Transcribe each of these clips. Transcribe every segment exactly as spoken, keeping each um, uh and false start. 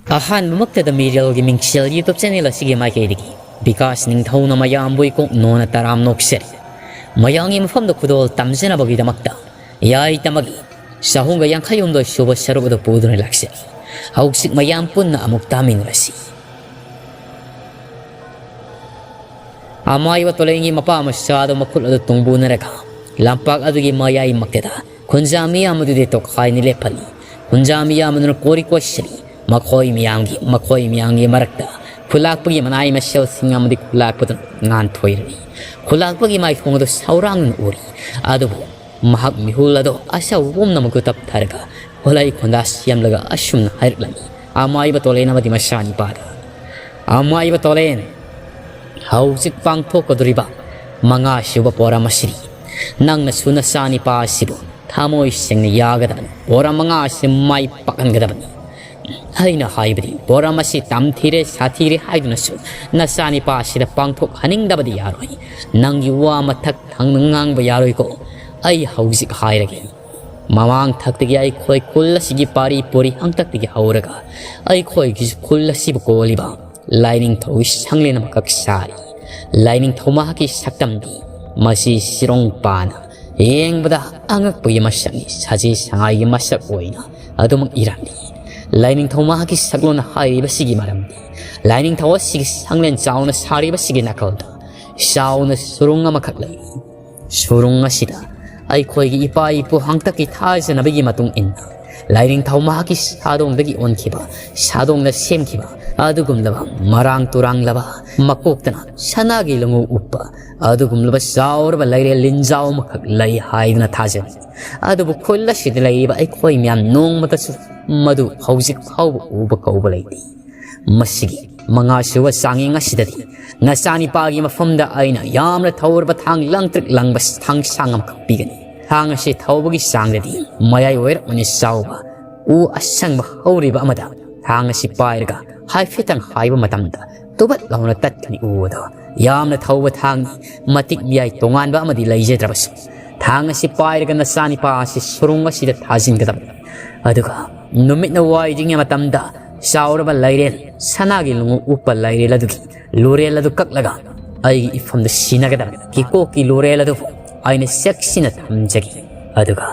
ꯑꯍꯥꯟꯕꯃꯛꯇꯗ ꯃꯤꯔꯦꯜꯒꯤ ꯃꯤꯡꯁꯦꯜ YouTube channel ꯑꯁꯤꯒꯤ ꯃꯥꯏꯀꯩꯗꯒꯤ ꯕꯤꯀꯥꯁ ꯅꯤꯡꯊꯧꯅ ꯃꯌꯥꯝꯕꯨ ꯏꯀꯣꯛ ꯅꯣꯟꯅ ꯇꯔꯥꯝ ꯅꯣꯛꯆꯔꯤ꯫ ꯃꯌꯥꯝꯒꯤ ꯃꯐꯝꯗ ꯈꯨꯗꯣꯜ ꯇꯝꯖꯅꯕꯒꯤꯗꯃꯛꯇ ꯌꯥꯏ ꯇꯝꯕꯒꯤ ꯆꯍꯨꯝꯒ ꯌꯥꯡꯈꯩ ꯍꯨꯝꯗꯣꯏ ꯁꯨꯕ ꯁꯔꯨꯛ ꯑꯗꯨ ꯄꯨꯗꯨꯅ ꯂꯥꯛꯆꯔꯤ꯫ ꯍꯧꯖꯤꯛ ꯃꯌꯥꯝ ꯄꯨꯟꯅ ꯑꯃꯨꯛ ꯇꯥꯃꯤꯟꯅꯔꯁꯤ꯫ ꯑꯃꯥꯏꯕ ꯇꯣꯂꯦꯟꯒꯤ ꯃꯄꯥ ꯃꯆꯥꯗꯨ ꯃꯈꯨꯠ ꯑꯗꯨ ꯇꯨꯡꯕꯨꯅꯔꯒ ꯂꯝꯄꯥꯛ ꯑꯗꯨꯒꯤ ꯃꯌꯥꯏꯃꯛꯇꯗ ꯈꯨꯟꯖꯥ ꯃꯤꯌꯥꯝ ꯑꯗꯨꯗꯤ ꯇꯣꯈꯥꯏꯅ ꯂꯦꯞꯍꯜꯂꯤ꯫ ꯈꯨꯟꯖꯥ ꯃꯤꯌꯥꯝ ꯑꯗꯨꯅ ꯀꯣꯔꯤ ꯀꯣꯏꯁꯤꯜꯂꯤ꯫ ꯃꯈꯣꯏ ꯃꯤꯌꯥꯝꯒꯤ, ꯃꯈꯣꯏ ꯃꯤꯌꯥꯝꯒꯤ ꯃꯔꯛꯇ ꯈꯨꯂꯥꯛꯄꯒꯤ ꯃꯅꯥꯏ ꯃꯁꯦꯜꯁꯤꯡ ꯑꯃꯗꯤ ꯈꯨꯂꯥꯛꯄꯗꯨꯅ ꯉꯥꯟꯊꯣꯏꯔꯅꯤ꯫ ꯈꯨꯂꯥꯛꯄꯒꯤ ꯃꯥꯏꯊꯣꯡ ꯑꯗꯨ ꯁꯧꯔꯥꯡꯅ ꯎꯔꯤ꯫ ꯑꯗꯨꯕꯨ ꯃꯍꯥꯛ ꯃꯤꯍꯨꯜ ꯑꯗꯣ ꯑꯁꯥꯎꯕ ꯄꯨꯝꯅꯃꯛꯇꯨ ꯇꯞꯊꯔꯒ ꯈꯣꯂꯩ ꯈꯣꯟꯗꯥ ꯁꯦꯝꯂꯒ ꯑꯁꯨꯝꯅ ꯍꯥꯏꯔꯛꯂꯝꯃꯤ, "ꯑꯃꯥꯏꯕ ꯇꯣꯂꯦꯟ ꯑꯃꯗꯤ ꯃꯆꯥꯅꯤꯄꯥꯗ, ꯑꯃꯥꯏꯕ ꯇꯣꯂꯦꯟ, ꯍꯧꯖꯤꯛ ꯄꯥꯡꯊꯣꯛꯀꯗꯧꯔꯤꯕ ꯃꯉꯥ ꯁꯨꯕ ꯄꯣꯔꯝ ꯑꯁꯤꯗꯤ ꯅꯪꯅꯁꯨ ꯅꯆꯥꯅꯤꯄꯥ ꯑꯁꯤꯕꯨ ꯊꯃꯣꯏ ꯁꯦꯡꯅ ꯌꯥꯒꯗꯕꯅꯤ꯫ ꯄꯣꯔꯝ ꯃꯉꯥ ꯑꯁꯤ ꯃꯥꯏ ꯄꯥꯛꯍꯟꯒꯗꯕꯅꯤ꯫ ꯑꯩꯅ ꯍꯥꯏꯕꯗꯤ ꯄꯣꯔꯝ ꯑꯁꯤ ꯇꯝꯊꯤꯔꯦ, ꯁꯥꯊꯤꯔꯦ ꯍꯥꯏꯗꯨꯅꯁꯨ ꯅꯆꯥꯅꯤꯄꯥ ꯑꯁꯤꯗ ꯄꯥꯡꯊꯣꯛꯍꯟꯅꯤꯡꯗꯕꯗꯤ ꯌꯥꯔꯣꯏ꯫ ꯅꯪꯒꯤ ꯋꯥ ꯃꯊꯛ ꯊꯪꯅ ꯉꯥꯡꯕ ꯌꯥꯔꯣꯏꯀꯣ꯫ ꯑꯩ ꯍꯧꯖꯤꯛ ꯍꯥꯏꯔꯒꯦ꯫ ꯃꯃꯥꯡ ꯊꯛꯇꯒꯤ ꯑꯩꯈꯣꯏ ꯈꯨꯜ ꯑꯁꯤꯒꯤ ꯄꯥꯔꯤ ꯄꯨꯔꯤ ꯍꯥꯡꯇꯛꯇꯒꯤ ꯍꯧꯔꯒ ꯑꯩꯈꯣꯏꯒꯤ ꯈꯨꯜ ꯑꯁꯤꯕꯨ ꯀꯣꯜꯂꯤꯕ ꯂꯥꯏꯅꯤꯡꯊꯧꯒꯤ ꯁꯪꯂꯦꯟ ꯑꯃꯈꯛ ꯁꯥꯔꯤ꯫ ꯂꯥꯏꯅꯤꯡꯊꯧ ꯃꯍꯥꯛꯀꯤ ꯁꯛꯇꯝꯗꯤ ꯃꯁꯤ ꯁꯤꯔꯣꯡ ꯄꯥꯅ ꯌꯦꯡꯕꯗ ꯑꯉꯛꯄꯒꯤ ꯃꯁꯛꯅꯤ꯫ ꯁꯖꯤ ꯁꯉꯥꯏꯒꯤ ꯃꯁꯛ ꯑꯣꯏꯅ ꯑꯗꯨꯃꯛ ꯏꯔꯝꯂꯤ꯫ ꯂꯥꯏꯅꯤꯡꯊꯧ ꯃꯍꯥꯛꯀꯤ ꯁꯛꯂꯣꯟ ꯍꯥꯏꯔꯤꯕꯁꯤꯒꯤ ꯃꯔꯝꯗꯤ ꯂꯥꯏꯅꯤꯡꯊꯧ ꯑꯁꯤꯒꯤ ꯁꯪꯂꯦꯟ ꯆꯥꯎꯅ ꯁꯥꯔꯤꯕꯁꯤꯒꯤ ꯅꯥꯀꯜꯗ ꯆꯥꯎꯅ ꯁꯨꯔꯨꯡ ꯑꯃꯈꯛ ꯂꯩꯔꯤ꯫ ꯁꯨꯔꯨꯡ ꯑꯁꯤꯗ ꯑꯩꯈꯣꯏꯒꯤ ꯏꯄꯥ ꯏꯄꯨ ꯍꯥꯛꯇꯛꯀꯤ ꯊꯥꯖꯅꯕꯒꯤ ꯃꯇꯨꯡ ꯏꯟꯅ ꯂꯥꯏꯅꯤꯡꯊꯧ ꯃꯍꯥꯛꯀꯤ ꯁꯥꯗꯣꯡꯗꯒꯤ ꯑꯣꯟꯈꯤꯕ, ꯁꯥꯗꯣꯡꯅ ꯁꯦꯝꯈꯤꯕ ꯑꯗꯨꯒꯨꯝꯂꯕ ꯃꯔꯥꯡ ꯇꯨꯔꯥꯡꯂꯕ, ꯃꯀꯣꯛꯇꯅ ꯁꯅꯥꯒꯤ ꯂꯣꯡꯉꯨ ꯎꯞꯄ ꯑꯗꯨꯒꯨꯝꯂꯕ ꯆꯥꯎꯔꯕ ꯂꯩꯔꯦꯜ ꯂꯤꯟꯖꯥꯎ ꯑꯃꯈꯛ ꯂꯩ ꯍꯥꯏꯗꯨꯅ ꯊꯥꯖꯅꯩ꯫ ꯑꯗꯨꯕꯨ ꯈꯨꯜ ꯑꯁꯤꯗ ꯂꯩꯔꯤꯕ ꯑꯩꯈꯣꯏ ꯃꯌꯥꯝ ꯅꯣꯡꯃꯇꯁꯨ ꯃꯗꯨ ꯍꯧꯖꯤꯛ ꯐꯥꯎꯕ ꯎꯕ ꯀꯧꯕ ꯂꯩꯇꯦ꯫ ꯃꯁꯤꯒꯤ ꯃꯉꯥꯁꯨꯕ ꯆꯥꯡꯌꯦꯡ ꯑꯁꯤꯗꯗꯤ ꯅꯆꯥꯅꯤꯄꯥꯒꯤ ꯃꯐꯝꯗ ꯑꯩꯅ ꯌꯥꯝꯅ ꯊꯧꯔꯕ ꯊꯥꯡ ꯂꯪꯇ꯭ꯔꯤꯛ ꯂꯪꯕ ꯊꯥꯡꯁꯥꯡ ꯑꯃꯈꯛ ꯄꯤꯒꯅꯤ꯫ ꯊꯥꯡ ꯑꯁꯤ ꯊꯧꯕꯒꯤ ꯆꯥꯡꯗꯗꯤ ꯃꯌꯥꯏ ꯑꯣꯏꯔꯞꯅ ꯆꯥꯎꯕ ꯎ ꯑꯁꯪꯕ ꯍꯧꯔꯤꯕ ꯑꯃꯗ ꯊꯥꯡ ꯑꯁꯤ ꯄꯥꯏꯔꯒ ꯍꯥꯏꯐꯦꯠꯇꯪ ꯍꯥꯏꯕ ꯃꯇꯝꯗ ꯇꯨꯕꯠ ꯂꯥꯎꯅ ꯇꯠꯀꯅꯤ꯫ ꯎ ꯑꯗꯣ ꯌꯥꯝꯅ ꯊꯧꯕ ꯊꯥꯡꯅꯤ꯫ ꯃꯇꯤꯛ ꯃꯌꯥꯏ ꯇꯣꯉꯥꯟꯕ ꯑꯃꯗꯤ ꯂꯩꯖꯗ꯭ꯔꯕꯁꯨ ꯊꯥꯡ ꯑꯁꯤ ꯄꯥꯏꯔꯒ ꯅꯆꯥꯅꯤꯄꯥ ꯑꯁꯤ ꯁꯨꯔꯨꯡ ꯑꯁꯤꯗ ꯊꯥꯖꯤꯟꯒꯗꯕꯅꯤ꯫ ꯑꯗꯨꯒ ꯅꯨꯃꯤꯠꯅ ꯋꯥꯏꯗ꯭ꯔꯤꯉꯩ ꯃꯇꯝꯗ ꯆꯥꯎꯔꯕ ꯂꯩꯔꯦꯜ, ꯁꯅꯥꯒꯤ ꯂꯣꯡꯎꯞ ꯎꯞꯄ ꯂꯩꯔꯦꯜ ꯑꯗꯨꯒꯤ ꯂꯣꯔꯦꯜ ꯑꯗꯨ ꯀꯛꯂꯒ ꯑꯩꯒꯤ ꯏꯐꯝꯗ ꯁꯤꯟꯅꯒꯗꯕ ꯀꯤꯀꯣꯛꯀꯤ ꯂꯣꯔꯦꯜ ꯑꯗꯨꯕꯨ ꯑꯩꯅ ꯆꯦꯛꯁꯤꯟꯅ ꯊꯝꯖꯒꯦ꯫ ꯑꯗꯨꯒ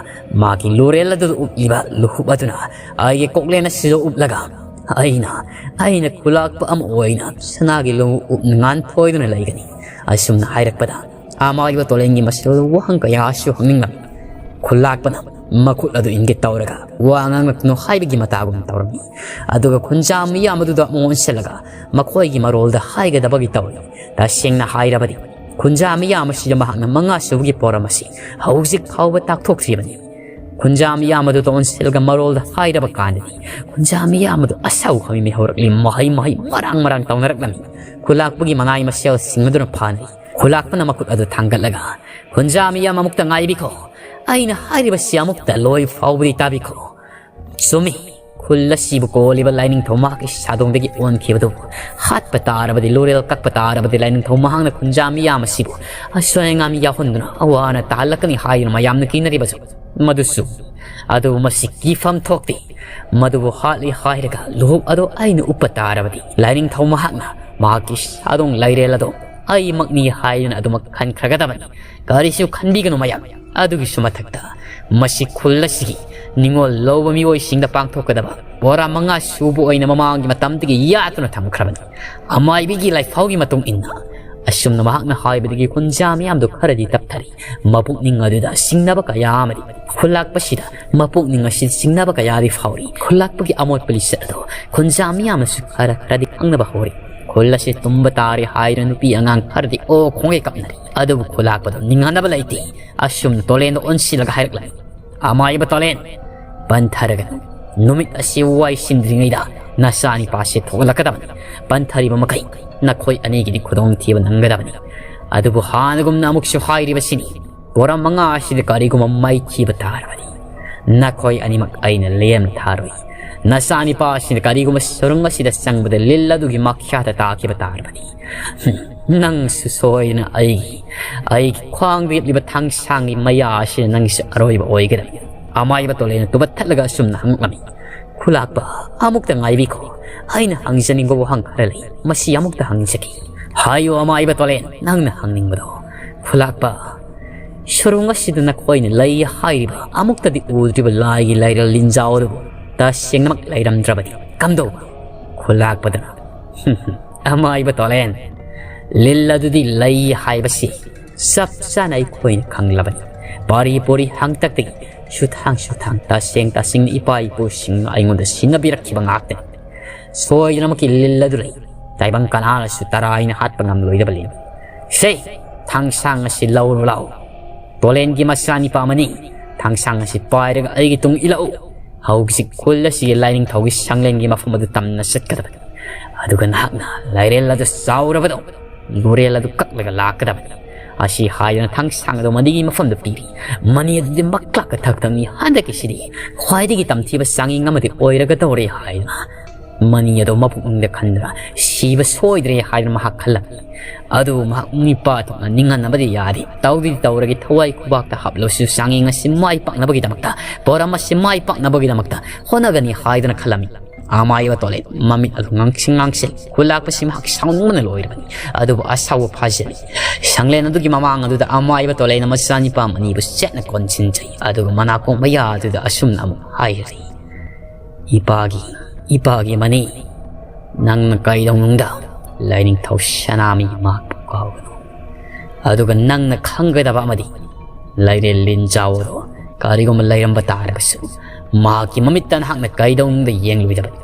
ꯃꯥꯒꯤ ꯂꯣꯔꯦꯜ ꯑꯗꯨꯗ ꯎꯞꯂꯤꯕ ꯂꯨꯍꯨꯞ ꯑꯗꯨꯅ ꯑꯩꯒꯤ ꯀꯣꯛꯂꯦꯟ ꯑꯁꯤꯗ ꯎꯞꯂꯒ ꯑꯩꯅ, ꯑꯩꯅ ꯈꯨꯂꯥꯛꯄ ꯑꯃ ꯑꯣꯏꯅ ꯁꯅꯥꯒꯤ ꯂꯣꯡꯎꯞ ꯎꯞꯅ ꯉꯥꯟꯊꯣꯏꯗꯨꯅ ꯂꯩꯒꯅꯤ꯫ ꯑꯁꯨꯝꯅ ꯍꯥꯏꯔꯛꯄꯗ ꯑꯃꯥꯏꯕ ꯇꯣꯂꯦꯟꯒꯤ ꯃꯁꯦꯜꯗ ꯋꯥꯍꯪ ꯀꯌꯥꯁꯨ ꯍꯪꯅꯤꯡꯂꯝꯃꯤ꯫ ꯈꯨꯂꯥꯛꯄꯅ ꯃꯈꯨꯠ ꯑꯗꯨ ꯏꯟꯒꯦ ꯇꯧꯔꯒ ꯋꯥ ꯉꯥꯡꯂꯛꯇꯅꯣ ꯍꯥꯏꯕꯒꯤ ꯃꯇꯥꯒꯨꯝ ꯇꯧꯔꯝꯃꯤ꯫ ꯑꯗꯨꯒ ꯈꯨꯟꯖꯥ ꯃꯤꯌꯥꯝ ꯑꯗꯨꯗ ꯑꯃꯨꯛ ꯑꯣꯟꯁꯤꯜꯂꯒ ꯃꯈꯣꯏꯒꯤ ꯃꯔꯣꯜꯗ ꯍꯥꯏꯒꯗꯕꯒꯤ ꯇꯧꯔꯤ꯫ ꯇꯁꯦꯡꯅ ꯍꯥꯏꯔꯕꯗꯤ ꯈꯨꯟꯖꯥ ꯃꯤꯌꯥꯝ ꯑꯁꯤꯗ ꯃꯍꯥꯛꯅ ꯃꯉꯥ ꯁꯨꯕꯒꯤ ꯄꯣꯔꯝ ꯑꯁꯤ ꯍꯧꯖꯤꯛ ꯐꯥꯎꯕ ꯇꯥꯛꯊꯣꯛꯇ꯭ꯔꯤꯕꯅꯤ꯫ ꯈꯨꯟꯖꯥ ꯃꯤꯌꯥꯝ ꯑꯗꯨꯗ ꯑꯣꯟꯁꯤꯜꯂꯒ ꯃꯔꯣꯜꯗ ꯍꯥꯏꯔꯕ ꯀꯥꯟꯗꯗꯤ ꯈꯨꯟꯖꯥ ꯃꯤꯌꯥꯝ ꯑꯗꯨ ꯑꯁꯥꯎ ꯈꯪꯃꯤ ꯍꯧꯔꯛꯂꯤ, ꯃꯍꯩ ꯃꯍꯩ ꯃꯔꯥꯡ ꯃꯔꯥꯡ ꯇꯧꯅꯔꯛꯂꯝꯃꯤ꯫ ꯈꯨꯂꯥꯛꯄꯒꯤ ꯃꯅꯥꯏ ꯃꯁꯦꯜꯁꯤꯡ ꯑꯗꯨꯅ ꯐꯥꯅꯩ꯫ ꯈꯨꯂꯥꯛꯄꯅ ꯃꯈꯨꯠ ꯑꯗꯨ ꯊꯥꯡꯒꯠꯂꯒ, "ꯈꯨꯟꯖꯥ ꯃꯤꯌꯥꯝ ꯑꯃꯨꯛꯇ ꯉꯥꯏꯕꯤꯈꯣ, ꯑꯩꯅ ꯍꯥꯏꯔꯤꯕꯁꯤ ꯑꯃꯨꯛꯇ ꯂꯣꯏ ꯐꯥꯎꯕꯗꯤ ꯇꯥꯕꯤꯈꯣ꯫ ꯆꯨꯝꯃꯤ, ꯈꯨꯜ ꯑꯁꯤꯕꯨ ꯀꯣꯜꯂꯤꯕ ꯂꯥꯏꯅꯤꯡꯊꯧ ꯃꯍꯥꯛꯀꯤ ꯁꯥꯗꯣꯡꯗꯒꯤ ꯑꯣꯟꯈꯤꯕꯗꯨ ꯍꯥꯠꯄ ꯇꯥꯔꯕꯗꯤ, ꯂꯣꯔꯦꯜ ꯀꯛꯄ ꯇꯥꯔꯕꯗꯤ, ꯂꯥꯏꯅꯤꯡꯊꯧ ꯃꯍꯥꯛꯅ ꯈꯨꯟꯖꯥ ꯃꯤꯌꯥꯝ ꯑꯁꯤꯕꯨ ꯑꯁꯣꯏ ꯑꯉꯥꯝ ꯌꯥꯎꯍꯟꯗꯨꯅ ꯑꯋꯥ ꯑꯅꯥ ꯇꯥꯍꯜꯂꯛꯀꯅꯤ ꯍꯥꯏꯗꯨꯅ ꯃꯌꯥꯝꯅ ꯀꯤꯅꯔꯤꯕꯁꯨ ꯃꯗꯨꯁꯨ꯫ ꯑꯗꯨꯕꯨ ꯃꯁꯤ ꯀꯤꯐꯝ ꯊꯣꯛꯇꯦ꯫ ꯃꯗꯨꯕꯨ ꯍꯥꯠꯂꯤ ꯍꯥꯏꯔꯒ ꯂꯨꯍꯨꯞ ꯑꯗꯨ ꯑꯩꯅ ꯎꯞꯄ ꯇꯥꯔꯕꯗꯤ, ꯂꯥꯏꯅꯤꯡꯊꯧ ꯃꯍꯥꯛꯅ ꯃꯍꯥꯛꯀꯤ ꯁꯥꯗꯣꯡ ꯂꯩꯔꯦꯜ ꯑꯗꯨ ꯑꯩꯃꯛꯅꯤ ꯍꯥꯏꯗꯨꯅ ꯑꯗꯨꯃꯛ ꯈꯟꯈ꯭ꯔꯒꯗꯕꯅꯤ꯫ ꯀꯔꯤꯁꯨ ꯈꯟꯕꯤꯒꯅꯨ ꯃꯌꯥꯝ꯫ ꯑꯗꯨꯒꯤꯁꯨ ꯃꯊꯛꯇ ꯃꯁꯤ ꯈꯨꯜ ꯑꯁꯤꯒꯤ ꯅꯤꯡꯉꯣꯜ ꯂꯧꯕ ꯃꯤꯑꯣꯏꯁꯤꯡꯗ ꯄꯥꯡꯊꯣꯛꯀꯗꯕ ꯕꯣꯔꯥ ꯃꯉꯥ ꯁꯨꯕ ꯑꯣꯏꯅ ꯃꯃꯥꯡꯒꯤ ꯃꯇꯝꯗꯒꯤ ꯌꯥꯠꯇꯨꯅ ꯊꯝꯈ꯭ꯔꯕꯅꯤ꯫ ꯑꯃꯥꯏꯕꯤꯒꯤ ꯂꯥꯏꯐꯥꯎꯒꯤ ꯃꯇꯨꯡ ꯏꯟꯅ ꯑꯁꯨꯝꯅ ꯃꯍꯥꯛꯅ ꯍꯥꯏꯕꯗꯒꯤ ꯈꯨꯟꯖꯥ ꯃꯤꯌꯥꯝꯗꯨ ꯈꯔꯗꯤ ꯇꯞꯊꯔꯤ꯫ ꯃꯄꯨꯛꯅꯤꯡ ꯑꯗꯨꯗ ꯆꯤꯡꯅꯕ ꯀꯌꯥ ꯑꯃꯗꯤ ꯈꯨꯜꯂꯥꯛꯄꯁꯤꯗ ꯃꯄꯨꯛꯅꯤꯡ ꯑꯁꯤꯗ ꯆꯤꯡꯅꯕ ꯀꯌꯥꯗꯤ ꯐꯥꯎꯔꯤ꯫ ꯈꯨꯜꯂꯥꯛꯄꯒꯤ ꯑꯃꯣꯠꯄ ꯂꯤꯆꯠ ꯑꯗꯨ ꯈꯨꯟꯖꯥ ꯃꯤꯌꯥꯝꯅꯁꯨ ꯈꯔ ꯈꯔꯗꯤ ꯈꯪꯅꯕ ꯍꯧꯔꯤ꯫ ꯈꯨꯜ ꯑꯁꯤ ꯇꯨꯝꯕ ꯇꯥꯔꯦ ꯍꯥꯏꯗꯨꯅ ꯅꯨꯄꯤ ꯑꯉꯥꯡ ꯈꯔꯗꯤ ꯑꯣ ꯈꯣꯡꯒꯩ ꯀꯞꯅꯔꯤ꯫ ꯑꯗꯨꯕꯨ ꯈꯨꯜꯂꯥꯛꯄꯗꯨ ꯅꯤꯡꯍꯟꯅꯕ ꯂꯩꯇꯦ꯫ ꯑꯁꯨꯝꯅ ꯇꯣꯂꯦꯟꯗ ꯑꯣꯟꯁꯤꯜꯂꯒ ꯍꯥꯏꯔꯛꯂꯝꯃꯤ, "ꯑꯃꯥꯏꯕ ꯇꯣꯂꯦꯟ, ꯄꯟꯊꯔꯒꯅꯨ꯫ ꯅꯨꯃꯤꯠ ꯑꯁꯤ ꯋꯥꯏꯁꯤꯟꯗ꯭ꯔꯤꯉꯩꯗ ꯅꯆꯥꯅꯤꯄꯥꯁꯤ ꯊꯣꯛꯍꯜꯂꯛꯀꯗꯕꯅꯤ꯫ ꯄꯟꯊꯔꯤꯕ ꯃꯈꯩ ꯅꯈꯣꯏ ꯑꯅꯤꯒꯤꯗꯤ ꯈꯨꯗꯣꯡꯊꯤꯕ ꯅꯪꯒꯗꯕꯅꯤ꯫ ꯑꯗꯨꯕꯨ ꯍꯥꯟꯅꯒꯨꯝꯅ ꯑꯃꯨꯛꯁꯨ ꯍꯥꯏꯔꯤꯕꯁꯤꯅꯤ, ꯄꯣꯔꯝ ꯃꯉꯥ ꯑꯁꯤꯗ ꯀꯔꯤꯒꯨꯝꯕ ꯃꯥꯏꯊꯤꯕ ꯇꯥꯔꯕꯗꯤ ꯅꯈꯣꯏ ꯑꯅꯤꯃꯛ ꯑꯩꯅ ꯂꯦꯝ ꯊꯥꯔꯣꯏ꯫ ꯅꯆꯥꯅꯤꯄꯥ ꯑꯁꯤꯅ ꯀꯔꯤꯒꯨꯝꯕ ꯁꯨꯔꯨꯡ ꯑꯁꯤꯗ ꯆꯪꯕꯗ ꯂꯤꯜ ꯑꯗꯨꯒꯤ ꯃꯈ꯭ꯌꯥꯠꯇ ꯇꯥꯈꯤꯕ ꯇꯥꯔꯕꯗꯤ, ꯍꯨꯝ, ꯅꯪꯁꯨ ꯁꯣꯏꯗꯅ ꯑꯩꯒꯤ, ꯑꯩꯒꯤ ꯈ꯭ꯋꯥꯡꯗ ꯌꯦꯞꯂꯤꯕ ꯊꯥꯡꯁꯥꯡꯒꯤ ꯃꯌꯥ ꯑꯁꯤꯅ ꯅꯪꯒꯤꯁꯨ ꯑꯔꯣꯏꯕ ꯑꯣꯏꯒꯗꯕꯅꯤ"꯫ ꯑꯃꯥꯏꯕ ꯇꯣꯂꯦꯟꯅ ꯇꯨꯕꯠ ꯊꯠꯂꯒ ꯑꯁꯨꯝꯅ ꯍꯪꯂꯛꯂꯝꯃꯤ꯫ ꯈꯨꯂꯥꯛꯄ, ꯑꯃꯨꯛꯇ ꯉꯥꯏꯕꯤꯈꯣ꯫ ꯑꯩꯅ ꯍꯪꯖꯅꯤꯡꯕ ꯋꯥꯍꯪ ꯈꯔ ꯂꯩ꯫ ꯃꯁꯤ ꯑꯃꯨꯛꯇ ꯍꯪꯖꯒꯦ꯫ ꯍꯥꯏꯌꯨ, ꯑꯃꯥꯏꯕ ꯇꯣꯂꯦꯟ, ꯅꯪꯅ ꯍꯪꯅꯤꯡꯕꯗꯣ꯫ ꯈꯨꯂꯥꯛꯄ, ꯁꯨꯔꯨꯡ ꯑꯁꯤꯗ ꯅꯈꯣꯏꯅ ꯂꯩ ꯍꯥꯏꯔꯤꯕ ꯑꯃꯨꯛꯇꯗꯤ ꯎꯗ꯭ꯔꯤꯕ ꯂꯥꯏꯒꯤ ꯂꯥꯏꯔꯦꯜ ꯂꯤꯟꯖꯥꯎ ꯑꯗꯨꯕꯨ ꯇꯁꯦꯡꯅꯃꯛ ꯂꯩꯔꯝꯗ꯭ꯔꯕꯗꯤ ꯀꯝꯗꯧꯕ? ꯈꯨꯂꯥꯛꯄꯗꯅ, "ꯑꯃꯥꯏꯕ ꯇꯣꯂꯦꯟ, ꯂꯤꯜ ꯑꯗꯨꯗꯤ ꯂꯩ ꯍꯥꯏꯕꯁꯤ ꯆꯞ ꯆꯥꯅ ꯑꯩꯈꯣꯏꯅ ꯈꯪꯂꯕꯅꯤ꯫ ꯄꯥꯔꯤ ꯄꯨꯔꯤ ꯍꯥꯡꯇꯛꯇꯒꯤ ꯁꯨꯊꯥꯡ ꯁꯨꯊꯥꯡ, ꯇꯁꯦꯡ ꯇꯁꯦꯡꯅ ꯏꯄꯥ ꯏꯄꯨꯁꯤꯡꯅ ꯑꯩꯉꯣꯟꯗ ꯁꯤꯟꯅꯕꯤꯔꯛꯈꯤꯕ ꯉꯥꯛꯇꯅꯤ꯫ ꯁꯣꯏꯗꯅꯃꯛꯀꯤ ꯂꯤꯜ ꯑꯗꯨ ꯂꯩ꯫ ꯇꯥꯏꯕꯪ ꯀꯅꯥꯅꯁꯨ ꯇꯔꯥꯏꯅ ꯍꯥꯠꯄ ꯉꯝꯂꯣꯏꯗꯕ ꯂꯤꯟ꯫ ꯁꯦ, ꯊꯥꯡꯁꯥꯡ ꯑꯁꯤ ꯂꯧꯔꯨ ꯂꯥꯎ꯫ ꯇꯣꯂꯦꯟꯒꯤ ꯃꯆꯥꯅꯤꯄꯥ ꯑꯃꯅꯤ꯫ ꯊꯥꯡꯁꯥꯡ ꯑꯁꯤ ꯄꯥꯏꯔꯒ ꯑꯩꯒꯤ ꯇꯨꯡ ꯏꯜꯂꯛꯎ꯫ ꯍꯧꯖꯤꯛ ꯈꯨꯜ ꯑꯁꯤꯒꯤ ꯂꯥꯏꯅꯤꯡꯊꯧꯒꯤ ꯁꯪꯂꯦꯟꯒꯤ ꯃꯐꯝ ꯑꯗꯨ ꯇꯝꯅ ꯆꯠꯀꯗꯕꯅꯤ꯫ ꯑꯗꯨꯒ ꯅꯍꯥꯛꯅ ꯂꯥꯏꯔꯦꯜ ꯑꯗꯨ ꯆꯥꯎꯔꯕꯗꯧ ꯂꯨꯔꯦꯜ ꯑꯗꯨ ꯀꯛꯂꯒ ꯂꯥꯛꯀꯗꯕꯅꯤ꯫" ꯑꯁꯤ ꯍꯥꯏꯗꯨꯅ ꯊꯥꯡꯁꯥꯡ ꯑꯗꯨ ꯃꯅꯤꯒꯤ ꯃꯐꯝꯗ ꯄꯤꯔꯤ꯫ ꯃꯅꯤ ꯑꯗꯨꯗꯤ ꯃꯀ꯭ꯂꯥꯛꯀ ꯊꯛꯇꯕꯅꯤ꯫ ꯍꯟꯗꯛꯀꯤꯁꯤꯗꯤ ꯈ꯭ꯋꯥꯏꯗꯒꯤ ꯇꯝꯊꯤꯕ ꯆꯥꯡꯌꯦꯡ ꯑꯃꯗꯤ ꯑꯣꯏꯔꯒꯗꯧꯔꯦ ꯍꯥꯏꯗꯨꯅ ꯃꯅꯤ ꯑꯗꯨ ꯃꯄꯨꯛꯅꯤꯡꯗ ꯈꯟꯗꯨꯅ ꯁꯤꯕ ꯁꯣꯏꯗ꯭ꯔꯦ ꯍꯥꯏꯗꯨꯅ ꯃꯍꯥꯛ ꯈꯜꯂꯝꯃꯤ꯫ ꯑꯗꯨꯕꯨ ꯃꯍꯥꯛ ꯅꯤꯄꯥ ꯊꯣꯛꯅ ꯅꯤꯡꯍꯟꯅꯕꯗꯤ ꯌꯥꯗꯦ꯫ ꯇꯧꯗꯤ ꯇꯧꯔꯒꯦ, ꯊꯋꯥꯏ ꯈꯨꯕꯥꯛꯇ ꯍꯥꯞꯂꯕꯁꯨ ꯆꯥꯡꯌꯦꯡ ꯑꯁꯤ ꯃꯥꯏ ꯄꯥꯛꯅꯕꯒꯤꯗꯃꯛꯇ, ꯄꯣꯔꯝ ꯑꯁꯤ ꯃꯥꯏ ꯄꯥꯛꯅꯕꯒꯤꯗꯃꯛꯇ ꯍꯣꯠꯅꯒꯅꯤ ꯍꯥꯏꯗꯨꯅ ꯈꯜꯂꯝꯃꯤ꯫ ꯑꯃꯥꯏꯕ ꯇꯣꯂꯦꯟ ꯃꯃꯤꯠ ꯑꯗꯨ ꯉꯥꯡꯁꯤꯡ ꯉꯥꯡꯁꯤꯜ꯫ ꯈꯨꯂꯥꯛꯄꯁꯤ ꯃꯍꯥꯛ ꯁꯥꯎꯅꯤꯡꯕꯅ ꯂꯣꯏꯔꯕꯅꯤ꯫ ꯑꯗꯨꯕꯨ ꯑꯁꯥꯎꯕ ꯐꯥꯖꯤꯜꯂꯤ꯫ ꯁꯪꯂꯦꯟ ꯑꯗꯨꯒꯤ ꯃꯃꯥꯡ ꯑꯗꯨꯗ ꯑꯃꯥꯏꯕ ꯇꯣꯂꯦꯟꯅ ꯃꯆꯥꯅꯤꯄꯥ ꯑꯅꯤꯕꯨ ꯆꯦꯠꯅ ꯀꯣꯟꯁꯤꯟꯖꯩ꯫ ꯑꯗꯨꯒ ꯃꯅꯥꯀꯣꯡ ꯃꯌꯥ ꯑꯗꯨꯗ ꯑꯁꯨꯝꯅ ꯑꯃꯨꯛ ꯍꯥꯏꯔꯤ, "ꯏꯄꯥꯒꯤ, ꯏꯄꯥꯒꯤ ꯃꯅꯤ, ꯅꯪꯅ ꯀꯩꯗꯧꯅꯨꯡꯗ ꯂꯥꯏꯅꯤꯡꯊꯧ ꯁꯅꯥꯃꯍꯤ ꯃꯍꯥꯛꯄꯨ ꯀꯥꯎꯒꯅꯨ꯫ ꯑꯗꯨꯒ ꯅꯪꯅ ꯈꯪꯒꯗꯕ ꯑꯃꯗꯤ, ꯂꯥꯏꯔꯦꯜ ꯂꯤꯟꯖꯥꯎ ꯑꯗꯣ ꯀꯔꯤꯒꯨꯝꯕ ꯂꯩꯔꯝꯕ ꯇꯥꯔꯕꯁꯨ, ꯃꯍꯥꯛꯀꯤ ꯃꯃꯤꯠꯇ ꯅꯍꯥꯛꯅ ꯀꯩꯗꯧꯅꯨꯡꯗ ꯌꯦꯡꯂꯨꯗꯕꯅꯤ꯫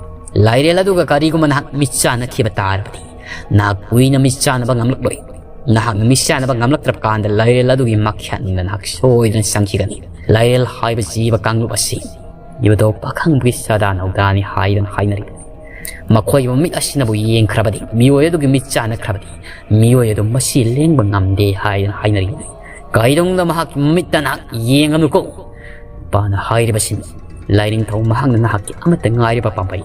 ꯂꯥꯏꯔꯦꯜ ꯑꯗꯨꯒ ꯀꯔꯤꯒꯨꯝꯕ ꯅꯍꯥꯛ ꯃꯤꯠ ꯆꯥꯟꯅꯈꯤꯕ ꯇꯥꯔꯕꯗꯤ, ꯅꯍꯥꯛ ꯀꯨꯏꯅ ꯃꯤꯠ ꯆꯥꯟꯅꯕ ꯉꯝꯂꯛꯂꯣꯏ꯫ ꯅꯍꯥꯛꯅ ꯃꯤꯠ ꯆꯥꯟꯅꯕ ꯉꯝꯂꯛꯇ꯭ꯔꯕ ꯀꯥꯟꯗ ꯂꯥꯏꯔꯦꯜ ꯑꯗꯨꯒꯤ ꯃꯈ꯭ꯌꯥꯠꯅꯤꯡꯗ ꯅꯍꯥꯛ ꯁꯣꯏꯗꯅ ꯆꯪꯈꯤꯒꯅꯤ꯫ ꯂꯥꯏꯔꯦꯜ ꯍꯥꯏꯕ ꯖꯤꯕ ꯀꯥꯡꯂꯨꯞ ꯑꯁꯤ ꯌꯨꯗꯣꯛ ꯄꯥꯈꯪꯕꯒꯤ ꯆꯥꯗꯥ ꯅꯧꯗꯥꯅꯤ ꯍꯥꯏꯗꯨꯅ ꯍꯥꯏꯅꯔꯤꯕꯅꯤ꯫ ꯃꯈꯣꯏꯒꯤ ꯃꯃꯤꯠ ꯑꯁꯤꯅꯕꯨ ꯌꯦꯡꯈ꯭ꯔꯕꯗꯤ, ꯃꯤꯑꯣꯏ ꯑꯗꯨꯒꯤ ꯃꯤꯠ ꯆꯥꯟꯅꯈ꯭ꯔꯕꯗꯤ, ꯃꯤꯑꯣꯏ ꯑꯗꯨ ꯃꯁꯤ ꯂꯦꯡꯕ ꯉꯝꯗꯦ ꯍꯥꯏꯗꯨꯅ ꯍꯥꯏꯅꯔꯤꯕꯅꯤ꯫ ꯀꯩꯗꯧꯅꯨꯡꯗ ꯃꯍꯥꯛꯀꯤ ꯃꯃꯤꯠꯇ ꯅꯍꯥꯛ ꯌꯦꯡꯒꯅꯨꯀꯣ꯫ ꯏꯄꯥꯅ ꯍꯥꯏꯔꯤꯕꯁꯤꯅꯤ, ꯂꯥꯏꯅꯤꯡꯊꯧ ꯃꯍꯥꯛꯅ ꯅꯍꯥꯛꯀꯤ ꯑꯃꯠꯇ ꯉꯥꯏꯔꯕ ꯄꯥꯝꯕꯩ꯫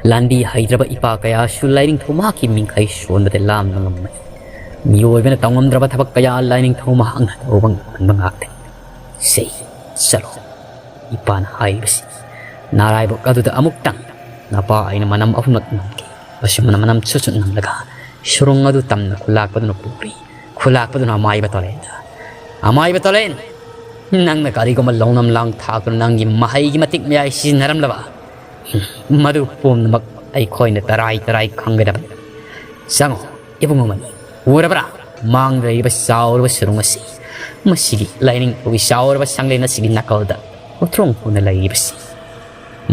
ꯂꯥꯟꯕꯤ ꯍꯩꯇ꯭ꯔꯕ ꯏꯄꯥ ꯀꯌꯥꯁꯨ ꯂꯥꯏꯅꯤꯡꯊꯧ ꯃꯍꯥꯛꯀꯤ ꯃꯤꯡꯈꯩ ꯁꯣꯟꯕꯗ ꯂꯥꯝꯕ ꯉꯝꯃꯤ꯫ ꯃꯤꯑꯣꯏꯕꯅ ꯇꯧꯉꯝꯗ꯭ꯔꯕ ꯊꯕꯛ ꯀꯌꯥ ꯂꯥꯏꯅꯤꯡꯊꯧ ꯃꯍꯥꯛꯅ ꯇꯧꯕ ꯉꯝꯍꯟꯕ ꯉꯥꯛꯇꯅꯤ꯫ ꯁꯦ, ꯆꯠꯂꯣ꯫ ꯏꯄꯥꯅ ꯍꯥꯏꯔꯤꯕꯁꯤ ꯅꯥꯔꯥꯏꯕꯛ ꯑꯗꯨꯗ ꯑꯃꯨꯛꯇꯪ ꯅꯄꯥ ꯑꯩꯅ ꯃꯅꯝ ꯑꯍꯨꯝꯂꯛ ꯅꯝꯈꯤ꯫ ꯑꯁꯨꯝꯅ ꯃꯅꯝ ꯁꯨꯠ ꯁꯨꯠ ꯅꯝꯂꯒ ꯁꯨꯔꯨꯡ ꯑꯗꯨ ꯇꯝꯅ ꯈꯨꯂꯥꯛꯄꯗꯨꯅ ꯄꯨꯈ꯭ꯔꯤ꯫ ꯈꯨꯂꯥꯛꯄꯗꯨꯅ ꯑꯃꯥꯏꯕ ꯇꯣꯂꯦꯟꯗ, "ꯑꯃꯥꯏꯕ ꯇꯣꯂꯦꯟ, ꯅꯪꯅ ꯀꯔꯤꯒꯨꯝꯕ ꯂꯧꯅꯝ ꯂꯥꯡ ꯊꯥꯛꯇꯨꯅ ꯅꯪꯒꯤ ꯃꯍꯩꯒꯤ ꯃꯇꯤꯛ ꯃꯌꯥꯏ ꯁꯤꯖꯤꯟꯅꯔꯝꯂꯕ, ꯃꯗꯨ ꯄꯨꯝꯅꯃꯛ ꯑꯩꯈꯣꯏꯅ ꯇꯔꯥꯏ ꯇꯔꯥꯏ ꯈꯪꯒꯗꯕꯅꯤ꯫ ꯆꯪꯉꯣ, ꯏꯕꯨꯡꯉꯣ ꯃꯅꯤ, ꯎꯔꯕ꯭ꯔꯥ? ꯃꯥꯡꯗ ꯂꯩꯔꯤꯕ ꯆꯥꯎꯔꯕ ꯁꯨꯔꯨꯡ ꯑꯁꯤ, ꯃꯁꯤꯒꯤ ꯂꯥꯏꯅꯤꯡꯊꯧꯒꯤ ꯆꯥꯎꯔꯕ ꯁꯪꯂꯦꯟ ꯑꯁꯤꯒꯤ ꯅꯥꯀꯜꯗ ꯎꯊ꯭ꯔꯣꯡ ꯄꯨꯅ ꯂꯩꯔꯤꯕꯁꯤ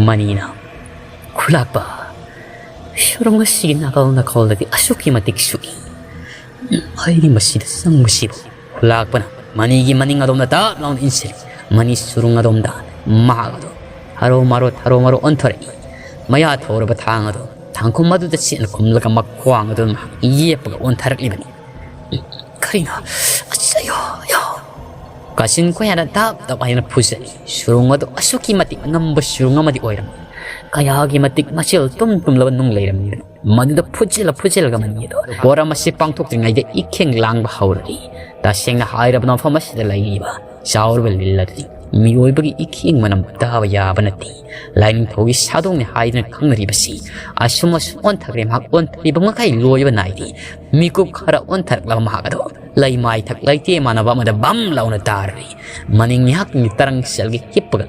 ꯃꯅꯤꯅ ꯈꯨꯂꯥꯛꯄ ꯁꯨꯔꯨꯡ ꯑꯁꯤꯒꯤ ꯅꯥꯀꯜ ꯅꯥꯀꯜꯗꯗꯤ ꯑꯁꯨꯛꯀꯤ ꯃꯇꯤꯛ ꯁꯨꯛꯏ꯫ ꯑꯩꯗꯤ ꯃꯁꯤꯗ ꯆꯪꯕꯁꯤꯕꯨ" ꯈꯨꯂꯥꯛꯄꯅ ꯃꯅꯤꯒꯤ ꯃꯅꯤꯡ ꯑꯗꯣꯝꯗ ꯇꯞ ꯂꯥꯎꯅ ꯏꯟꯁꯤꯜꯂꯤ꯫ ꯃꯅꯤ ꯁꯨꯔꯨꯡ ꯑꯗꯣꯝꯗ ꯃꯍꯥꯛ ꯑꯗꯨ ꯊꯔꯣ ꯃꯔꯣ, ꯊꯔꯣ ꯃꯔꯣ ꯑꯣꯟꯊꯣꯔꯛꯏ꯫ ꯃꯌꯥ ꯊꯧꯔꯕ ꯊꯥꯡ ꯑꯗꯨ ꯊꯥꯡꯈꯨꯝ ꯑꯗꯨꯗ ꯆꯦꯠꯅ ꯈꯨꯝꯂꯒ ꯃꯈ꯭ꯋꯥꯡ ꯑꯗꯨ ꯃꯍꯥꯛ ꯌꯦꯞꯄꯒ ꯑꯣꯟꯊꯔꯛꯂꯤꯕꯅꯤ꯫ "ꯀꯔꯤꯅꯣ? ꯑꯁ, ꯑꯌꯣ, ꯑꯌꯣ!" ꯀꯥꯆꯤꯟ ꯀꯣꯌꯥꯅ ꯇꯞ ꯇꯞ ꯍꯥꯏꯅ ꯐꯨꯖꯜꯂꯤ꯫ ꯁꯨꯔꯨꯡ ꯑꯗꯨ ꯑꯁꯨꯛꯀꯤ ꯃꯇꯤꯛ ꯉꯝꯕ ꯁꯨꯔꯨꯡ ꯑꯃꯗꯤ ꯑꯣꯏꯔꯝꯃꯤ꯫ ꯀꯌꯥꯒꯤ ꯃꯇꯤꯛ ꯃꯆꯦꯜ ꯇꯨꯝ ꯇꯨꯝꯂꯕ ꯅꯨꯡ ꯂꯩꯔꯝꯃꯤꯕꯅꯣ꯫ ꯃꯗꯨꯗ ꯐꯨꯖꯤꯜꯂ ꯐꯨꯖꯤꯜꯂꯒ ꯃꯅꯤ ꯑꯗꯣ ꯄꯣꯔꯝ ꯑꯁꯤ ꯄꯥꯡꯊꯣꯛꯇ꯭ꯔꯤꯉꯩꯗ ꯏꯈꯦꯡ ꯂꯥꯡꯕ ꯍꯧꯔꯛꯏ꯫ ꯇꯁꯦꯡꯅ ꯍꯥꯏꯔꯕꯗ, ꯃꯐꯝ ꯑꯁꯤꯗ ꯂꯩꯔꯤꯕ ꯆꯥꯎꯔꯕ ꯂꯤꯜ ꯑꯗꯨꯗꯤ ꯃꯤꯑꯣꯏꯕꯒꯤ ꯏꯈꯦꯡ ꯃꯅꯝ ꯇꯥꯕ ꯌꯥꯕ ꯅꯠꯇꯦ꯫ ꯂꯥꯏꯅꯤꯡꯊꯧꯒꯤ ꯁꯥꯗꯣꯡꯅꯤ ꯍꯥꯏꯗꯨꯅ ꯈꯪꯅꯔꯤꯕꯁꯤ ꯑꯁꯨꯝ ꯑꯁꯨꯝ ꯑꯣꯟꯊꯈ꯭ꯔꯦ꯫ ꯃꯍꯥꯛ ꯑꯣꯟꯊꯔꯤꯕ ꯃꯈꯩ ꯂꯣꯏꯕ ꯅꯥꯏꯗꯦ꯫ ꯃꯤꯀꯨꯞ ꯈꯔ ꯑꯣꯟꯊꯔꯛꯂꯕ ꯃꯍꯥꯛ ꯑꯗꯣ ꯂꯩꯃꯥꯏꯊꯛ ꯂꯩꯇꯦ ꯃꯥꯟꯅꯕ ꯑꯃꯗ ꯕꯝ ꯂꯥꯎꯅ ꯇꯥꯔꯔꯤ꯫ ꯃꯅꯤꯡ ꯉꯥꯏꯍꯥꯛꯀꯤ ꯇꯔꯪ ꯁꯦꯜꯒꯤ ꯍꯤꯞꯄꯒ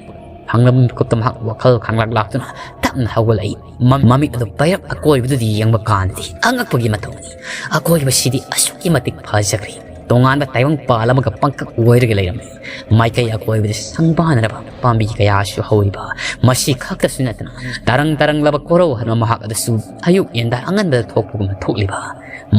ꯐꯪꯂꯕ ꯃꯤꯀꯨꯞꯇ ꯃꯍꯥꯛ ꯋꯥꯈꯜ ꯈꯪꯂꯥꯛ ꯂꯥꯛꯇꯨꯅ ꯇꯞꯅ ꯍꯧꯒꯠꯂꯛꯏ꯫ ꯃ-, ꯃꯃꯤꯠ ꯑꯗꯨ ꯄꯩꯔꯞ ꯑꯀꯣꯏꯕꯗꯨꯗ ꯌꯦꯡꯕ ꯀꯥꯟꯗꯗꯤ ꯑꯉꯛꯄꯒꯤ ꯃꯇꯧꯅꯤ꯫ ꯑꯀꯣꯏꯕꯁꯤꯗꯤ ꯑꯁꯨꯛꯀꯤ ꯃꯇꯤꯛ ꯐꯖꯈ꯭ꯔꯦ꯫ ꯇꯣꯉꯥꯟꯕ ꯇꯥꯏꯕꯪ ꯄꯥꯜ ꯑꯃꯒ ꯄꯪꯀꯛ ꯑꯣꯏꯔꯒ ꯂꯩꯔꯝꯃꯤ꯫ ꯃꯥꯏꯀꯩ ꯑꯀꯣꯏꯕꯗ ꯁꯪꯕꯥꯟꯅꯔꯕ ꯄꯥꯝꯕꯤ ꯀꯌꯥꯁꯨ ꯍꯧꯔꯤꯕ꯫ ꯃꯁꯤ ꯈꯛꯇꯁꯨ ꯅꯠꯇꯅ ꯇꯔꯪ ꯇꯔꯪꯂꯕ ꯀꯣꯔꯧ ꯍꯟꯕ ꯃꯍꯥꯛ ꯑꯗꯨꯁꯨ ꯑꯌꯨꯛ ꯌꯦꯟꯗꯥ ꯑꯉꯟꯕꯗ ꯊꯣꯛꯄꯒꯨꯝꯅ ꯊꯣꯛꯂꯤꯕ꯫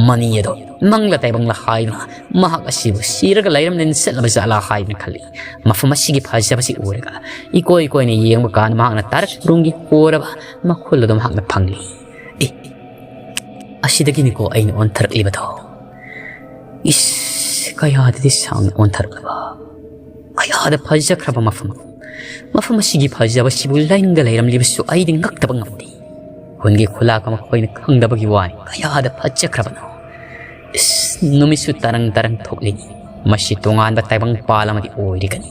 ꯃꯅꯤ ꯑꯗꯣ ꯃꯪꯂ ꯇꯥꯏꯕꯪꯂ ꯍꯥꯏꯗꯨꯅ ꯃꯍꯥꯛ ꯑꯁꯤꯕꯨ ꯁꯤꯔꯒ ꯂꯩꯔꯝꯂꯦꯅ ꯆꯠꯂꯕ ꯖꯥꯠꯂꯥ ꯍꯥꯏꯗꯨꯅ ꯈꯜꯂꯤ꯫ ꯃꯐꯝ ꯑꯁꯤꯒꯤ ꯐꯖꯕꯁꯤ ꯎꯔꯒ ꯏꯀꯣꯏ ꯀꯣꯏꯅ ꯌꯦꯡꯕ ꯀꯥꯟꯗ ꯃꯍꯥꯛꯅ ꯇꯥꯔꯛ ꯁꯨꯔꯨꯡꯒꯤ ꯍꯣꯔꯕ ꯃꯈꯨꯜ ꯑꯗꯨ ꯃꯍꯥꯛꯅ ꯐꯪꯂꯤ꯫ "ꯑꯦ, ꯑꯁꯤꯗꯒꯤꯅꯤꯀꯣ ꯑꯩꯅ ꯑꯣꯟꯊꯔꯛꯂꯤꯕꯗꯣ꯫ ꯏꯁ, ꯀꯌꯥꯗꯗꯤ ꯁꯥꯡꯅ ꯑꯣꯟꯊꯔꯛꯂꯕ, ꯀꯌꯥꯗ ꯐꯖꯈ꯭ꯔꯕ ꯃꯐꯝ꯫ ꯃꯐꯝ ꯑꯁꯤꯒꯤ ꯐꯖꯕꯁꯤꯕꯨ ꯂꯥꯏꯅꯤꯡꯗ ꯂꯩꯔꯝꯂꯤꯕꯁꯨ ꯑꯩꯗꯤ ꯉꯛꯇꯕ ꯉꯝꯗꯦ꯫ ꯍꯨꯟꯒꯤ ꯈꯨꯂꯥꯛ ꯑꯃ ꯑꯩꯈꯣꯏꯅ ꯈꯪꯗꯕꯒꯤ ꯋꯥꯅꯤ꯫ ꯀꯌꯥꯗ ꯐꯖꯈ꯭ꯔꯕꯅꯣ꯫ ꯏꯁ, ꯅꯨꯃꯤꯠꯁꯨ ꯇꯔꯪ ꯇꯔꯪ ꯊꯣꯛꯂꯤꯅꯤ꯫ ꯃꯁꯤ ꯇꯣꯉꯥꯟꯕ ꯇꯥꯏꯕꯪ ꯄꯥꯜ ꯑꯃꯗꯤ ꯑꯣꯏꯔꯤꯒꯅꯤ꯫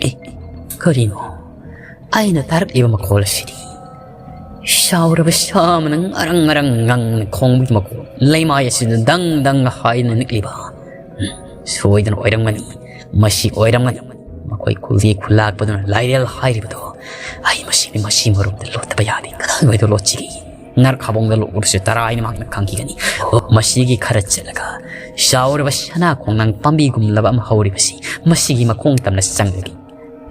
ꯑꯦ, ꯀꯔꯤꯅꯣ? ꯑꯩꯅ ꯇꯥꯔꯛꯂꯤꯕ ꯃꯈꯣꯜ ꯑꯁꯤꯗꯤ ꯁꯥꯎꯔꯕ ꯁꯥ ꯑꯃꯅ ꯉꯔꯪ ꯉꯔꯪ ꯉꯪꯅ ꯈꯣꯡꯕꯒꯤ ꯃꯈꯣꯜ, ꯂꯩꯃꯥꯏ ꯑꯁꯤꯗ ꯗꯪ ꯗꯪ ꯍꯥꯏꯅ ꯅꯤꯛꯂꯤꯕ꯫ ꯎꯝ, ꯁꯣꯏꯗꯅ ꯑꯣꯏꯔꯝꯒꯅꯤ꯫ ꯃꯁꯤ ꯑꯣꯏꯔꯝꯒꯅꯤ꯫ ꯃꯈꯣꯏ ꯈꯨꯜꯒꯤ ꯈꯨꯂꯥꯛꯄꯗꯨꯅ ꯂꯥꯏꯔꯦꯜ ꯍꯥꯏꯔꯤꯕꯗꯣ꯫ ꯑꯩ ꯃꯁꯤꯗꯤ ꯃꯁꯤ ꯃꯔꯨꯞꯇ ꯂꯣꯠꯇꯕ ꯌꯥꯗꯦ꯫ ꯀꯗꯥꯏꯋꯥꯏꯗ ꯂꯣꯠꯁꯤꯒꯦ? ꯅꯔꯛ ꯍꯥꯕꯣꯡꯗ ꯂꯣꯠꯂꯕꯁꯨ ꯇꯔꯥꯏꯅ ꯃꯍꯥꯛꯅ ꯈꯪꯈꯤꯒꯅꯤ꯫ ꯑꯣ, ꯃꯁꯤꯒꯤ ꯈꯔ ꯆꯠꯂꯒ ꯆꯥꯎꯔꯕ ꯁꯅꯥ ꯈꯣꯡꯅꯥꯡ ꯄꯥꯝꯕꯤꯒꯨꯝꯂꯕ ꯑꯃ ꯍꯧꯔꯤꯕꯁꯤ, ꯃꯁꯤꯒꯤ ꯃꯈꯣꯡ ꯇꯝꯅ ꯆꯪꯂꯒꯦ꯫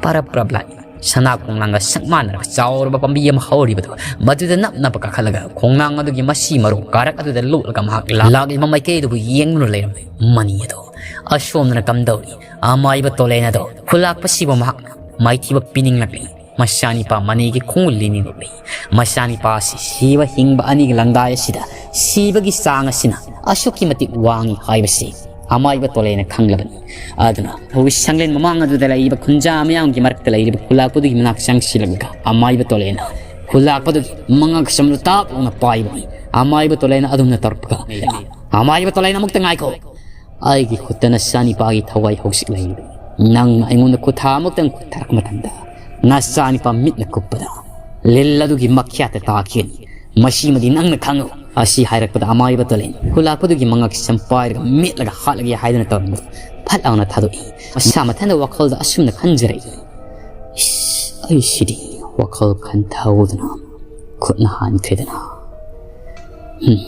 ꯄꯔꯞ ꯄꯔꯞ ꯂꯥꯛꯏ꯫ ꯁꯅꯥ ꯈꯣꯡꯅꯥꯡꯒ ꯁꯛ ꯃꯥꯟꯅꯔꯕ ꯆꯥꯎꯔꯕ ꯄꯥꯝꯕꯤ ꯑꯃ ꯍꯧꯔꯤꯕꯗꯣ, ꯃꯗꯨꯗ ꯅꯞ ꯅꯞꯄ ꯀꯥꯈꯠꯂꯒ ꯈꯣꯡꯅꯥꯡ ꯑꯗꯨꯒꯤ ꯃꯁꯤ ꯃꯔꯨ ꯀꯥꯔꯛ ꯑꯗꯨꯗ ꯂꯣꯠꯂꯒ ꯃꯍꯥꯛ ꯂꯥꯛꯂꯤꯕ ꯃꯥꯏꯀꯩ ꯑꯗꯨꯕꯨ ꯌꯦꯡꯗꯨꯅ ꯂꯩꯔꯝꯃꯤ꯫ ꯃꯅꯤ ꯑꯗꯣ ꯑꯁꯣꯝꯗꯅ ꯀꯝꯗꯧꯔꯤ? ꯑꯃꯥꯏꯕ ꯇꯣꯂꯦꯟ ꯑꯗꯣ ꯈꯨꯂꯥꯛꯄꯁꯤꯕꯨ ꯃꯍꯥꯛꯅ ꯃꯥꯏꯊꯤꯕ ꯄꯤꯅꯤꯡꯂꯛꯂꯤ꯫ ꯃꯆꯥꯅꯤꯄꯥ ꯃꯅꯤꯒꯤ ꯈꯣꯡꯎꯜ ꯂꯤꯅꯤꯡꯂꯛꯂꯤ꯫ ꯃꯆꯥꯅꯤꯄꯥ ꯑꯁꯤ ꯁꯤꯕ ꯍꯤꯡꯕ ꯑꯅꯤꯒꯤ ꯂꯪꯗꯥꯏ ꯑꯁꯤꯗ ꯁꯤꯕꯒꯤ ꯆꯥꯡ ꯑꯁꯤꯅ ꯑꯁꯨꯛꯀꯤ ꯃꯇꯤꯛ ꯋꯥꯡꯏ ꯍꯥꯏꯕꯁꯤ ꯑꯃꯥꯏꯕ ꯇꯣꯂꯦꯅ ꯈꯪꯂꯕꯅꯤ꯫ ꯑꯗꯨꯅ ꯍꯧꯖꯤꯛ ꯁꯪꯂꯦꯟ ꯃꯃꯥꯡ ꯑꯗꯨꯗ ꯂꯩꯔꯤꯕ ꯈꯨꯟꯖꯥ ꯃꯤꯌꯥꯝꯒꯤ ꯃꯔꯛꯇ ꯂꯩꯔꯤꯕ ꯈꯨꯂꯥꯛꯄꯗꯨꯒꯤ ꯃꯅꯥꯛ ꯆꯪꯁꯤꯜꯂꯛꯂꯒ ꯑꯃꯥꯏꯕ ꯇꯣꯂꯦꯅ ꯈꯨꯂꯥꯛꯄꯗꯨꯒꯤ ꯃꯉꯛ ꯁꯝꯗꯨ ꯇꯥꯞ ꯂꯥꯎꯅ ꯄꯥꯏꯕꯅꯤ꯫ ꯑꯃꯥꯏꯕ ꯇꯣꯂꯦꯅ ꯑꯗꯨꯝꯅ ꯇꯧꯔꯛꯄꯒ, "ꯑꯃꯥꯏꯕ ꯇꯣꯂꯦꯅ, ꯑꯃꯨꯛꯇ ꯉꯥꯏꯈꯣ꯫ ꯑꯩꯒꯤ ꯈꯨꯠꯇ ꯅꯆꯥꯅꯤꯄꯥꯒꯤ ꯊꯋꯥꯏ ꯍꯧꯖꯤꯛ ꯂꯩꯔꯤꯕꯅꯤ꯫ ꯅꯪꯅ ꯑꯩꯉꯣꯟꯗ ꯈꯨꯠꯊꯥ ꯑꯃꯨꯛꯇꯪ ꯈꯨꯠꯊꯔꯛꯄ ꯃꯇꯝꯗ ꯅꯆꯥꯅꯤꯄꯥ ꯃꯤꯠꯅ ꯀꯨꯞꯄꯗ ꯂꯤꯜ ꯑꯗꯨꯒꯤ ꯃꯈ꯭ꯌꯥꯠꯇ ꯇꯥꯈꯤꯒꯅꯤ꯫ ꯃꯁꯤꯃꯗꯤ ꯅꯪꯅ ꯈꯪꯉꯨ꯫" ꯑꯁꯤ ꯍꯥꯏꯔꯛꯄꯗ ꯑꯃꯥꯏꯕ ꯇꯣꯂꯦꯟ ꯈꯨꯂꯥꯛꯄꯗꯨꯒꯤ ꯃꯉꯛ ꯁꯝ ꯄꯥꯏꯔꯒ ꯃꯦꯠꯂꯒ ꯍꯥꯠꯂꯒꯦ ꯍꯥꯏꯗꯨꯅ ꯇꯧꯔꯝꯕꯗꯨ ꯐꯠ ꯂꯥꯎꯅ ꯊꯥꯗꯣꯛꯏ꯫ ꯃꯁꯥ ꯃꯊꯟꯇ ꯋꯥꯈꯜꯗ ꯑꯁꯨꯝꯅ ꯈꯟꯖꯔꯛꯏ, "ꯏꯁ, ꯑꯩꯁꯤꯗꯤ ꯋꯥꯈꯜ ꯈꯟꯊꯍꯧꯗꯅ ꯈꯨꯠꯅ ꯍꯥꯟꯈ꯭ꯔꯦꯗꯅ꯫ ꯎꯝ,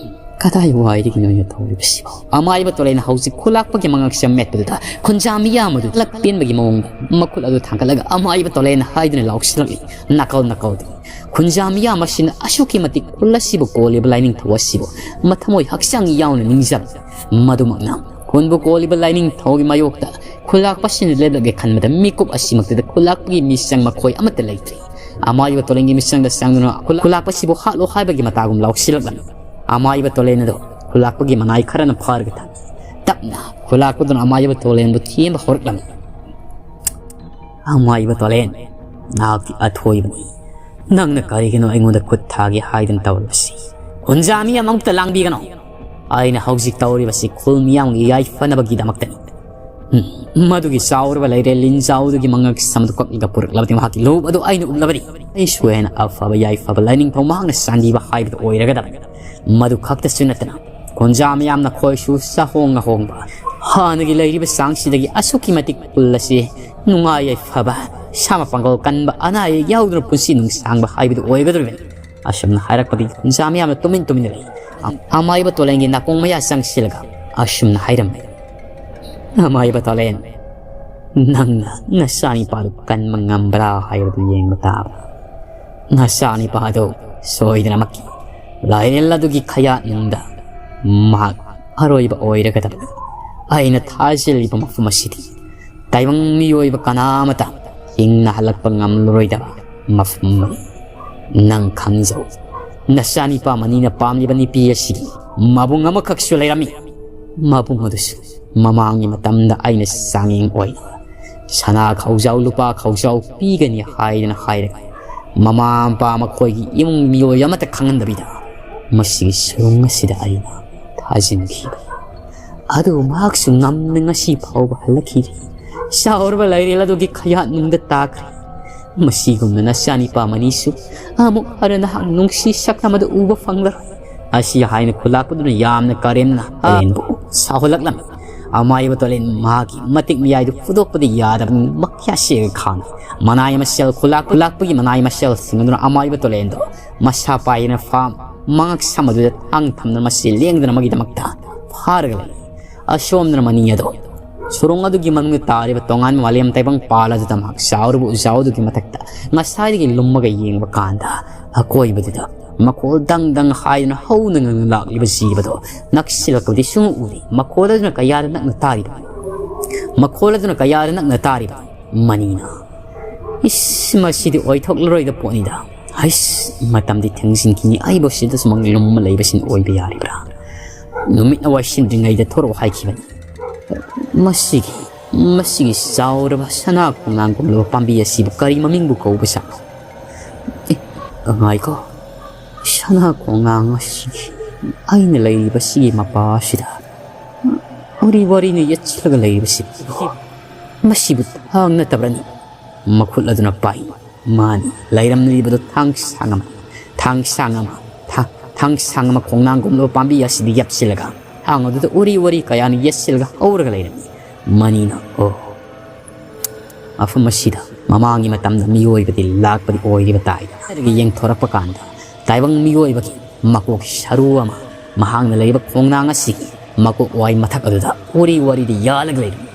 ꯀꯗꯥꯏ ꯋꯥꯏꯗꯒꯤꯅꯣ ꯑꯩꯅ ꯇꯧꯔꯤꯕꯁꯤꯕꯣ?" ꯑꯃꯥꯏꯕ ꯇꯣꯂꯦꯟ ꯍꯧꯖꯤꯛ ꯈꯨꯂꯥꯛꯄꯒꯤ ꯃꯉꯛꯁꯦ ꯃꯦꯠꯄꯗꯨꯗ ꯈꯨꯟꯖꯥ ꯃꯤꯌꯥꯝ ꯑꯗꯨ ꯂꯛ ꯄꯦꯟꯕꯒꯤ ꯃꯑꯣꯡꯗ ꯃꯈꯨꯠ ꯑꯗꯨ ꯊꯥꯡꯒꯠꯂꯒ ꯑꯃꯥꯏꯕ ꯇꯣꯂꯦꯟ ꯍꯥꯏꯗꯨꯅ ꯂꯥꯎꯁꯤꯜꯂꯛꯂꯤ꯫ ꯅꯥꯀꯜ ꯅꯥꯀꯜꯗꯒꯤ ꯈꯨꯟꯖꯥ ꯃꯤꯌꯥꯝ ꯑꯁꯤꯅ ꯑꯁꯨꯛꯀꯤ ꯃꯇꯤꯛ ꯈꯨꯜ ꯑꯁꯤꯕꯨ ꯀꯣꯜꯂꯤꯕ ꯂꯥꯏꯅꯤꯡꯊꯧ ꯑꯁꯤꯕꯨ ꯃꯊꯃꯣꯏ ꯍꯛꯆꯥꯡ ꯌꯥꯎꯅ ꯅꯤꯡꯖꯕ꯫ ꯃꯗꯨꯃꯛꯅ ꯈꯨꯟꯕꯨ ꯀꯣꯜꯂꯤꯕ ꯂꯥꯏꯅꯤꯡꯊꯧꯒꯤ ꯃꯥꯌꯣꯛꯇ ꯈꯨꯂꯥꯛꯄꯁꯤꯡꯅ ꯂꯦꯞꯂꯒꯦ ꯈꯟꯕꯗ ꯃꯤꯀꯨꯞ ꯑꯁꯤꯃꯛꯇꯗ ꯈꯨꯂꯥꯛꯄꯒꯤ ꯃꯤꯆꯪ ꯃꯈꯣꯏ ꯑꯃꯠꯇ ꯂꯩꯇ꯭ꯔꯤ꯫ ꯑꯃꯥꯏꯕ ꯇꯣꯂꯦꯟꯒꯤ ꯃꯤꯆꯪꯗ ꯆꯪꯗꯨꯅ ꯈꯨꯂꯥꯛꯄꯁꯤꯕꯨ ꯍꯥꯠꯂꯣ ꯍꯥꯏꯕꯒꯤ ꯃꯇꯥꯒꯨꯝ ꯂꯥꯎꯁꯤꯜꯂꯛꯂꯝꯃꯤ꯫ ꯑꯃꯥꯏꯕ ꯇꯣꯂꯦꯟ ꯑꯗꯣ ꯈꯨꯂꯥꯛꯄꯒꯤ ꯃꯅꯥꯏ ꯈꯔꯅ ꯐꯥꯔꯒ ꯊꯝꯃꯤ꯫ ꯇꯞꯅ ꯈꯨꯂꯥꯛꯄꯗꯨꯅ ꯑꯃꯥꯏꯕ ꯇꯣꯂꯦꯟꯕꯨ ꯊꯦꯝꯕ ꯍꯧꯔꯛꯂꯝꯃꯤ꯫ "ꯑꯃꯥꯏꯕ ꯇꯣꯂꯦꯟ, ꯅꯍꯥꯛꯇꯤ ꯑꯊꯣꯏꯕꯅꯤ꯫ ꯅꯪꯅ ꯀꯔꯤꯒꯤꯅꯣ ꯑꯩꯉꯣꯟꯗ ꯈꯨꯠ ꯊꯥꯒꯦ ꯍꯥꯏꯗꯨꯅ ꯇꯧꯔꯤꯕꯁꯤ? ꯈꯨꯟꯖꯥ ꯃꯤ ꯑꯃꯃꯨꯛꯇ ꯂꯥꯡꯕꯤꯒꯅꯨ꯫ ꯑꯩꯅ ꯍꯧꯖꯤꯛ ꯇꯧꯔꯤꯕꯁꯤ ꯈꯨꯜ ꯃꯤꯌꯥꯝꯒꯤ ꯌꯥꯏꯐꯅꯕꯒꯤꯗꯃꯛꯇꯅꯤ꯫ ꯎꯝ, ꯃꯗꯨꯒꯤ ꯆꯥꯎꯔꯕ ꯂꯩꯔꯦ ꯂꯤꯟꯖꯥꯎꯗꯨꯒꯤ ꯃꯉꯛ ꯁꯝꯗꯨ ꯀꯛꯂꯒ ꯄꯨꯔꯛꯂꯕꯗꯤ ꯃꯍꯥꯛꯀꯤ ꯂꯨꯞ ꯑꯗꯨ ꯑꯩꯅ ꯎꯞꯂꯕꯗꯤ, ꯑꯩꯁꯨ ꯍꯦꯟꯅ ꯑꯐꯕ ꯌꯥꯏꯐꯕ ꯂꯥꯏꯅꯤꯡꯊꯧ ꯃꯍꯥꯛꯅ ꯆꯥꯟꯕꯤꯕ ꯍꯥꯏꯕꯗꯨ ꯑꯣꯏꯔꯒꯗꯕꯅꯤ꯫ ꯃꯗꯨ ꯈꯛꯇꯁꯨ ꯅꯠꯇꯅ, ꯈꯨꯟꯖꯥ ꯃꯤꯌꯥꯝꯅ ꯈꯣꯏꯁꯨ ꯆꯥꯍꯣꯡ ꯉꯥꯍꯣꯡꯕ, ꯍꯥꯟꯅꯒꯤ ꯂꯩꯔꯤꯕ ꯆꯥꯡꯁꯤꯗꯒꯤ ꯑꯁꯨꯛꯀꯤ ꯃꯇꯤꯛ ꯈꯨꯜ ꯑꯁꯤ ꯅꯨꯡꯉꯥꯏ ꯌꯥꯏꯐꯕ, ꯁꯥ ꯃꯄꯥꯡꯒꯜ ꯀꯟꯕ, ꯑꯅꯥ ꯑꯌꯦꯛ ꯌꯥꯎꯗꯅ ꯄꯨꯟꯁꯤ ꯅꯨꯡꯁꯥꯡꯕ ꯍꯥꯏꯕꯗꯨ ꯑꯣꯏꯒꯗꯧꯔꯤꯕꯅꯤ꯫ ꯑꯁꯨꯝꯅ ꯍꯥꯏꯔꯛꯄꯗꯒꯤ ꯈꯨꯟꯖꯥ ꯃꯤꯌꯥꯝꯅ ꯇꯨꯃꯤꯟ ꯇꯨꯃꯤꯟꯅ ꯂꯩ꯫ ꯑ-, ꯑꯃꯥꯏꯕ ꯇꯣꯂꯦꯟꯒꯤ ꯅꯥꯀꯣꯡ ꯃꯌꯥ ꯆꯪꯁꯤꯜꯂꯒ ꯑꯁꯨꯝꯅ ꯍꯥꯏꯔꯝꯃꯤ꯫ ꯑꯃꯥꯏꯕ ꯇꯣꯂꯦꯟ, ꯅꯪꯅ ꯅꯆꯥꯅꯤꯄꯥꯗꯨ ꯀꯟꯕ ꯉꯝꯕ꯭ꯔꯥ ꯍꯥꯏꯕꯗꯨ ꯌꯦꯡꯕ ꯇꯥꯕ꯫ ꯅꯆꯥꯅꯤꯄꯥꯗꯨ ꯁꯣꯏꯗꯅꯃꯛꯀꯤ ꯂꯥꯏꯔꯦꯜ ꯑꯗꯨꯒꯤ ꯈꯌꯥꯠꯅꯨꯡꯗ ꯃꯍꯥꯛ ꯑꯔꯣꯏꯕ ꯑꯣꯏꯔꯒꯗꯕꯅꯤ꯫ ꯑꯩꯅ ꯊꯥꯖꯤꯜꯂꯤꯕ ꯃꯐꯝ ꯑꯁꯤꯗꯤ ꯇꯥꯏꯕꯪ ꯃꯤꯑꯣꯏꯕ ꯀꯅꯥ ꯑꯃꯇ ꯍꯤꯡꯅ ꯍꯜꯂꯛꯄ ꯉꯝꯂꯔꯣꯏꯗꯕ ꯃꯐꯝ ꯑꯃꯅꯤ꯫ ꯅꯪ ꯈꯪꯖꯧ, ꯅꯆꯥꯅꯤꯄꯥ ꯃꯅꯤꯅ ꯄꯥꯝꯂꯤꯕ ꯅꯨꯄꯤ ꯑꯁꯤꯒꯤ ꯃꯕꯨꯡ ꯑꯃꯈꯛꯁꯨ ꯂꯩꯔꯝꯃꯤ꯫ ꯃꯕꯨꯡ ꯑꯗꯨꯁꯨ ꯃꯃꯥꯡꯒꯤ ꯃꯇꯝꯗ ꯑꯩꯅ ꯆꯥꯡꯌꯦꯡ ꯑꯣꯏꯅ ꯁꯅꯥ ꯈꯧꯖꯥꯎ ꯂꯨꯄꯥ ꯈꯧꯖꯥꯎ ꯄꯤꯒꯅꯤ ꯍꯥꯏꯗꯅ ꯍꯥꯏꯔꯒ, ꯃꯃꯥ ꯃꯄꯥ ꯃꯈꯣꯏꯒꯤ ꯏꯃꯨꯡ ꯃꯤꯑꯣꯏ ꯑꯃꯠꯇ ꯈꯪꯍꯟꯗꯕꯤꯗ ꯃꯁꯤꯒꯤ ꯁꯨꯔꯨꯡ ꯑꯁꯤꯗ ꯑꯩꯅ ꯊꯥꯖꯤꯟꯈꯤꯕ꯫ ꯑꯗꯨꯕꯨ ꯃꯍꯥꯛꯁꯨ ꯉꯝꯅ ꯉꯁꯤ ꯐꯥꯎꯕ ꯍꯜꯂꯛꯈꯤꯗ꯭ꯔꯤ꯫ ꯆꯥꯎꯔꯕ ꯂꯩꯔꯦꯜ ꯑꯗꯨꯒꯤ ꯈꯌꯥꯠꯅꯨꯡꯗ ꯇꯥꯈ꯭ꯔꯦ꯫ ꯃꯁꯤꯒꯨꯝꯅ ꯅꯆꯥꯅꯤꯄꯥ ꯃꯅꯤꯁꯨ ꯑꯃꯨꯛ ꯍꯟꯅ ꯅꯍꯥꯛ ꯅꯨꯡꯁꯤ ꯁꯛꯇꯝ ꯑꯗꯨ ꯎꯕ ꯐꯪꯂꯔꯣꯏ꯫ ꯑꯁꯤ ꯍꯥꯏꯅ ꯈꯨꯂꯥꯛꯄꯗꯨꯅ ꯌꯥꯝꯅ ꯀꯔꯦꯝꯅ ꯇꯣꯂꯦꯟꯕꯨ ꯁꯥꯎꯍꯜꯂꯛꯂꯝꯃꯤ꯫ ꯑꯃꯥꯏꯕ ꯇꯣꯂꯦꯟ ꯃꯍꯥꯛꯀꯤ ꯃꯇꯤꯛ ꯃꯌꯥꯏꯗꯨ ꯐꯨꯗꯣꯛꯄꯗꯤ ꯌꯥꯗꯕꯅꯤ꯫ ꯃꯈ꯭ꯌꯥ ꯁꯦꯒ ꯈꯥꯡꯅ ꯃꯅꯥꯏ ꯃꯁꯦꯜ ꯈꯨꯂꯥꯛ-, ꯈꯨꯂꯥꯛꯄꯒꯤ ꯃꯅꯥꯏ ꯃꯁꯦꯜꯁꯤꯡ ꯑꯗꯨꯅ ꯑꯃꯥꯏꯕ ꯇꯣꯂꯦꯟꯗꯣ ꯃꯁꯥ ꯄꯥꯏꯗꯅ ꯐꯥꯝ ꯃꯉꯛ ꯁꯝ ꯑꯗꯨꯗ ꯊꯥꯡ ꯊꯝꯗꯨꯅ ꯃꯁꯤ ꯂꯦꯡꯗꯅꯕꯒꯤꯗꯃꯛꯇ ꯐꯥꯔꯒ ꯂꯩ꯫ ꯑꯁꯣꯝꯗꯅ ꯃꯅꯤ ꯑꯗꯣ ꯁꯨꯔꯨꯡ ꯑꯗꯨꯒꯤ ꯃꯅꯨꯡꯗ ꯇꯥꯔꯤꯕ ꯇꯣꯉꯥꯟꯕ ꯃꯥꯂꯦꯝ ꯇꯥꯏꯕꯪ ꯄꯥꯜ ꯑꯗꯨꯗ ꯃꯍꯥꯛ ꯆꯥꯎꯔꯕ ꯎꯖꯥꯎ ꯑꯗꯨꯒꯤ ꯃꯊꯛꯇ ꯉꯁꯥꯏꯗꯒꯤ ꯂꯨꯝꯃꯒ ꯌꯦꯡꯕ ꯀꯥꯟꯗ ꯑꯀꯣꯏꯕꯗꯨꯗ ꯃꯈꯣꯜ ꯗꯪ ꯗꯪ ꯍꯥꯏꯗꯨꯅ ꯍꯧꯅ ꯉꯪꯅ ꯂꯥꯛꯂꯤꯕ ꯖꯤꯕꯗꯣ ꯅꯛꯁꯤꯜꯂꯛꯄꯗꯤ ꯁꯨꯡꯎ ꯎꯗꯦ꯫ ꯃꯈꯣꯜ ꯑꯗꯨꯅ ꯀꯌꯥꯗ ꯅꯛꯅ ꯇꯥꯔꯤꯕ? ꯃꯈꯣꯜ ꯑꯗꯨꯅ ꯀꯌꯥꯗ ꯅꯛꯅ ꯇꯥꯔꯤꯕ? ꯃꯅꯤꯅ, "ꯏꯁ, ꯃꯁꯤꯗꯤ ꯑꯣꯏꯊꯣꯛꯂꯔꯣꯏꯗ ꯄꯣꯠꯅꯤꯗ꯫ ꯍꯩꯁ, ꯃꯇꯝꯗꯤ ꯊꯦꯡꯖꯤꯟꯈꯤꯅꯤ, ꯑꯩꯕꯨ ꯁꯤꯗ ꯁꯨꯃꯥꯡ ꯂꯨꯝꯃ ꯂꯩꯕꯁꯤꯅ ꯑꯣꯏꯕ ꯌꯥꯔꯤꯕ꯭ꯔꯥ? ꯅꯨꯃꯤꯠꯅ ꯋꯥꯏꯁꯤꯟꯗ꯭ꯔꯤꯉꯩꯗ ꯊꯣꯔꯛꯑꯣ ꯍꯥꯏꯈꯤꯕꯅꯤ꯫ ꯃꯁꯤꯒꯤ, ꯃꯁꯤꯒꯤ ꯆꯥꯎꯔꯕ ꯁꯅꯥ ꯈꯣꯡꯅꯥꯡꯒꯨꯝꯂꯕ ꯄꯥꯝꯕꯤ ꯑꯁꯤꯕꯨ ꯀꯔꯤ ꯃꯃꯤꯡꯕꯨ ꯀꯧꯕ ꯖꯥꯠꯅꯣ? ꯑꯦ, ꯉꯥꯏꯈꯣ, ꯁꯅꯥ ꯈꯣꯡꯅꯥꯡ ꯑꯁꯤꯒꯤ, ꯑꯩꯅ ꯂꯩꯔꯤꯕꯁꯤꯒꯤ ꯃꯄꯥ ꯑꯁꯤꯗ ꯎꯔꯤ ꯋꯥꯔꯤꯅ ꯌꯦꯠꯁꯤꯜꯂꯒ ꯂꯩꯔꯤꯕꯁꯤ ꯃꯁꯤꯕꯨ ꯊꯥꯡ ꯅꯠꯇꯕ꯭ꯔꯅꯤ? ꯃꯈꯨꯠ ꯑꯗꯨꯅ ꯄꯥꯏ꯫ ꯃꯥꯅꯤ, ꯂꯩꯔꯝꯂꯤꯕꯗꯨ ꯊꯥꯡꯁꯥꯡ ꯑꯃ, ꯊꯥꯡꯁꯥꯡ ꯑꯃ, ꯊꯥ-, ꯊꯥꯡꯁꯥꯡ ꯑꯃ ꯈꯣꯡꯅꯥꯡꯒꯨꯝꯂꯕ ꯄꯥꯝꯕꯤ ꯑꯁꯤꯗ ꯌꯥꯞꯁꯤꯜꯂꯒ, ꯊꯥꯡ ꯑꯗꯨꯗ ꯎꯔꯤ ꯋꯥꯔꯤ ꯀꯌꯥꯅ ꯌꯦꯠꯁꯤꯜꯂꯒ ꯍꯧꯔꯒ ꯂꯩꯔꯝꯃꯤ꯫ ꯃꯅꯤꯅ, "ꯑꯣ, ꯃꯐꯝ ꯑꯁꯤꯗ ꯃꯃꯥꯡꯒꯤ ꯃꯇꯝꯗ ꯃꯤꯑꯣꯏꯕꯗꯤ ꯂꯥꯛꯄꯗꯤ ꯑꯣꯏꯔꯤꯕ ꯇꯥꯏ" ꯍꯥꯏꯔꯒ ꯌꯦꯡꯊꯣꯔꯛꯄ ꯀꯥꯟꯗ, ꯇꯥꯏꯕꯪ ꯃꯤꯑꯣꯏꯕꯒꯤ ꯃꯀꯣꯛ ꯁꯔꯨ ꯑꯃ, ꯃꯍꯥꯛꯅ ꯂꯩꯔꯤꯕ ꯈꯣꯡꯅꯥꯡ ꯑꯁꯤꯒꯤ ꯃꯀꯣꯛ ꯋꯥꯏ ꯃꯊꯛ ꯑꯗꯨꯗ ꯎꯔꯤ ꯋꯥꯔꯤꯗ ꯌꯥꯜꯂꯒ ꯂꯩꯔꯝꯃꯤ꯫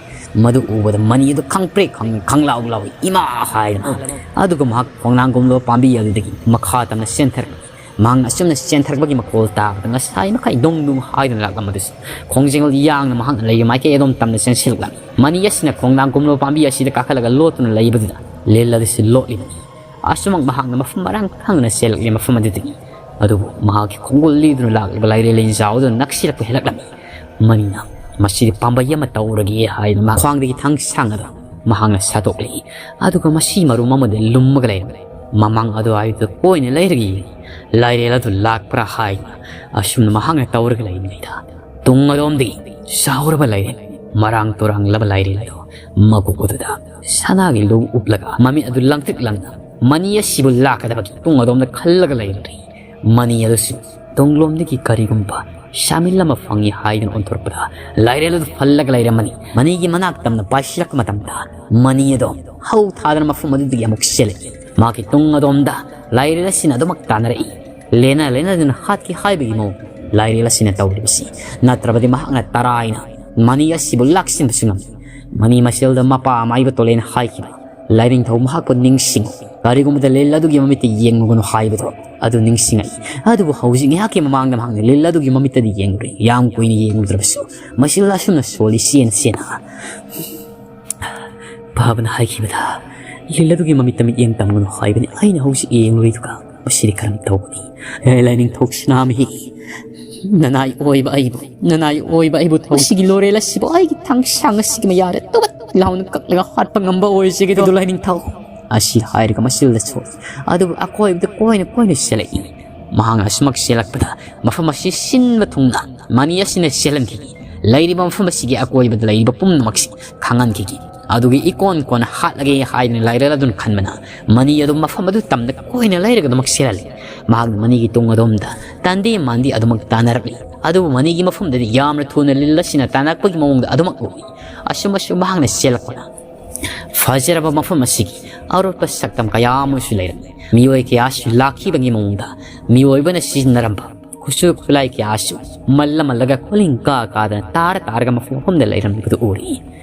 ꯃꯗꯨ ꯎꯕꯗ ꯃꯅꯤ ꯑꯗꯨ ꯈꯪꯄ꯭ꯔꯦꯛ ꯈꯪ-, ꯈꯪꯂꯥꯎ ꯂꯥꯎꯏ, "ꯏꯃꯥ!" ꯍꯥꯏꯗꯨꯅ꯫ ꯑꯗꯨꯒ ꯃꯍꯥꯛ ꯈꯣꯡꯅꯥꯡꯒꯨꯝꯂꯕ ꯄꯥꯝꯕꯤ ꯑꯗꯨꯗꯒꯤ ꯃꯈꯥ ꯇꯝꯅ ꯆꯦꯟꯊꯔꯛꯏ꯫ ꯃꯍꯥꯛꯅ ꯑꯁꯨꯝꯅ ꯆꯦꯟꯊꯔꯛꯄꯒꯤ ꯃꯈꯣꯜ ꯇꯥꯕꯗ ꯉꯁꯥꯏ ꯃꯈꯩ ꯗꯣꯡ ꯗꯣꯡ ꯍꯥꯏꯗꯨꯅ ꯂꯥꯛꯂꯝꯕꯗꯨꯁꯨ ꯈꯣꯡꯖꯦꯜ ꯌꯥꯡꯅ ꯃꯍꯥꯛꯅ ꯂꯩꯔꯤ ꯃꯥꯏꯀꯩ ꯑꯗꯣꯝ ꯇꯝꯅ ꯆꯦꯟꯁꯤꯜꯂꯛꯂꯝꯃꯤ꯫ ꯃꯅꯤ ꯑꯁꯤꯅ ꯈꯣꯡꯅꯥꯡꯒꯨꯝꯂꯕ ꯄꯥꯝꯕꯤ ꯑꯁꯤꯗ ꯀꯥꯈꯠꯂꯒ ꯂꯣꯠꯇꯨꯅ ꯂꯩꯕꯗꯨꯗ ꯂꯤꯜ ꯑꯗꯨꯁꯨ ꯂꯣꯠꯂꯤꯕꯅꯤ꯫ ꯑꯁꯨꯃꯛ ꯃꯍꯥꯛꯅ ꯃꯐꯝ ꯃꯔꯥꯡ ꯈꯪꯅ ꯆꯦꯜꯂꯛꯂꯤ ꯃꯐꯝ ꯑꯗꯨꯗꯒꯤ꯫ ꯑꯗꯨꯕꯨ ꯃꯍꯥꯛꯀꯤ ꯈꯣꯡꯒꯨꯜ ꯂꯤꯗꯨꯅ ꯂꯥꯛꯂꯤꯕ ꯂꯥꯏꯔꯦꯜ ꯂꯦꯟꯖꯥꯎ ꯑꯗꯨ ꯅꯛꯁꯤꯜꯂꯛꯄ ꯍꯦꯜꯂꯛꯂꯝꯃꯤ꯫ ꯃꯅꯤꯅ ꯃꯁꯤꯗꯤ ꯄꯥꯝꯕꯩ ꯑꯃ ꯇꯧꯔꯒꯦ ꯍꯥꯏꯅ ꯃꯍꯥꯛ ꯈ꯭ꯋꯥꯡꯗꯒꯤ ꯊꯥꯡ ꯁꯥꯡ ꯑꯗꯨ ꯃꯍꯥꯛꯅ ꯁꯥꯗꯣꯛꯂꯤ꯫ ꯑꯗꯨꯒ ꯃꯁꯤ ꯃꯔꯨꯝ ꯑꯃꯗ ꯂꯨꯝꯃꯒ ꯂꯩꯔꯝꯃꯤ꯫ ꯃꯃꯥꯡ ꯑꯗꯨꯋꯥꯏꯗꯨꯗ ꯀꯣꯏꯅ ꯂꯩꯔꯒ ꯌꯦꯡꯂꯤ꯫ ꯂꯥꯏꯔꯦꯜ ꯑꯗꯨ ꯂꯥꯛꯄ꯭ꯔꯥ ꯍꯥꯏꯅ ꯑꯁꯨꯝꯅ ꯃꯍꯥꯛꯅ ꯇꯧꯔꯒ ꯂꯩꯔꯤꯉꯩꯗ ꯇꯨꯡ ꯑꯗꯣꯝꯗꯒꯤ ꯆꯥꯎꯔꯕ ꯂꯥꯏꯔꯦꯜ, ꯃꯔꯥꯡ ꯇꯨꯔꯥꯡꯂꯕ ꯂꯥꯏꯔꯦꯜ ꯑꯗꯨ ꯃꯀꯣꯛ ꯑꯗꯨꯗ ꯁꯅꯥꯒꯤ ꯂꯨ ꯎꯞꯂꯒ ꯃꯃꯤꯠ ꯑꯗꯨ ꯂꯪꯇ꯭ꯔꯤꯛ ꯂꯪꯅ ꯃꯅꯤ ꯑꯁꯤꯕꯨ ꯂꯥꯛꯀꯗꯕꯒꯤ ꯇꯨꯡ ꯑꯗꯣꯝꯗ ꯈꯜꯂꯒ ꯂꯩꯔꯝꯂꯤ꯫ ꯃꯅꯤ ꯑꯗꯨꯁꯨ ꯇꯨꯡꯂꯣꯝꯗꯒꯤ ꯀꯔꯤꯒꯨꯝꯕ ꯁꯥꯃꯤꯜ ꯑꯃ ꯐꯪꯏ ꯍꯥꯏꯗꯨꯅ ꯑꯣꯟꯊꯣꯔꯛꯄꯗ ꯂꯥꯏꯔꯦꯜ ꯑꯗꯨ ꯐꯜꯂꯒ ꯂꯩꯔꯝꯃꯅꯤ꯫ ꯃꯅꯤꯒꯤ ꯃꯅꯥꯛ ꯇꯝꯅ ꯄꯥꯏꯁꯤꯜꯂꯛꯄ ꯃꯇꯝꯗ ꯃꯅꯤ ꯑꯗꯣ ꯍꯧ ꯊꯥꯗꯅ ꯃꯐꯝ ꯑꯗꯨꯗꯒꯤ ꯑꯃꯨꯛ ꯆꯦꯜꯂꯛꯏ꯫ ꯃꯍꯥꯛꯀꯤ ꯇꯨꯡ ꯑꯗꯣꯝꯗ ꯂꯥꯏꯔꯦꯜ ꯑꯁꯤꯅ ꯑꯗꯨꯃꯛ ꯇꯥꯟꯅꯔꯛꯏ꯫ ꯂꯦꯟꯅ ꯂꯦꯟꯅꯗꯨꯅ ꯍꯥꯠꯀꯦ ꯍꯥꯏꯕꯒꯤ ꯃꯑꯣꯡ ꯂꯥꯏꯔꯦꯜ ꯑꯁꯤꯅ ꯇꯧꯔꯤꯕꯁꯤ꯫ ꯅꯠꯇ꯭ꯔꯕꯗꯤ ꯃꯍꯥꯛꯅ ꯇꯔꯥꯏꯅ ꯃꯅꯤ ꯑꯁꯤꯕꯨ ꯂꯥꯛꯁꯤꯟꯕꯁꯨ ꯉꯝꯃꯤ꯫ ꯃꯅꯤ ꯃꯁꯦꯜꯗ ꯃꯄꯥ ꯃꯥꯏꯕ ꯇꯣꯂꯦꯟ ꯍꯥꯏꯈꯤꯕ ꯂꯥꯏꯔꯤꯡꯊꯧ ꯃꯍꯥꯛꯄꯨ ꯅꯤꯡꯁꯤꯡꯉꯨ, ꯀꯔꯤꯒꯨꯝꯕꯗ ꯂꯤꯜ ꯑꯗꯨꯒꯤ ꯃꯃꯤꯠꯇ ꯌꯦꯡꯂꯨꯒꯅꯨ ꯍꯥꯏꯕꯗꯣ ꯑꯗꯨ ꯅꯤꯡꯁꯤꯡꯉꯛꯏ꯫ ꯑꯗꯨꯕꯨ ꯍꯧꯖꯤꯛ ꯉꯥꯏꯍꯥꯛꯀꯤ ꯃꯃꯥꯡꯗ ꯃꯍꯥꯛꯅ ꯂꯤꯜ ꯑꯗꯨꯒꯤ ꯃꯃꯤꯠꯇꯗꯤ ꯌꯦꯡꯂꯨꯔꯦ꯫ ꯌꯥꯝ ꯀꯨꯏꯅ ꯌꯦꯡꯂꯨꯗ꯭ꯔꯕꯁꯨ ꯃꯁꯤꯗ ꯑꯁꯨꯝꯅ ꯁꯣꯜꯂꯤ ꯆꯦꯟ ꯆꯦꯟꯅ꯫ ꯕꯥꯕꯅ ꯍꯥꯏꯈꯤꯕꯗ ꯂꯤꯜ ꯑꯗꯨꯒꯤ ꯃꯃꯤꯠꯇ ꯃꯤꯠꯌꯦꯡ ꯇꯝꯒꯅꯨ ꯍꯥꯏꯕꯅꯤ꯫ ꯑꯩꯅ ꯍꯧꯖꯤꯛ ꯌꯦꯡꯂꯨꯔꯤꯗꯨꯒ ꯃꯁꯤꯗꯤ ꯀꯔꯝ ꯇꯧꯒꯅꯤ? ꯍꯦ ꯂꯥꯏꯅꯤꯡꯊꯧ ꯁꯅꯥꯃꯍꯤ, ꯅꯅꯥꯏ ꯑꯣꯏꯕ ꯑꯩꯕꯨ, ꯅꯅꯥꯏ ꯑꯣꯏꯕ ꯑꯩꯕꯨ ꯊꯧ-, ꯃꯁꯤꯒꯤ ꯂꯣꯔꯦꯜ ꯑꯁꯤꯕꯨ ꯑꯩꯒꯤ ꯊꯥꯡꯁꯥꯡ ꯑꯁꯤꯒꯤ ꯃꯌꯥꯗ ꯇꯨꯕꯠ ꯂꯥꯎꯅ ꯀꯛꯂꯒ ꯍꯥꯠꯄ ꯉꯝꯕ ꯑꯣꯏꯖꯒꯦꯗꯣ ꯂꯥꯏꯅꯤꯡꯊꯧ꯫ ꯑꯁꯤ ꯍꯥꯏꯔꯒ ꯃꯆꯤꯜꯗ ꯁꯣꯛꯏ꯫ ꯑꯗꯨꯕꯨ ꯑꯀꯣꯏꯕꯗ ꯀꯣꯏꯅ ꯀꯣꯏꯅ ꯆꯦꯜꯂꯛꯏ꯫ ꯃꯍꯥꯛꯅ ꯑꯁꯨꯃꯛ ꯆꯦꯜꯂꯛꯄꯗ ꯃꯐꯝ ꯑꯁꯤ ꯁꯤꯟꯕ ꯊꯨꯡꯅ ꯃꯅꯤ ꯑꯁꯤꯅ ꯆꯦꯜꯍꯟꯈꯤ꯫ ꯂꯩꯔꯤꯕ ꯃꯐꯝ ꯑꯁꯤꯒꯤ ꯑꯀꯣꯏꯕꯗ ꯂꯩꯔꯤꯕ ꯄꯨꯝꯅꯃꯛꯁꯤ ꯈꯪꯍꯟꯈꯤꯒꯦ꯫ ꯑꯗꯨꯒ ꯏꯀꯣꯟ ꯀꯣꯟꯅ ꯍꯥꯠꯂꯒꯦ ꯍꯥꯏꯗꯨꯅ ꯂꯥꯏꯔꯦꯜ ꯑꯗꯨꯅ ꯈꯟꯕꯅ ꯃꯅꯤ ꯑꯗꯨ ꯃꯐꯝ ꯑꯗꯨ ꯇꯝꯅ ꯀꯣꯏꯅ ꯂꯩꯔꯒ ꯑꯗꯨꯃꯛ ꯆꯦꯜꯍꯜꯂꯤ꯫ ꯃꯍꯥꯛꯅ ꯃꯅꯤꯒꯤ ꯇꯨꯡ ꯑꯗꯣꯝꯗ ꯇꯥꯟꯗꯤ ꯃꯥꯟꯗꯤ ꯑꯗꯨꯃꯛ ꯇꯥꯟꯅꯔꯛꯂꯤ꯫ ꯑꯗꯨꯕꯨ ꯃꯅꯤꯒꯤ ꯃꯐꯝꯗꯗꯤ ꯌꯥꯝꯅ ꯊꯨꯅ ꯂꯤꯟ ꯑꯁꯤꯅ ꯇꯥꯟꯅꯔꯛꯄꯒꯤ ꯃꯑꯣꯡꯗ ꯑꯗꯨꯃꯛ ꯎꯏ꯫ ꯑꯁꯨꯝ ꯑꯁꯨꯝ ꯃꯍꯥꯛꯅ ꯆꯦꯜꯂꯛꯄꯅ ꯐꯖꯔꯕ ꯃꯐꯝ ꯑꯁꯤꯒꯤ ꯑꯔꯣꯠꯄ ꯁꯛꯇꯝ ꯀꯌꯥ ꯑꯃꯁꯨ ꯂꯩꯔꯝꯃꯤ꯫ ꯃꯤꯑꯣꯏ ꯀꯌꯥꯁꯨ ꯂꯥꯛꯈꯤꯕꯒꯤ ꯃꯑꯣꯡꯗ ꯃꯤꯑꯣꯏꯕꯅ ꯁꯤꯖꯤꯟꯅꯔꯝꯕ ꯈꯨꯠꯁꯨ ꯈꯨꯠꯂꯥꯏ ꯀꯌꯥꯁꯨ ꯃꯜꯂ ꯃꯜꯂꯒ ꯀꯣꯂꯤꯡ ꯀꯥ ꯀꯥꯗꯅ ꯇꯥꯔ ꯇꯥꯔꯒ ꯃꯐꯝ ꯃꯐꯝꯗ ꯂꯩꯔꯝꯂꯤꯕꯗꯨ ꯎꯔꯤ꯫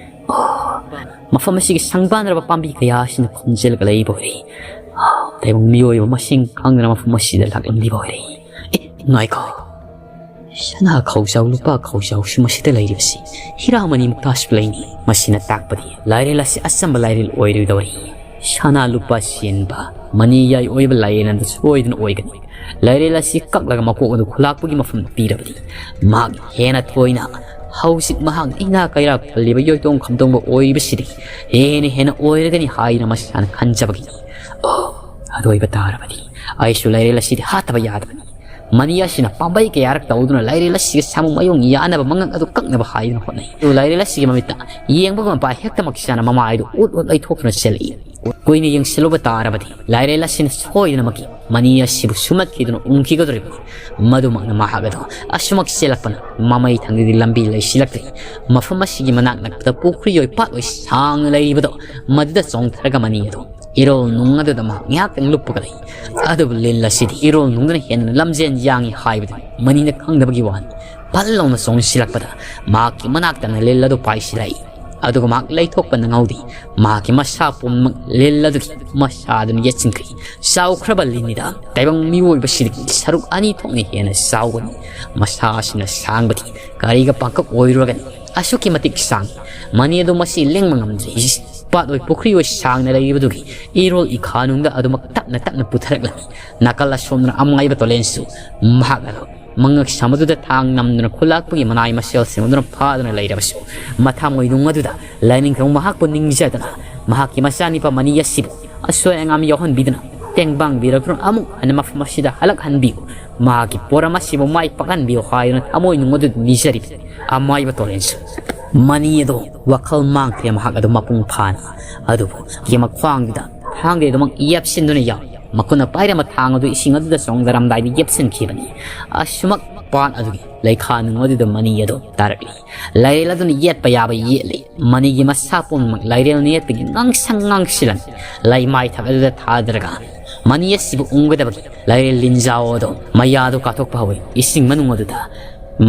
ꯑꯣ, ꯃꯐꯝ ꯑꯁꯤꯒꯤ ꯁꯪꯕꯥꯟꯅꯔꯕ ꯄꯥꯝꯕꯤ ꯀꯌꯥ ꯑꯁꯤꯅ ꯈꯣꯝꯖꯤꯜꯂꯒ ꯂꯩꯕ ꯑꯣꯏꯔꯦ꯫ ꯑꯣ, ꯇꯥꯏꯕꯪ ꯃꯤꯑꯣꯏꯕ ꯃꯁꯤꯡ ꯈꯪꯗꯅ ꯃꯐꯝ ꯑꯁꯤꯗ ꯂꯥꯛꯂꯝꯂꯤꯕ ꯑꯣꯏꯔꯦ꯫ ꯑꯦ, ꯉꯥꯏꯈꯣ꯫ ꯁꯅꯥ ꯈꯧꯖꯥꯎ, ꯂꯨꯄꯥ ꯈꯧꯖꯥꯎꯁꯨ ꯃꯁꯤꯗ ꯂꯩꯔꯤꯕꯁꯤ ꯍꯤꯔꯥꯃꯅꯤ ꯃꯨꯛꯇꯥꯁꯨ ꯂꯩꯅꯤ꯫ ꯃꯁꯤꯅ ꯇꯥꯛꯄꯗꯤ ꯂꯥꯏꯔꯦꯜ ꯑꯁꯤ ꯑꯆꯝꯕ ꯂꯥꯏꯔꯦꯜ ꯑꯣꯏꯔꯣꯏꯗꯧꯔꯤ꯫ ꯁꯅꯥ ꯂꯨꯄꯥ ꯆꯦꯟꯕ, ꯃꯅꯤ ꯌꯥꯏ ꯑꯣꯏꯕ ꯂꯥꯏꯔꯦꯜ ꯑꯗꯨ ꯁꯣꯏꯗꯅ ꯑꯣꯏꯒꯅꯤ꯫ ꯂꯥꯏꯔꯦꯜ ꯑꯁꯤ ꯀꯛꯂꯒ ꯃꯀꯣꯛ ꯑꯗꯨ ꯈꯨꯂꯥꯛꯄꯒꯤ ꯃꯐꯝꯗ ꯄꯤꯔꯕꯗꯤ ꯃꯍꯥꯛ ꯍꯦꯟꯅ ꯊꯣꯏꯅ ꯍꯧꯖꯤꯛ ꯃꯍꯥꯛꯅ ꯏꯅꯥ ꯀꯩꯔꯥꯛ ꯈꯜꯂꯤꯕ ꯌꯣꯏꯇꯣꯡ ꯈꯝꯗꯣꯡꯕ ꯑꯣꯏꯕꯁꯤꯗꯤ ꯍꯦꯟꯅ ꯍꯦꯟꯅ ꯑꯣꯏꯔꯒꯅꯤ ꯍꯥꯏꯅ ꯃꯁꯥꯅ ꯈꯟꯖꯕꯒꯤ꯫ ꯑꯣ, ꯑꯗꯨ ꯑꯣꯏꯕ ꯇꯥꯔꯕꯗꯤ ꯑꯩꯁꯨ ꯂꯥꯏꯔꯦꯜ ꯑꯁꯤꯗꯤ ꯍꯥꯠꯇꯕ ꯌꯥꯗꯕꯅꯤ꯫ ꯃꯅꯤ ꯑꯁꯤꯅ ꯄꯥꯝꯕꯩ ꯀꯌꯥꯔꯛ ꯇꯧꯗꯨꯅ ꯂꯥꯏꯔꯦꯜ ꯑꯁꯤꯒꯤ ꯁꯥꯃꯨ ꯃꯥꯌꯣꯡ ꯌꯥꯅꯕ ꯃꯉꯛ ꯑꯗꯨ ꯀꯛꯅꯕ ꯍꯥꯏꯗꯨꯅ ꯍꯣꯠꯅꯩ꯫ ꯑꯗꯨ ꯂꯥꯏꯔꯦꯜ ꯑꯁꯤꯒꯤ ꯃꯃꯤꯠꯇ ꯌꯦꯡꯕꯒ ꯃꯄꯥ ꯍꯦꯛꯇꯃꯛ ꯆꯥꯅ ꯃꯃꯥꯏꯗꯨ ꯎꯠ ꯎꯠ ꯂꯩꯊꯣꯛꯇꯨꯅ ꯆꯦꯜꯂꯛꯏ꯫ ꯀꯨꯏꯅ ꯌꯦꯡꯁꯤꯜꯂꯨꯕ ꯇꯥꯔꯕꯗꯤ ꯂꯥꯏꯔꯦꯜ ꯑꯁꯤꯅ ꯁꯣꯏꯗꯅꯃꯛꯀꯤ ꯃꯅꯤ ꯑꯁꯤꯕꯨ ꯁꯨꯃꯠꯈꯤꯗꯨꯅ ꯎꯪꯈꯤꯒꯗꯧꯔꯤꯕꯅꯤ꯫ ꯃꯗꯨꯃꯛꯅ ꯃꯍꯥꯛ ꯑꯗꯣ ꯑꯁꯨꯃꯛ ꯆꯦꯜꯂꯛꯄꯅ ꯃꯃꯩ ꯊꯪꯗꯗꯤ ꯂꯝꯕꯤ ꯂꯩꯁꯤꯜꯂꯛꯇ꯭ꯔꯦ꯫ ꯃꯐꯝ ꯑꯁꯤꯒꯤ ꯃꯅꯥꯛ ꯅꯛꯄꯗ ꯄꯨꯈ꯭ꯔꯤ ꯑꯣꯏ ꯄꯥꯠ ꯑꯣꯏ ꯁꯥꯡꯅ ꯂꯩꯔꯤꯕꯗꯣ ꯃꯗꯨꯗ ꯆꯣꯡꯊꯔꯒ ꯃꯅꯤ ꯑꯗꯣ ꯏꯔꯣꯜ ꯅꯨꯡ ꯑꯗꯨꯗ ꯃꯍꯥꯛ ꯉꯥꯏꯍꯥꯛꯇꯪ ꯂꯨꯞꯄꯒ ꯂꯩ꯫ ꯑꯗꯨꯕꯨ ꯂꯤꯟ ꯑꯁꯤꯗꯤ ꯏꯔꯣꯜ ꯅꯨꯡꯗꯨꯅ ꯍꯦꯟꯅ ꯂꯝꯖꯦꯟ ꯌꯥꯡꯏ ꯍꯥꯏꯕꯗꯨ ꯃꯅꯤꯅ ꯈꯪꯗꯕꯒꯤ ꯋꯥꯅꯤ꯫ ꯐꯠ ꯂꯥꯎꯅ ꯆꯣꯡꯁꯤꯜꯂꯛꯄꯗ ꯃꯍꯥꯛꯀꯤ ꯃꯅꯥꯛꯇꯅ ꯂꯤꯜ ꯑꯗꯨ ꯄꯥꯏꯁꯤꯜꯂꯛꯏ꯫ ꯑꯗꯨꯒ ꯃꯍꯥꯛ ꯂꯩꯊꯣꯛꯄ ꯅꯪꯍꯧꯗꯦ꯫ ꯃꯍꯥꯛꯀꯤ ꯃꯁꯥ ꯄꯨꯝꯅꯃꯛ ꯂꯤꯜ ꯑꯗꯨꯒꯤ ꯃꯁꯥꯗꯨꯅ ꯌꯦꯠꯁꯤꯟꯈ꯭ꯔꯦ꯫ ꯆꯥꯎꯈ꯭ꯔꯕ ꯂꯤꯟꯅꯤꯗ ꯇꯥꯏꯕꯪ ꯃꯤꯑꯣꯏꯕꯁꯤꯗꯒꯤ ꯁꯔꯨꯛ ꯑꯅꯤ ꯊꯣꯛꯅ ꯍꯦꯟꯅ ꯆꯥꯎꯒꯅꯤ꯫ ꯃꯁꯥ ꯑꯁꯤꯅ ꯁꯥꯡꯕꯗꯤ ꯀꯔꯤꯒ ꯄꯥꯡꯀꯛ ꯑꯣꯏꯔꯨꯔꯒꯅꯤ? ꯑꯁꯨꯛꯀꯤ ꯃꯇꯤꯛ ꯁꯥꯡꯏ꯫ ꯃꯅꯤ ꯑꯗꯨ ꯃꯁꯤ ꯂꯦꯡꯕ ꯉꯝꯗ꯭ꯔꯦ꯫ ꯄꯥꯠ ꯑꯣꯏ ꯄꯨꯈ꯭ꯔꯤ ꯑꯣꯏ ꯁꯥꯡꯅ ꯂꯩꯔꯤꯕꯗꯨꯒꯤ ꯏꯔꯣꯜ ꯏꯈꯥ ꯅꯨꯡꯗ ꯑꯗꯨꯃꯛ ꯇꯞꯅ ꯇꯞꯅ ꯄꯨꯊꯔꯛꯂꯝꯃꯤ꯫ ꯅꯥꯀꯜ ꯑꯁꯣꯝꯗꯅ ꯑꯃꯥꯏꯕ ꯇꯣꯂꯦꯟꯁꯨ ꯃꯍꯥꯛ ꯑꯗꯨ ꯃꯉꯛ ꯁꯝ ꯑꯗꯨꯗ ꯊꯥꯡ ꯅꯝꯗꯨꯅ ꯈꯨꯂꯥꯛꯄꯒꯤ ꯃꯅꯥꯏ ꯃꯁꯦꯜꯁꯤꯡ ꯑꯗꯨꯅ ꯐꯥꯗꯨꯅ ꯂꯩꯔꯕꯁꯨ ꯃꯊꯥꯡ ꯑꯣꯏꯅꯨꯡ ꯑꯗꯨꯗ ꯂꯥꯏꯅꯤꯡꯊꯧ ꯃꯍꯥꯛꯄꯨ ꯅꯤꯡꯖꯗꯅ ꯃꯍꯥꯛꯀꯤ ꯃꯆꯥꯅꯤꯄꯥ ꯃꯅꯤ ꯑꯁꯤꯕꯨ ꯑꯁꯣꯏ ꯑꯉꯥꯝ ꯌꯥꯎꯍꯟꯕꯤꯗꯨꯅ ꯇꯦꯡꯕꯥꯡꯕꯤꯔꯛꯇꯨꯅ ꯑꯃꯨꯛ ꯍꯟꯅ ꯃꯐꯝ ꯑꯁꯤꯗ ꯍꯜꯂꯛꯍꯟꯕꯤꯌꯨ, ꯃꯍꯥꯛꯀꯤ ꯄꯣꯔꯝ ꯑꯁꯤꯕꯨ ꯃꯥꯏ ꯄꯥꯛꯍꯟꯕꯤꯌꯨ ꯍꯥꯏꯗꯨꯅ ꯊꯃꯣꯏ ꯅꯨꯡ ꯑꯗꯨꯗ ꯅꯤꯖꯔꯤꯕ ꯑꯃꯥꯏꯕ ꯇꯣꯔꯦꯟꯁꯨ꯫ ꯃꯅꯤ ꯑꯗꯣ ꯋꯥꯈꯜ ꯃꯥꯡꯈ꯭ꯔꯦ, ꯃꯍꯥꯛ ꯑꯗꯨ ꯃꯄꯨꯡ ꯐꯥꯅ꯫ ꯑꯗꯨꯕꯨ ꯃꯈ꯭ꯋꯥꯡꯗꯨꯗ ꯊꯥꯡꯗꯩ ꯑꯗꯨꯃꯛ ꯌꯦꯞꯁꯤꯟꯗꯨꯅ ꯌꯥꯎꯏ꯫ ꯃꯈꯨꯠꯅ ꯄꯥꯏꯔꯝꯕ ꯊꯥꯡ ꯑꯗꯨ ꯏꯁꯤꯡ ꯑꯗꯨꯗ ꯆꯣꯡꯊꯔꯝꯗꯥꯏꯗ ꯌꯦꯞꯁꯤꯟꯈꯤꯕꯅꯤ꯫ ꯑꯁꯨꯃꯛ ꯄꯥꯠ ꯑꯗꯨꯒꯤ ꯂꯩꯈꯥ ꯅꯨꯡ ꯑꯗꯨꯗ ꯃꯅꯤ ꯑꯗꯨ ꯇꯥꯔꯛꯂꯤ꯫ ꯂꯥꯏꯔꯦꯜ ꯑꯗꯨꯅ ꯌꯦꯠꯄ ꯌꯥꯕ ꯌꯦꯠꯂꯤ꯫ ꯃꯅꯤꯒꯤ ꯃꯁꯥ ꯄꯨꯝꯅꯃꯛ ꯂꯥꯏꯔꯦꯜꯅ ꯌꯦꯠꯄꯒꯤ ꯉꯥꯡꯁꯪ ꯉꯥꯡꯁꯤꯜꯂꯝꯃꯤ꯫ ꯂꯩꯃꯥꯏ ꯊꯛ ꯑꯗꯨꯗ ꯊꯥꯗꯔꯒ ꯃꯅꯤ ꯑꯁꯤꯕꯨ ꯎꯪꯒꯗꯕꯒꯤ ꯂꯥꯏꯔꯦꯜ ꯂꯤꯟꯖꯥꯎ ꯑꯗꯨ ꯃꯌꯥꯗꯨ ꯀꯥꯊꯣꯛꯄ ꯍꯧꯏ꯫ ꯏꯁꯤꯡ ꯃꯅꯨꯡ ꯑꯗꯨꯗ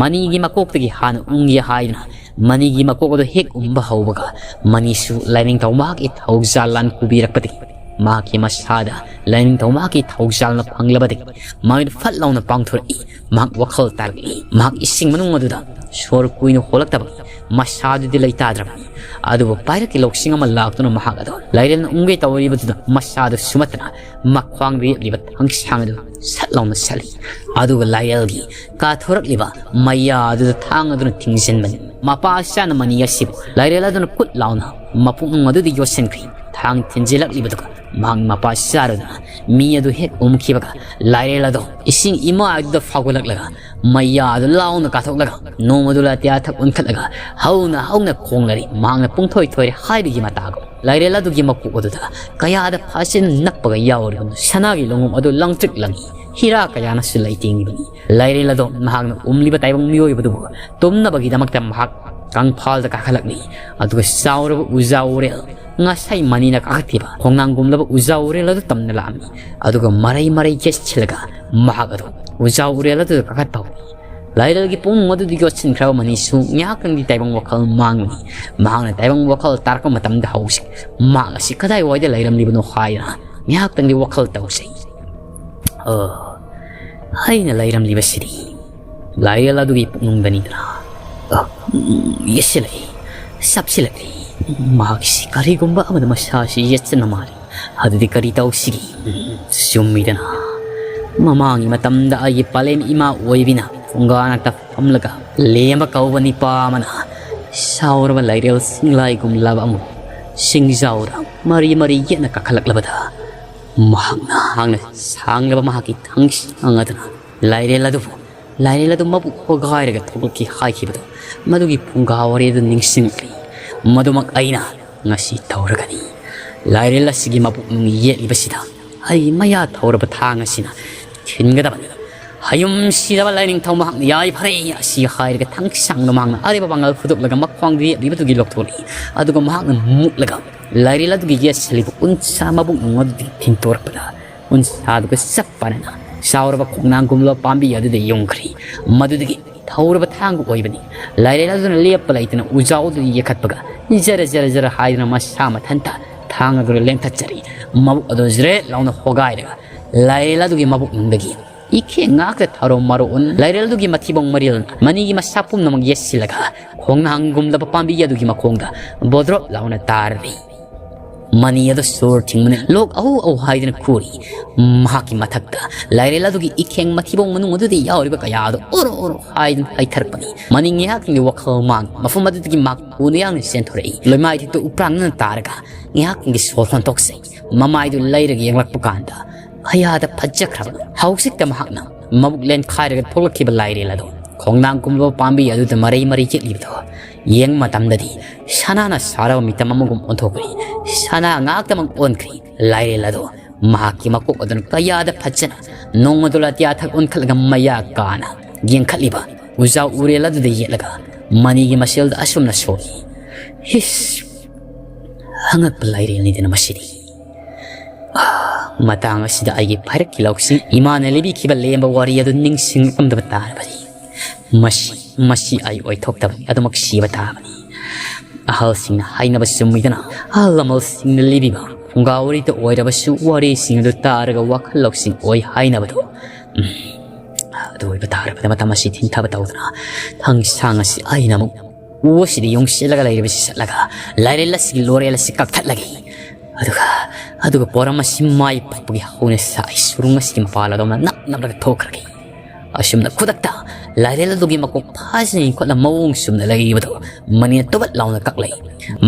ꯃꯅꯤꯒꯤ ꯃꯀꯣꯛꯇꯒꯤ ꯍꯥꯟꯅ ꯎꯪꯒꯦ ꯍꯥꯏꯗꯨꯅ ꯃꯅꯤꯒꯤ ꯃꯀꯣꯛ ꯑꯗꯨ ꯍꯦꯛ ꯎꯝꯕ ꯍꯧꯕꯒ, ꯃꯅꯤꯁꯨ ꯂꯥꯏꯅꯤꯡꯊꯧ ꯃꯍꯥꯛꯀꯤ ꯊꯧꯖꯥꯜ ꯂꯥꯟ ꯄꯨꯕꯤꯔꯛꯄꯗꯒꯤ, ꯃꯍꯥꯛꯀꯤ ꯃꯁꯥꯗ ꯂꯥꯏꯅꯤꯡꯊꯧ ꯃꯍꯥꯛꯀꯤ ꯊꯧꯖꯥꯜꯅ ꯐꯪꯂꯕꯗꯒꯤ, ꯃꯃꯤꯠ ꯐꯠ ꯂꯥꯎꯅ ꯄꯥꯡꯊꯣꯔꯛꯏ꯫ ꯃꯍꯥꯛ ꯋꯥꯈꯜ ꯇꯥꯔꯛꯏ꯫ ꯃꯍꯥꯛ ꯏꯁꯤꯡ ꯃꯅꯨꯡ ꯑꯗꯨꯗ ꯁꯣꯔ ꯀꯨꯏꯅ ꯍꯣꯜꯂꯛꯇꯕ, ꯃꯁꯥꯗꯨꯗꯤ ꯂꯩꯇꯥꯗ꯭ꯔꯕꯅꯤ꯫ ꯑꯗꯨꯕꯨ ꯄꯥꯏꯔꯛꯀꯤ ꯂꯧꯁꯤꯡ ꯑꯃ ꯂꯥꯛꯇꯨꯅ ꯃꯍꯥꯛ ꯑꯗꯨ ꯂꯥꯏꯔꯦꯜꯅ ꯎꯪꯒꯦ ꯇꯧꯔꯤꯕꯗꯨꯗ ꯃꯁꯥꯗꯨ ꯁꯨꯃꯠꯇꯅ ꯃꯈ꯭ꯋꯥꯡ ꯂꯦꯞꯂꯤꯕ ꯊꯥꯡꯁꯥꯡ ꯑꯗꯨ ꯁꯠ ꯂꯥꯎꯅ ꯁꯠꯂꯤ꯫ ꯑꯗꯨꯒ ꯂꯥꯏꯔꯦꯜꯒꯤ ꯀꯥꯊꯣꯔꯛꯂꯤꯕ ꯃꯌꯥ ꯑꯗꯨꯗ ꯊꯥꯡ ꯑꯗꯨꯅ ꯊꯤꯡꯖꯤꯟꯕꯅꯤ꯫ ꯃꯄꯥ ꯆꯥꯅ ꯃꯅꯤ ꯑꯁꯤꯕꯨ ꯂꯥꯏꯔꯦꯜ ꯑꯗꯨꯅ ꯀꯨꯠ ꯂꯥꯎꯅ ꯃꯄꯨꯛꯅꯨꯡ ꯑꯗꯨꯗ ꯌꯣꯠꯁꯤꯟꯈ꯭ꯔꯤ꯫ ꯊꯥꯡ ꯊꯤꯟꯖꯤꯜꯂꯛꯂꯤꯕꯗꯨꯒ ꯃꯍꯥꯛ ꯃꯄꯥ ꯆꯥꯔꯗꯨꯅ ꯃꯤ ꯑꯗꯨ ꯍꯦꯛ ꯎꯝꯈꯤꯕꯒ, ꯂꯥꯏꯔꯦꯜ ꯑꯗꯣ ꯏꯁꯤꯡ ꯏꯃꯥꯏ ꯑꯗꯨꯗ ꯐꯥꯎꯒꯠꯂꯛꯂꯒ ꯃꯌꯥ ꯑꯗꯨ ꯂꯥꯎꯅ ꯀꯥꯊꯣꯛꯂꯒ ꯅꯣꯡ ꯑꯗꯨ ꯂꯥꯇꯤꯌꯥ ꯊꯛ ꯑꯣꯟꯈꯠꯂꯒ ꯍꯧꯅ ꯍꯧꯅ ꯈꯣꯡꯂꯔꯤ꯫ ꯃꯍꯥꯛꯅ ꯄꯨꯡꯊꯣꯏ ꯊꯣꯏꯔꯦ ꯍꯥꯏꯕꯒꯤ ꯃꯇꯥꯒꯨꯝ ꯂꯥꯏꯔꯦꯜ ꯑꯗꯨꯒꯤ ꯃꯀꯣꯛ ꯑꯗꯨꯗ ꯀꯌꯥꯗ ꯐꯥꯖꯤꯟ ꯅꯛꯄꯒ ꯌꯥꯎꯔꯤꯕ ꯁꯅꯥꯒꯤ ꯂꯣꯡꯉꯨꯞ ꯑꯗꯨ ꯂꯪꯇ꯭ꯔꯤꯛ ꯂꯪꯏ꯫ ꯍꯤꯔꯥ ꯀꯌꯥꯅꯁꯨ ꯂꯩꯇꯦꯡꯂꯤꯕꯅꯤ꯫ ꯂꯥꯏꯔꯦꯜ ꯑꯗꯣ ꯃꯍꯥꯛꯅ ꯎꯝꯂꯤꯕ ꯇꯥꯏꯕꯪ ꯃꯤꯑꯣꯏꯕꯗꯨꯕꯨ ꯇꯨꯝꯅꯕꯒꯤꯗꯃꯛꯇ ꯃꯍꯥꯛ ꯀꯪꯐꯥꯜꯗ ꯀꯥꯈꯠꯂꯛꯂꯤ꯫ ꯑꯗꯨꯒ ꯆꯥꯎꯔꯕ ꯎꯖꯥ ꯎꯔꯦꯜ, ꯉꯁꯥꯏ ꯃꯅꯤꯅ ꯀꯥꯈꯠꯈꯤꯕ ꯈꯣꯡꯅꯥꯡꯒꯨꯝꯂꯕ ꯎꯖꯥ ꯎꯔꯦꯜ ꯑꯗꯨ ꯇꯝꯅ ꯂꯥꯛꯑꯝꯃꯤ꯫ ꯑꯗꯨꯒ ꯃꯔꯩ ꯃꯔꯩ ꯌꯦꯠꯁꯤꯜꯂꯒ ꯃꯍꯥꯛ ꯑꯗꯨ ꯎꯖꯥ ꯎꯔꯦꯜ ꯑꯗꯨꯗ ꯀꯥꯈꯠꯄ ꯍꯧꯏ꯫ ꯂꯥꯏꯔꯦꯜꯒꯤ ꯄꯨꯡ ꯑꯗꯨꯗ ꯌꯣꯠꯁꯤꯟꯈ꯭ꯔꯕ ꯃꯅꯤꯁꯨ ꯉꯥꯏꯍꯥꯛꯇꯪꯗꯤ ꯇꯥꯏꯕꯪ ꯋꯥꯈꯜ ꯃꯥꯡꯂꯤ꯫ ꯃꯍꯥꯛꯅ ꯇꯥꯏꯕꯪ ꯋꯥꯈꯜ ꯇꯥꯔꯛꯄ ꯃꯇꯝꯗ ꯍꯧꯖꯤꯛ ꯃꯍꯥꯛ ꯑꯁꯤ ꯀꯗꯥꯏꯋꯥꯏꯗ ꯂꯩꯔꯝꯂꯤꯕꯅꯣ ꯍꯥꯏꯗꯅ ꯉꯥꯏꯍꯥꯛꯇꯪꯗꯤ ꯋꯥꯈꯜ ꯇꯧꯖꯩ꯫ ꯑ, ꯑꯩꯅ ꯂꯩꯔꯝꯂꯤꯕꯁꯤꯗꯤ ꯂꯥꯏꯔꯦꯜ ꯑꯗꯨꯒꯤ ꯄꯨꯛꯅꯨꯡꯗꯅꯤꯗꯅ꯫ ꯑ, ꯎꯝ, ꯌꯦꯠꯁꯤꯜꯂꯛꯏ, ꯁꯞꯁꯤꯜꯂꯛꯏ꯫ ꯃꯍꯥꯛꯁꯤ ꯀꯔꯤꯒꯨꯝꯕ ꯑꯃꯗ ꯃꯁꯥꯁꯤ ꯌꯦꯠꯁꯤꯟꯅ ꯃꯥꯜꯂꯤ꯫ ꯑꯗꯨꯗꯤ ꯀꯔꯤ ꯇꯧꯁꯤꯒꯦ? ꯎꯝ, ꯆꯨꯝꯃꯤꯗꯅ꯫ ꯃꯃꯥꯡꯒꯤ ꯃꯇꯝꯗ ꯑꯩꯒꯤ ꯄꯂꯦꯝ ꯏꯃꯥ ꯑꯣꯏꯕꯤꯅ ꯐꯨꯡꯒꯥ ꯅꯥꯛꯇ ꯐꯝꯂꯒ ꯂꯦꯝꯕ ꯀꯧꯕ ꯅꯤꯄꯥ ꯑꯃꯅ ꯁꯥꯎꯔꯕ ꯂꯥꯏꯔꯦꯜ ꯁꯤꯡꯂꯥꯏꯒꯨꯝꯂꯕ ꯑꯃꯕꯨ ꯁꯤꯡꯖꯥꯎꯗ ꯃꯔꯤ ꯃꯔꯤ ꯌꯦꯠꯅ ꯀꯥꯈꯠꯂꯛꯂꯕꯗ, ꯃꯍꯥꯛꯅ ꯍꯥꯡꯅ ꯁꯥꯡꯂꯕ ꯃꯍꯥꯛꯀꯤ ꯊꯥꯡꯁꯥꯡ ꯑꯗꯨꯅ ꯂꯥꯏꯔꯦꯜ ꯑꯗꯨꯕꯨ, ꯂꯥꯏꯔꯦꯜ ꯑꯗꯨ ꯃꯕꯨꯛ ꯍꯣꯒꯥꯏꯔꯒ ꯊꯣꯛꯂꯛꯈꯤ ꯍꯥꯏꯈꯤꯕꯗꯨ, ꯃꯗꯨꯒꯤ ꯐꯨꯡꯒꯥ ꯋꯥꯔꯤ ꯑꯗꯨ ꯅꯤꯡꯁꯤꯡꯂꯛꯂꯤ꯫ "ꯃꯗꯨꯃꯛ ꯑꯩꯅ ꯉꯁꯤ ꯇꯧꯔꯒꯅꯤ꯫ ꯂꯥꯏꯔꯦꯜ ꯑꯁꯤꯒꯤ ꯃꯕꯨꯛꯅꯨꯡ ꯌꯦꯠꯂꯤꯕꯁꯤꯗ ꯑꯩꯒꯤ ꯃꯌꯥ ꯊꯧꯔꯕ ꯊꯥꯡ ꯑꯁꯤꯅ ꯊꯤꯟꯒꯗꯕꯅꯤ꯫ ꯍꯌꯨꯝꯁꯤꯗꯕ ꯂꯥꯏꯅꯤꯡꯊꯧ ꯃꯍꯥꯛꯅ ꯌꯥꯏꯐꯔꯦ ꯑꯁꯤ ꯍꯥꯏꯔꯒ ꯊꯥꯡꯁꯥꯡꯗꯣ ꯃꯍꯥꯛꯅ ꯑꯔꯦꯕ ꯄꯥꯡꯒꯜ ꯐꯨꯗꯣꯛꯂꯒ ꯃꯈ꯭ꯋꯥꯡꯗ ꯌꯦꯠꯂꯤꯕꯗꯨꯒꯤ ꯂꯧꯊꯣꯛꯂꯛꯏ꯫ ꯑꯗꯨꯒ ꯃꯍꯥꯛꯅ ꯃꯨꯛꯂꯒ ꯂꯥꯏꯔꯦꯜ ꯑꯗꯨꯒꯤ ꯌꯦꯠꯁꯤꯜꯂꯤꯕ ꯎꯟꯁꯥ ꯃꯕꯨꯛꯅꯨꯡ ꯑꯗꯨꯗꯒꯤ ꯊꯤꯟꯇꯣꯔꯛꯄꯗ ꯎꯟꯁꯥꯗꯨꯒ ꯆꯞ ꯃꯥꯟꯅꯅ ꯆꯥꯎꯔꯕ ꯈꯣꯡꯅꯥꯡꯒꯨꯝꯂꯕ ꯄꯥꯝꯕꯤ ꯑꯗꯨꯗ ꯌꯨꯡꯈ꯭ꯔꯤ꯫ ꯃꯗꯨꯗꯒꯤ ꯊꯧꯔꯕ ꯊꯥꯡꯕꯨ ꯑꯣꯏꯕꯅꯤ꯫ ꯂꯥꯏꯔꯦꯜ ꯑꯗꯨꯅ ꯂꯦꯞꯄ ꯂꯩꯇꯅ ꯎꯖꯥꯎꯗꯨꯗ ꯌꯦꯛꯈꯠꯄꯒ ꯖꯔ ꯖꯔ ꯖꯔ ꯍꯥꯏꯗꯨꯅ ꯃꯁꯥ ꯃꯊꯟꯇ ꯊꯥꯡ ꯑꯗꯨꯅ ꯂꯦꯡꯊꯠꯆꯔꯤ꯫ ꯃꯕꯨꯛ ꯑꯗꯨ ꯖ꯭ꯔꯦꯠ ꯂꯥꯎꯅ ꯍꯣꯒꯥꯏꯔꯒ ꯂꯥꯏꯔꯦꯜ ꯑꯗꯨꯒꯤ ꯃꯕꯨꯛꯅꯨꯡꯗꯒꯤ ꯏꯈꯦꯡ ꯉꯥꯛꯇ ꯊꯔꯣ ꯃꯔꯣ ꯎꯟ, ꯂꯥꯏꯔꯦꯜꯗꯨꯒꯤ ꯃꯊꯤꯕꯣꯡ ꯃꯔꯤꯜꯅ ꯃꯅꯤꯒꯤ ꯃꯁꯥ ꯄꯨꯝꯅꯃꯛ ꯌꯦꯠꯁꯤꯜꯂꯒ ꯈꯣꯡꯅꯥꯡꯒꯨꯝꯂꯕ ꯄꯥꯝꯕꯤ ꯑꯗꯨꯒꯤ ꯃꯈꯣꯡꯗ ꯕꯣꯗ꯭ꯔꯣꯞ ꯂꯥꯎꯅ ꯇꯥꯔꯔꯤ꯫ ꯃꯅꯤ ꯑꯗꯨ ꯁꯣꯔ ꯊꯤꯡꯕꯅ ꯂꯣꯛ ꯑꯍꯨ ꯑꯍꯨ ꯍꯥꯏꯗꯨꯅ ꯈꯨꯔꯤ꯫ ꯃꯍꯥꯛꯀꯤ ꯃꯊꯛꯇ ꯂꯥꯏꯔꯦꯜ ꯑꯗꯨꯒꯤ ꯏꯈꯦꯡ ꯃꯊꯤꯕꯣꯡ ꯃꯅꯨꯡ ꯑꯗꯨꯗ ꯌꯥꯎꯔꯤꯕ ꯀꯌꯥ ꯑꯗꯨ ꯑꯣꯔꯣ ꯑꯣꯔꯣ ꯍꯥꯏꯗꯨꯅ ꯍꯩꯊꯔꯛꯄꯅꯤ꯫ ꯃꯅꯤ ꯉꯥꯏꯍꯥꯛꯀꯤ ꯋꯥꯈꯜ ꯃꯥꯡ ꯃꯐꯝ ꯑꯗꯨꯗꯒꯤ ꯃꯍꯥꯛ ꯊꯨꯅ ꯌꯥꯡꯅ ꯆꯦꯟꯊꯣꯔꯛꯏ꯫ ꯂꯩꯃꯥꯏ ꯊꯤꯠꯇꯨ ꯎꯄ꯭ꯔꯥꯡꯅꯅ ꯇꯥꯔꯒ ꯉꯥꯏꯍꯥꯛꯀꯤ ꯁꯣꯔ ꯍꯣꯟꯗꯣꯛꯆꯩ꯫ ꯃꯃꯥꯏꯗꯨ ꯂꯩꯔꯒ ꯌꯦꯡꯂꯛꯄ ꯀꯥꯟꯗ ꯀꯌꯥꯗ ꯐꯖꯈ꯭ꯔꯕ꯫ ꯍꯧꯖꯤꯛꯇ ꯃꯍꯥꯛꯅ ꯃꯕꯨꯛ ꯂꯦꯟꯈꯥꯏꯔꯒ ꯊꯣꯛꯂꯛꯈꯤꯕ ꯂꯥꯏꯔꯦꯜ ꯑꯗꯣ, ꯈꯣꯡꯅꯥꯡ ꯀꯨꯝꯂꯕ ꯄꯥꯝꯕꯤ ꯑꯗꯨꯗ ꯃꯔꯩ ꯃꯔꯩ ꯌꯦꯠꯂꯤꯕꯗꯣ ꯌꯦꯡꯕ ꯃꯇꯝꯗꯗꯤ ꯁꯅꯥꯅ ꯁꯥꯔꯕ ꯃꯤꯇꯝ ꯑꯃꯒꯨꯝ ꯑꯣꯟꯊꯣꯛꯈ꯭ꯔꯤ꯫ ꯁꯅꯥ ꯉꯥꯛꯇꯃꯛ ꯑꯣꯟꯈ꯭ꯔꯤ꯫ ꯂꯥꯏꯔꯦꯜ ꯑꯗꯣ ꯃꯍꯥꯛꯀꯤ ꯃꯀꯣꯛ ꯑꯗꯨꯅ ꯀꯌꯥꯗ ꯐꯖꯅ ꯅꯣꯡꯃꯗꯣ ꯂꯥꯇꯤꯌꯥ ꯊꯛ ꯑꯣꯟꯈꯠꯂꯒ ꯃꯌꯥ ꯀꯥꯅ ꯌꯦꯡꯈꯠꯂꯤꯕ ꯎꯖꯥ ꯎꯔꯦꯜ ꯑꯗꯨꯗ ꯌꯦꯠꯂꯒ ꯃꯅꯤꯒꯤ ꯃꯁꯦꯜꯗ ꯑꯁꯨꯝꯅ ꯁꯣꯛꯏ꯫ ꯍꯤꯁ! ꯑꯉꯛꯄ ꯂꯥꯏꯔꯦꯜꯅꯤꯗꯅ ꯃꯁꯤꯗꯤ꯫ ꯑꯥ, ꯃꯇꯥꯡ ꯑꯁꯤꯗ ꯑꯩꯒꯤ ꯄꯥꯏꯔꯛꯀꯤ ꯂꯧꯁꯤꯡ ꯏꯃꯥꯅ ꯂꯤꯕꯤꯈꯤꯕ ꯂꯦꯝꯕ ꯋꯥꯔꯤ ꯑꯗꯨ ꯅꯤꯡꯁꯤꯡꯂꯛꯂꯝꯗꯕ ꯇꯥꯔꯕꯗꯤ ꯃꯁꯤ, ꯃꯁꯤ ꯑꯩ ꯑꯣꯏꯊꯣꯛꯇꯕꯅꯤ, ꯑꯗꯨꯃꯛ ꯁꯤꯕ ꯇꯥꯕꯅꯤ꯫ ꯑꯍꯜꯁꯤꯡꯅ ꯍꯥꯏꯅꯕ ꯆꯨꯝꯃꯤꯗꯅ, ꯑꯍꯜ ꯂꯃꯟꯁꯤꯡꯅ ꯂꯤꯕꯤꯕ ꯐꯨꯡꯒꯥ ꯋꯥꯔꯤꯗ ꯑꯣꯏꯔꯕꯁꯨ ꯋꯥꯔꯤꯁꯤꯡ ꯑꯗꯨ ꯇꯥꯔꯒ ꯋꯥꯈꯜ ꯂꯧꯁꯤꯡ ꯑꯣꯏ ꯍꯥꯏꯅꯕꯗꯣ꯫ ꯎꯝ, ꯑꯗꯨ ꯑꯣꯏꯕ ꯇꯥꯔꯕꯗ ꯃꯇꯝ ꯑꯁꯤ ꯊꯤꯡꯊꯕ ꯇꯧꯗꯅ ꯊꯥꯡꯁꯥꯡ ꯑꯁꯤ ꯑꯩꯅ ꯑꯃꯨꯛ ꯎ ꯑꯁꯤꯗ ꯌꯣꯡꯁꯤꯜꯂꯒ ꯂꯩꯔꯤꯕꯁꯤ ꯆꯠꯂꯒ ꯂꯥꯏꯔꯦꯜ ꯑꯁꯤꯒꯤ ꯂꯣꯔꯦꯜ ꯑꯁꯤ ꯀꯛꯊꯠꯂꯒꯦ꯫ ꯑꯗꯨꯒ, ꯑꯗꯨꯒ ꯄꯣꯔꯝ ꯑꯁꯤ ꯃꯥꯏ ꯄꯥꯛꯄꯒꯤ ꯍꯧꯅ ꯁꯥꯏ ꯁꯨꯔꯨꯡ ꯑꯁꯤꯒꯤ ꯃꯄꯥꯜ ꯑꯗꯣꯝꯗ ꯅꯞ ꯅꯞꯂꯒ ꯊꯣꯛꯈ꯭ꯔꯒꯦ꯫ ꯑꯁꯨꯝꯅ ꯈꯨꯗꯛꯇ ꯂꯥꯏꯔꯦꯜ ꯑꯗꯨꯒꯤ ꯃꯀꯣꯛ ꯐꯥꯖꯤꯟ ꯈꯣꯠꯅ ꯃꯑꯣꯡ ꯆꯨꯝꯅ ꯂꯩꯔꯤꯕꯗꯣ ꯃꯅꯤꯅ ꯇꯨꯕꯠ ꯂꯥꯎꯅ ꯀꯛꯂꯛꯏ꯫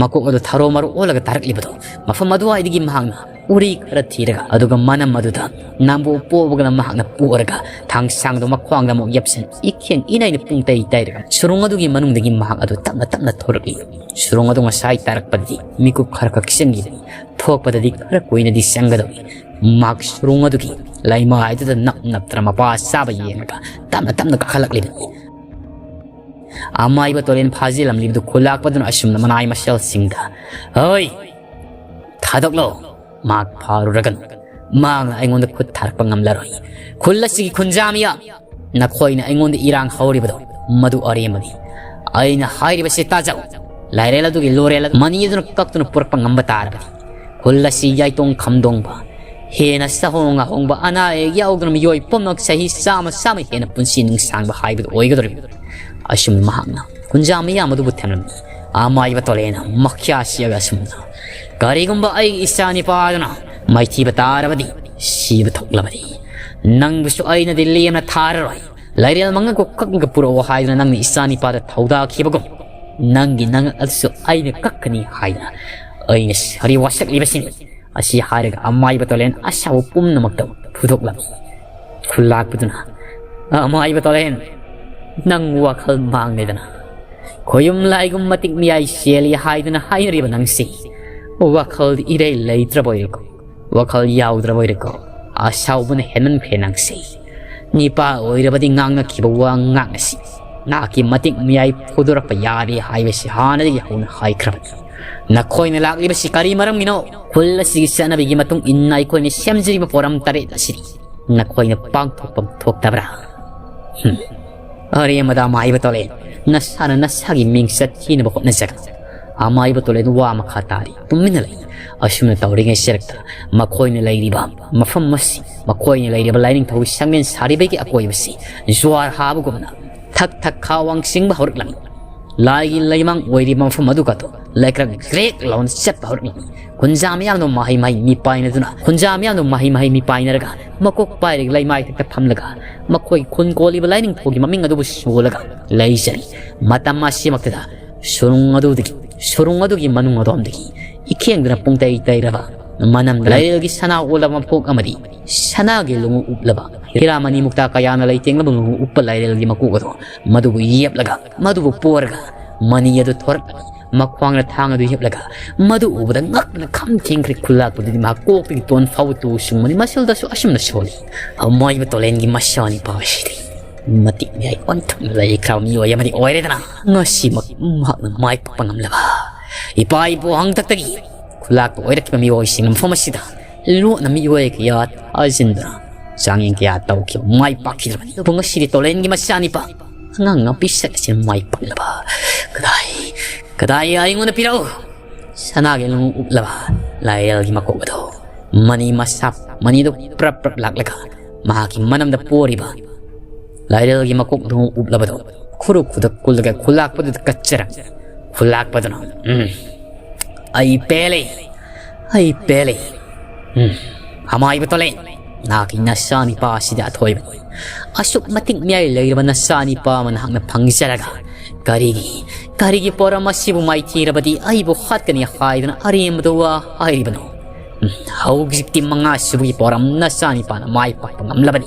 ꯃꯀꯣꯛ ꯑꯗꯨ ꯊꯔꯣ ꯃꯔꯣ ꯑꯣꯜꯂꯒ ꯇꯥꯔꯛꯂꯤꯕꯗꯣ ꯃꯐꯝ ꯑꯗꯨꯋꯥꯏꯗꯒꯤ ꯃꯍꯥꯛꯅ ꯎꯔꯤ ꯈꯔ ꯊꯤꯔꯒ, ꯑꯗꯨꯒ ꯃꯅꯝ ꯑꯗꯨꯗ ꯅꯝꯕꯨ ꯄꯣꯕꯒꯅ ꯃꯍꯥꯛꯅ ꯄꯣꯔꯒ ꯊꯥꯡꯁꯥꯡꯗꯣ ꯃꯈ꯭ꯋꯥꯡꯗ ꯑꯃꯨꯛ ꯌꯦꯞꯁꯤꯟ, ꯏꯈꯦꯡ ꯏꯅꯩꯅ ꯄꯨꯡ ꯇꯩ ꯇꯩꯔꯒ ꯁꯨꯔꯨꯡ ꯑꯗꯨꯒꯤ ꯃꯅꯨꯡꯗꯒꯤ ꯃꯍꯥꯛ ꯑꯗꯨ ꯇꯞꯅ ꯇꯞꯅ ꯊꯣꯔꯛꯏ꯫ ꯁꯨꯔꯨꯡ ꯑꯗꯨ ꯉꯁꯥꯏ ꯇꯥꯔꯛꯄꯗꯗꯤ ꯃꯤꯀꯨꯞ ꯈꯔ ꯈꯛ ꯆꯪꯈꯤꯕꯅꯤ꯫ ꯊꯣꯛꯄꯗꯗꯤ ꯈꯔ ꯀꯨꯏꯅꯗꯤ ꯆꯪꯒꯗꯧꯏ꯫ ꯃꯍꯥꯛ ꯁꯨꯔꯨꯡ ꯑꯗꯨꯒꯤ ꯂꯩꯃꯥꯏꯗꯨꯗ ꯅꯞ ꯅꯞꯇꯅ ꯃꯄꯥ ꯆꯥꯕ ꯌꯦꯡꯂꯒ ꯇꯞꯅ ꯇꯞꯅ ꯀꯥꯈꯠꯂꯛꯂꯤꯕꯅꯤ꯫ ꯑꯃꯥꯏꯕ ꯇꯣꯔꯦꯟ ꯐꯥꯖꯤꯜꯂꯝꯂꯤꯕꯗꯨ ꯈꯨꯜꯂꯥꯛꯄꯗꯨꯅ ꯑꯁꯨꯝꯅ ꯃꯅꯥꯏ ꯃꯁꯦꯜꯁꯤꯡꯗ, "ꯍꯣꯏ, ꯊꯥꯗꯣꯛꯂꯣ, ꯃꯍꯥꯛ ꯐꯥꯔꯨꯔꯒꯅꯨ꯫ ꯃꯍꯥꯛꯅ ꯑꯩꯉꯣꯟꯗ ꯈꯨꯠ ꯊꯥꯔꯛꯄ ꯉꯝꯂꯔꯣꯏ꯫ ꯈꯨꯜ ꯑꯁꯤꯒꯤ ꯈꯨꯟꯖꯥ ꯃꯤꯌꯥꯝ, ꯅꯈꯣꯏꯅ ꯑꯩꯉꯣꯟꯗ ꯏꯔꯥꯡ ꯍꯧꯔꯤꯕꯗꯣ ꯃꯗꯨ ꯑꯔꯦꯝꯕꯅꯤ꯫ ꯑꯩꯅ ꯍꯥꯏꯔꯤꯕꯁꯤ ꯇꯥꯖꯧ꯫ ꯂꯥꯏꯔꯦꯜ ꯑꯗꯨꯒꯤ ꯂꯣꯔꯦꯜ ꯑꯗꯨ ꯃꯅꯤ ꯑꯗꯨꯅ ꯀꯛꯇꯨꯅ ꯄꯨꯔꯛꯄ ꯉꯝꯕ ꯇꯥꯔꯕꯗꯤ ꯈꯨꯜ ꯑꯁꯤ ꯌꯥꯏꯇꯣꯡ ꯈꯝꯗꯣꯡꯕ, ꯍꯦꯟꯅ ꯆꯍꯣꯡ ꯉꯥꯍꯣꯡꯕ, ꯑꯅꯥ ꯑꯌꯦꯛ ꯌꯥꯎꯗꯅ ꯃꯤꯑꯣꯏ ꯄꯨꯝꯅꯃꯛ ꯆꯍꯤ ꯆꯥꯝꯃ ꯆꯥꯝꯃ ꯍꯦꯟꯅ ꯄꯨꯟꯁꯤ ꯅꯨꯡꯁꯥꯡꯕ ꯍꯥꯏꯕꯗꯨ ꯑꯣꯏꯒꯗꯧꯔꯤꯕꯅꯤ"꯫ ꯑꯁꯨꯝꯅ ꯃꯍꯥꯛꯅ ꯈꯨꯟꯖꯥ ꯃꯤꯌꯥꯝ ꯑꯗꯨꯕꯨ ꯊꯦꯝꯂꯝꯃꯤ꯫ ꯑꯃꯥꯏꯕ ꯇꯣꯂꯦꯅ ꯃꯈ꯭ꯌꯥ ꯁꯤꯌꯥꯒ ꯑꯁꯨꯝꯅ, "ꯀꯔꯤꯒꯨꯝꯕ ꯑꯩꯒꯤ ꯏꯆꯥ ꯅꯤꯄꯥ ꯑꯗꯨꯅ ꯃꯥꯏꯊꯤꯕ ꯇꯥꯔꯕꯗꯤ, ꯁꯤꯕ ꯊꯣꯛꯂꯕꯗꯤ, ꯅꯪꯕꯨꯁꯨ ꯑꯩꯅꯗꯤ ꯂꯦꯝꯅ ꯊꯥꯔꯔꯣꯏ꯫ ꯂꯥꯏꯔꯦꯜ ꯃꯉꯥ ꯀꯣꯛ ꯀꯛꯂꯒ ꯄꯨꯔꯛꯑꯣ ꯍꯥꯏꯗꯨꯅ ꯅꯪꯅ ꯏꯆꯥ ꯅꯤꯄꯥꯗ ꯊꯧꯗꯥꯈꯤꯕꯒꯨꯝ, ꯅꯪꯒꯤ ꯅꯉꯛ ꯑꯗꯨꯁꯨ ꯑꯩꯅ ꯀꯛꯀꯅꯤ ꯍꯥꯏꯗꯨꯅ ꯑꯩꯅ ꯁꯥꯔꯤ ꯋꯥꯁꯛꯂꯤꯕꯁꯤꯅꯤ"꯫ ꯑꯁꯤ ꯍꯥꯏꯔꯒ ꯑꯃꯥꯏꯕ ꯇꯣꯂꯦꯟ ꯑꯁꯥꯎꯕ ꯄꯨꯝꯅꯃꯛꯇ ꯐꯨꯗꯣꯛꯂꯝꯃꯤ꯫ ꯈꯨꯜꯂꯥꯛꯄꯗꯨꯅ, "ꯑꯃꯥꯏꯕ ꯇꯣꯂꯦꯟ, ꯅꯪ ꯋꯥꯈꯜ ꯃꯥꯡꯂꯦꯗꯅ꯫ ꯈꯣꯌꯨꯝ ꯂꯥꯏꯒꯨꯝ ꯃꯇꯤꯛ ꯃꯤꯌꯥꯏ ꯆꯦꯜꯂꯤ ꯍꯥꯏꯗꯨꯅ ꯍꯥꯏꯅꯔꯤꯕ ꯅꯪꯁꯤ ꯋꯥꯈꯜꯗꯤ ꯏꯔꯩ ꯂꯩꯇ꯭ꯔꯕ ꯑꯣꯏꯔꯦꯀꯣ, ꯋꯥꯈꯜ ꯌꯥꯎꯗ꯭ꯔꯕ ꯑꯣꯏꯔꯦꯀꯣ꯫ ꯑꯁꯥꯎꯕꯅ ꯍꯦꯟꯃꯟꯈ꯭ꯔꯦ ꯅꯪꯁꯤ꯫ ꯅꯤꯄꯥ ꯑꯣꯏꯔꯕꯗꯤ ꯉꯥꯡꯅꯈꯤꯕ ꯋꯥ ꯉꯥꯡꯅꯁꯤ꯫ ꯅꯍꯥꯛꯀꯤ ꯃꯇꯤꯛ ꯃꯤꯌꯥꯏ ꯐꯨꯗꯣꯔꯛꯄ ꯌꯥꯔꯦ ꯍꯥꯏꯕꯁꯤ ꯍꯥꯟꯅꯗꯒꯤ ꯍꯧꯅ ꯍꯥꯏꯈ꯭ꯔꯕꯅꯤ꯫ ꯅꯈꯣꯏꯅ ꯂꯥꯛꯂꯤꯕꯁꯤ ꯀꯔꯤ ꯃꯔꯝꯒꯤꯅꯣ? ꯈꯨꯜ ꯑꯁꯤꯒꯤ ꯆꯠꯅꯕꯤꯒꯤ ꯃꯇꯨꯡ ꯏꯟꯅ ꯑꯩꯈꯣꯏꯅ ꯁꯦꯝꯖꯔꯤꯕ ꯄꯣꯔꯝ ꯇꯔꯦꯠ ꯑꯁꯤꯗꯤ ꯅꯈꯣꯏꯅ ꯄꯥꯡꯊꯣꯛꯐꯝ ꯊꯣꯛꯇꯕ꯭ꯔꯥ? ꯍꯨꯝ꯫ ꯑꯔꯦꯝꯕꯗ ꯑꯃꯥꯏꯕ ꯇꯣꯂꯦꯟ, ꯅꯁꯥꯅ ꯅꯁꯥꯒꯤ ꯃꯤꯡꯆꯠ ꯊꯤꯅꯕ ꯍꯣꯠꯅꯖꯒꯅꯨ꯫ ꯑꯃꯥꯏꯕ ꯇꯣꯂꯦꯟ ꯋꯥ ꯃꯈꯥ ꯇꯥꯔꯤ꯫ ꯇꯨꯃꯤꯟꯅ ꯂꯩ꯫ ꯑꯁꯨꯝꯅ ꯇꯧꯔꯤꯉꯩ ꯁꯤꯔꯛꯇ ꯃꯈꯣꯏꯅ ꯂꯩꯔꯤꯕ ꯃꯐꯝ ꯑꯁꯤ, ꯃꯈꯣꯏꯅ ꯂꯩꯔꯤꯕ ꯂꯥꯏꯅꯤꯡꯊꯧꯒꯤ ꯁꯪꯂꯦꯟ ꯁꯥꯔꯤꯕꯒꯤ ꯑꯀꯣꯏꯕꯁꯤ ꯖ꯭ꯋꯥꯔ ꯍꯥꯕꯒꯨꯝꯅ ꯊꯛ ꯊꯛ ꯈꯥꯋꯥꯡ ꯆꯤꯡꯕ ꯍꯧꯔꯛꯂꯝꯃꯤ꯫ ꯂꯥꯏꯒꯤ ꯂꯩꯃꯥꯡ ꯑꯣꯏꯔꯤꯕ ꯃꯐꯝ ꯑꯗꯨꯒꯗꯣ ꯂꯩꯀ꯭ꯔꯛ ꯒ꯭ꯔꯦꯛ ꯂꯥꯎꯅ ꯆꯠꯄ ꯍꯧꯔꯛꯏ꯫ ꯈꯨꯟꯖꯥ ꯃꯤꯌꯥꯝꯗꯣ ꯃꯍꯩ ꯃꯍꯩ ꯃꯤꯄꯥꯏꯅꯗꯨꯅ, ꯈꯨꯟꯖꯥ ꯃꯤꯌꯥꯝꯗꯣ ꯃꯍꯩ ꯃꯍꯩ ꯃꯤꯄꯥꯏꯅꯔꯒ ꯃꯀꯣꯛ ꯄꯥꯏꯔꯒ ꯂꯩꯃꯥꯏ ꯊꯛꯇ ꯐꯝꯂꯒ ꯃꯈꯣꯏꯒꯤ ꯈꯨꯟ ꯀꯣꯜꯂꯤꯕ ꯂꯥꯏꯅꯤꯡꯊꯧꯒꯤ ꯃꯃꯤꯡ ꯑꯗꯨꯕꯨ ꯁꯣꯜꯂꯒ ꯂꯩꯖꯔꯤ꯫ ꯃꯇꯝ ꯑꯁꯤꯃꯛꯇꯗ ꯁꯨꯔꯨꯡ ꯑꯗꯨꯗꯒꯤ, ꯁꯨꯔꯨꯡ ꯑꯗꯨꯒꯤ ꯃꯅꯨꯡ ꯑꯗꯣꯝꯗꯒꯤ ꯏꯈꯦꯡꯗꯨꯅ ꯄꯨꯡꯇꯩ ꯇꯩꯔꯕ, ꯃꯅꯝꯗ ꯂꯥꯏꯔꯦꯜꯒꯤ ꯁꯅꯥ ꯑꯣꯜꯂꯕ ꯃꯄꯣꯛ ꯑꯃꯗꯤ ꯁꯅꯥꯒꯤ ꯂꯣꯡꯎꯞ ꯎꯞꯂꯕ, ꯍꯤꯔꯥꯃꯅꯤ ꯃꯨꯛꯇꯥ ꯀꯌꯥꯅ ꯂꯩꯇꯦꯡꯂꯕ ꯂꯣꯡꯎꯞ ꯎꯞꯄ ꯂꯥꯏꯔꯦꯜꯒꯤ ꯃꯀꯣꯛ ꯑꯗꯣ ꯃꯗꯨꯕꯨ ꯌꯦꯞꯂꯒ, ꯃꯗꯨꯕꯨ ꯄꯣꯔꯒ, ꯃꯅꯤ ꯑꯗꯨ ꯊꯣꯔꯛꯂꯅꯤ꯫ ꯃꯈ꯭ꯋꯥꯡꯗ ꯊꯥꯡ ꯑꯗꯨ ꯌꯦꯞꯂꯒ, ꯃꯗꯨ ꯎꯕꯗ ꯉꯛꯅ ꯈꯝ ꯊꯦꯡꯈ꯭ꯔꯦ꯫ ꯈꯨꯜꯂꯥꯛꯄꯗꯨꯗꯤ ꯃꯍꯥꯛ ꯀꯣꯛꯇꯒꯤ ꯇꯣꯟ ꯐꯥꯎꯕ ꯇꯨ ꯁꯨꯡꯕꯅꯤ꯫ ꯃꯁꯜꯗꯁꯨ ꯑꯁꯨꯝꯅ ꯁꯣꯜꯂꯤ꯫ ꯑꯃꯣꯏꯕ ꯇꯣꯂꯦꯟꯒꯤ ꯃꯆꯥꯅꯤꯄꯥ ꯑꯁꯤꯗꯤ ꯃꯇꯤꯛ ꯃꯌꯥꯏ ꯑꯣꯟꯊꯣꯛꯅ ꯂꯩꯈ꯭ꯔꯕ ꯃꯤꯑꯣꯏ ꯑꯃꯗꯤ ꯑꯣꯏꯔꯦꯗꯅ꯫ ꯉꯁꯤꯃꯛ ꯃꯍꯥꯛꯅ ꯃꯥꯏ ꯄꯥꯛꯄ ꯉꯝꯂꯕ ꯏꯄꯥ ꯏꯄꯨ ꯍꯥꯛꯇꯛꯇꯒꯤ ꯈꯨꯜꯂꯥꯛꯄ ꯑꯣꯏꯔꯛꯈꯤꯕ ꯃꯤꯑꯣꯏꯁꯤꯡꯅ ꯃꯐꯝ ꯑꯁꯤꯗ ꯂꯣꯠꯅ ꯃꯤꯑꯣꯏ ꯀꯌꯥ ꯊꯥꯖꯤꯟꯗꯨꯅ ꯆꯥꯡꯌꯦꯡ ꯀꯌꯥ ꯇꯧꯈꯤꯕ ꯃꯥꯏ ꯄꯥꯛꯈꯤꯗ꯭ꯔꯕꯅꯤ꯫ ꯑꯗꯨꯕꯨ ꯉꯁꯤꯗꯤ ꯇꯣꯂꯦꯟꯒꯤ ꯃꯆꯥꯅꯤꯄꯥ ꯑꯉꯥꯡ ꯅꯨꯄꯤ ꯁꯛ ꯑꯁꯤꯅ ꯃꯥꯏ ꯄꯥꯛꯂꯕ꯫ ꯀꯗꯥꯏ, ꯀꯗꯥꯏ ꯑꯩꯉꯣꯟꯗ ꯄꯤꯔꯛꯎ꯫ ꯁꯅꯥꯒꯤ ꯂꯣꯡ ꯎꯞꯂꯕ ꯂꯥꯏꯔꯦꯜꯒꯤ ꯃꯀꯣꯛ ꯑꯗꯨ ꯃꯅꯤ ꯃꯁꯥ, ꯃꯅꯤꯗꯨ ꯄ꯭ꯔꯞ ꯄ꯭ꯔꯞ ꯂꯥꯛꯂꯒ ꯃꯍꯥꯛꯀꯤ ꯃꯅꯝꯗ ꯄꯣꯔꯤꯕ ꯂꯥꯏꯔꯦꯜꯒꯤ ꯃꯀꯣꯛ ꯑꯗꯨ ꯎꯞꯂꯕꯗꯨ ꯈꯨꯔꯨ ꯈꯨꯗꯛ ꯀꯨꯜꯂꯒ ꯈꯨꯜꯂꯥꯛꯄꯗꯨꯗ ꯀꯠꯆꯔꯝꯃꯤ꯫ ꯈꯨꯜꯂꯥꯛꯄꯗꯨꯅ, "ꯎꯝ, ꯑꯩ ꯄꯦꯜꯂꯦ, ꯑꯩ ꯄꯦꯜꯂꯦ꯫ ꯎꯝ, ꯑꯃꯥꯏꯕ ꯇꯣꯂꯦꯟ, ꯅꯍꯥꯛꯀꯤ ꯅꯆꯥꯅꯤꯄꯥ ꯑꯁꯤꯗ ꯑꯊꯣꯏꯕꯅꯤ꯫ ꯑꯁꯨꯛ ꯃꯇꯤꯛ ꯃꯌꯥꯏ ꯂꯩꯔꯕ ꯅꯆꯥꯅꯤꯄꯥ ꯑꯃ ꯅꯍꯥꯛꯅ ꯐꯪꯖꯔꯒ ꯀꯔꯤꯒꯤ, ꯀꯔꯤꯒꯤ ꯄꯣꯔꯝ ꯑꯁꯤꯕꯨ ꯃꯥꯏꯊꯤꯔꯕꯗꯤ ꯑꯩꯕꯨ ꯍꯥꯠꯀꯅꯤ ꯍꯥꯏꯗꯨꯅ ꯑꯔꯦꯝꯕꯗ ꯋꯥ ꯍꯥꯏꯔꯤꯕꯅꯣ? ꯎꯝ, ꯍꯧꯖꯤꯛꯇꯤ ꯃꯉꯥ ꯁꯨꯕꯒꯤ ꯄꯣꯔꯝ ꯅꯆꯥꯅꯤꯄꯥꯅ ꯃꯥꯏ ꯄꯥꯛꯄ ꯉꯝꯂꯕꯅꯤ꯫"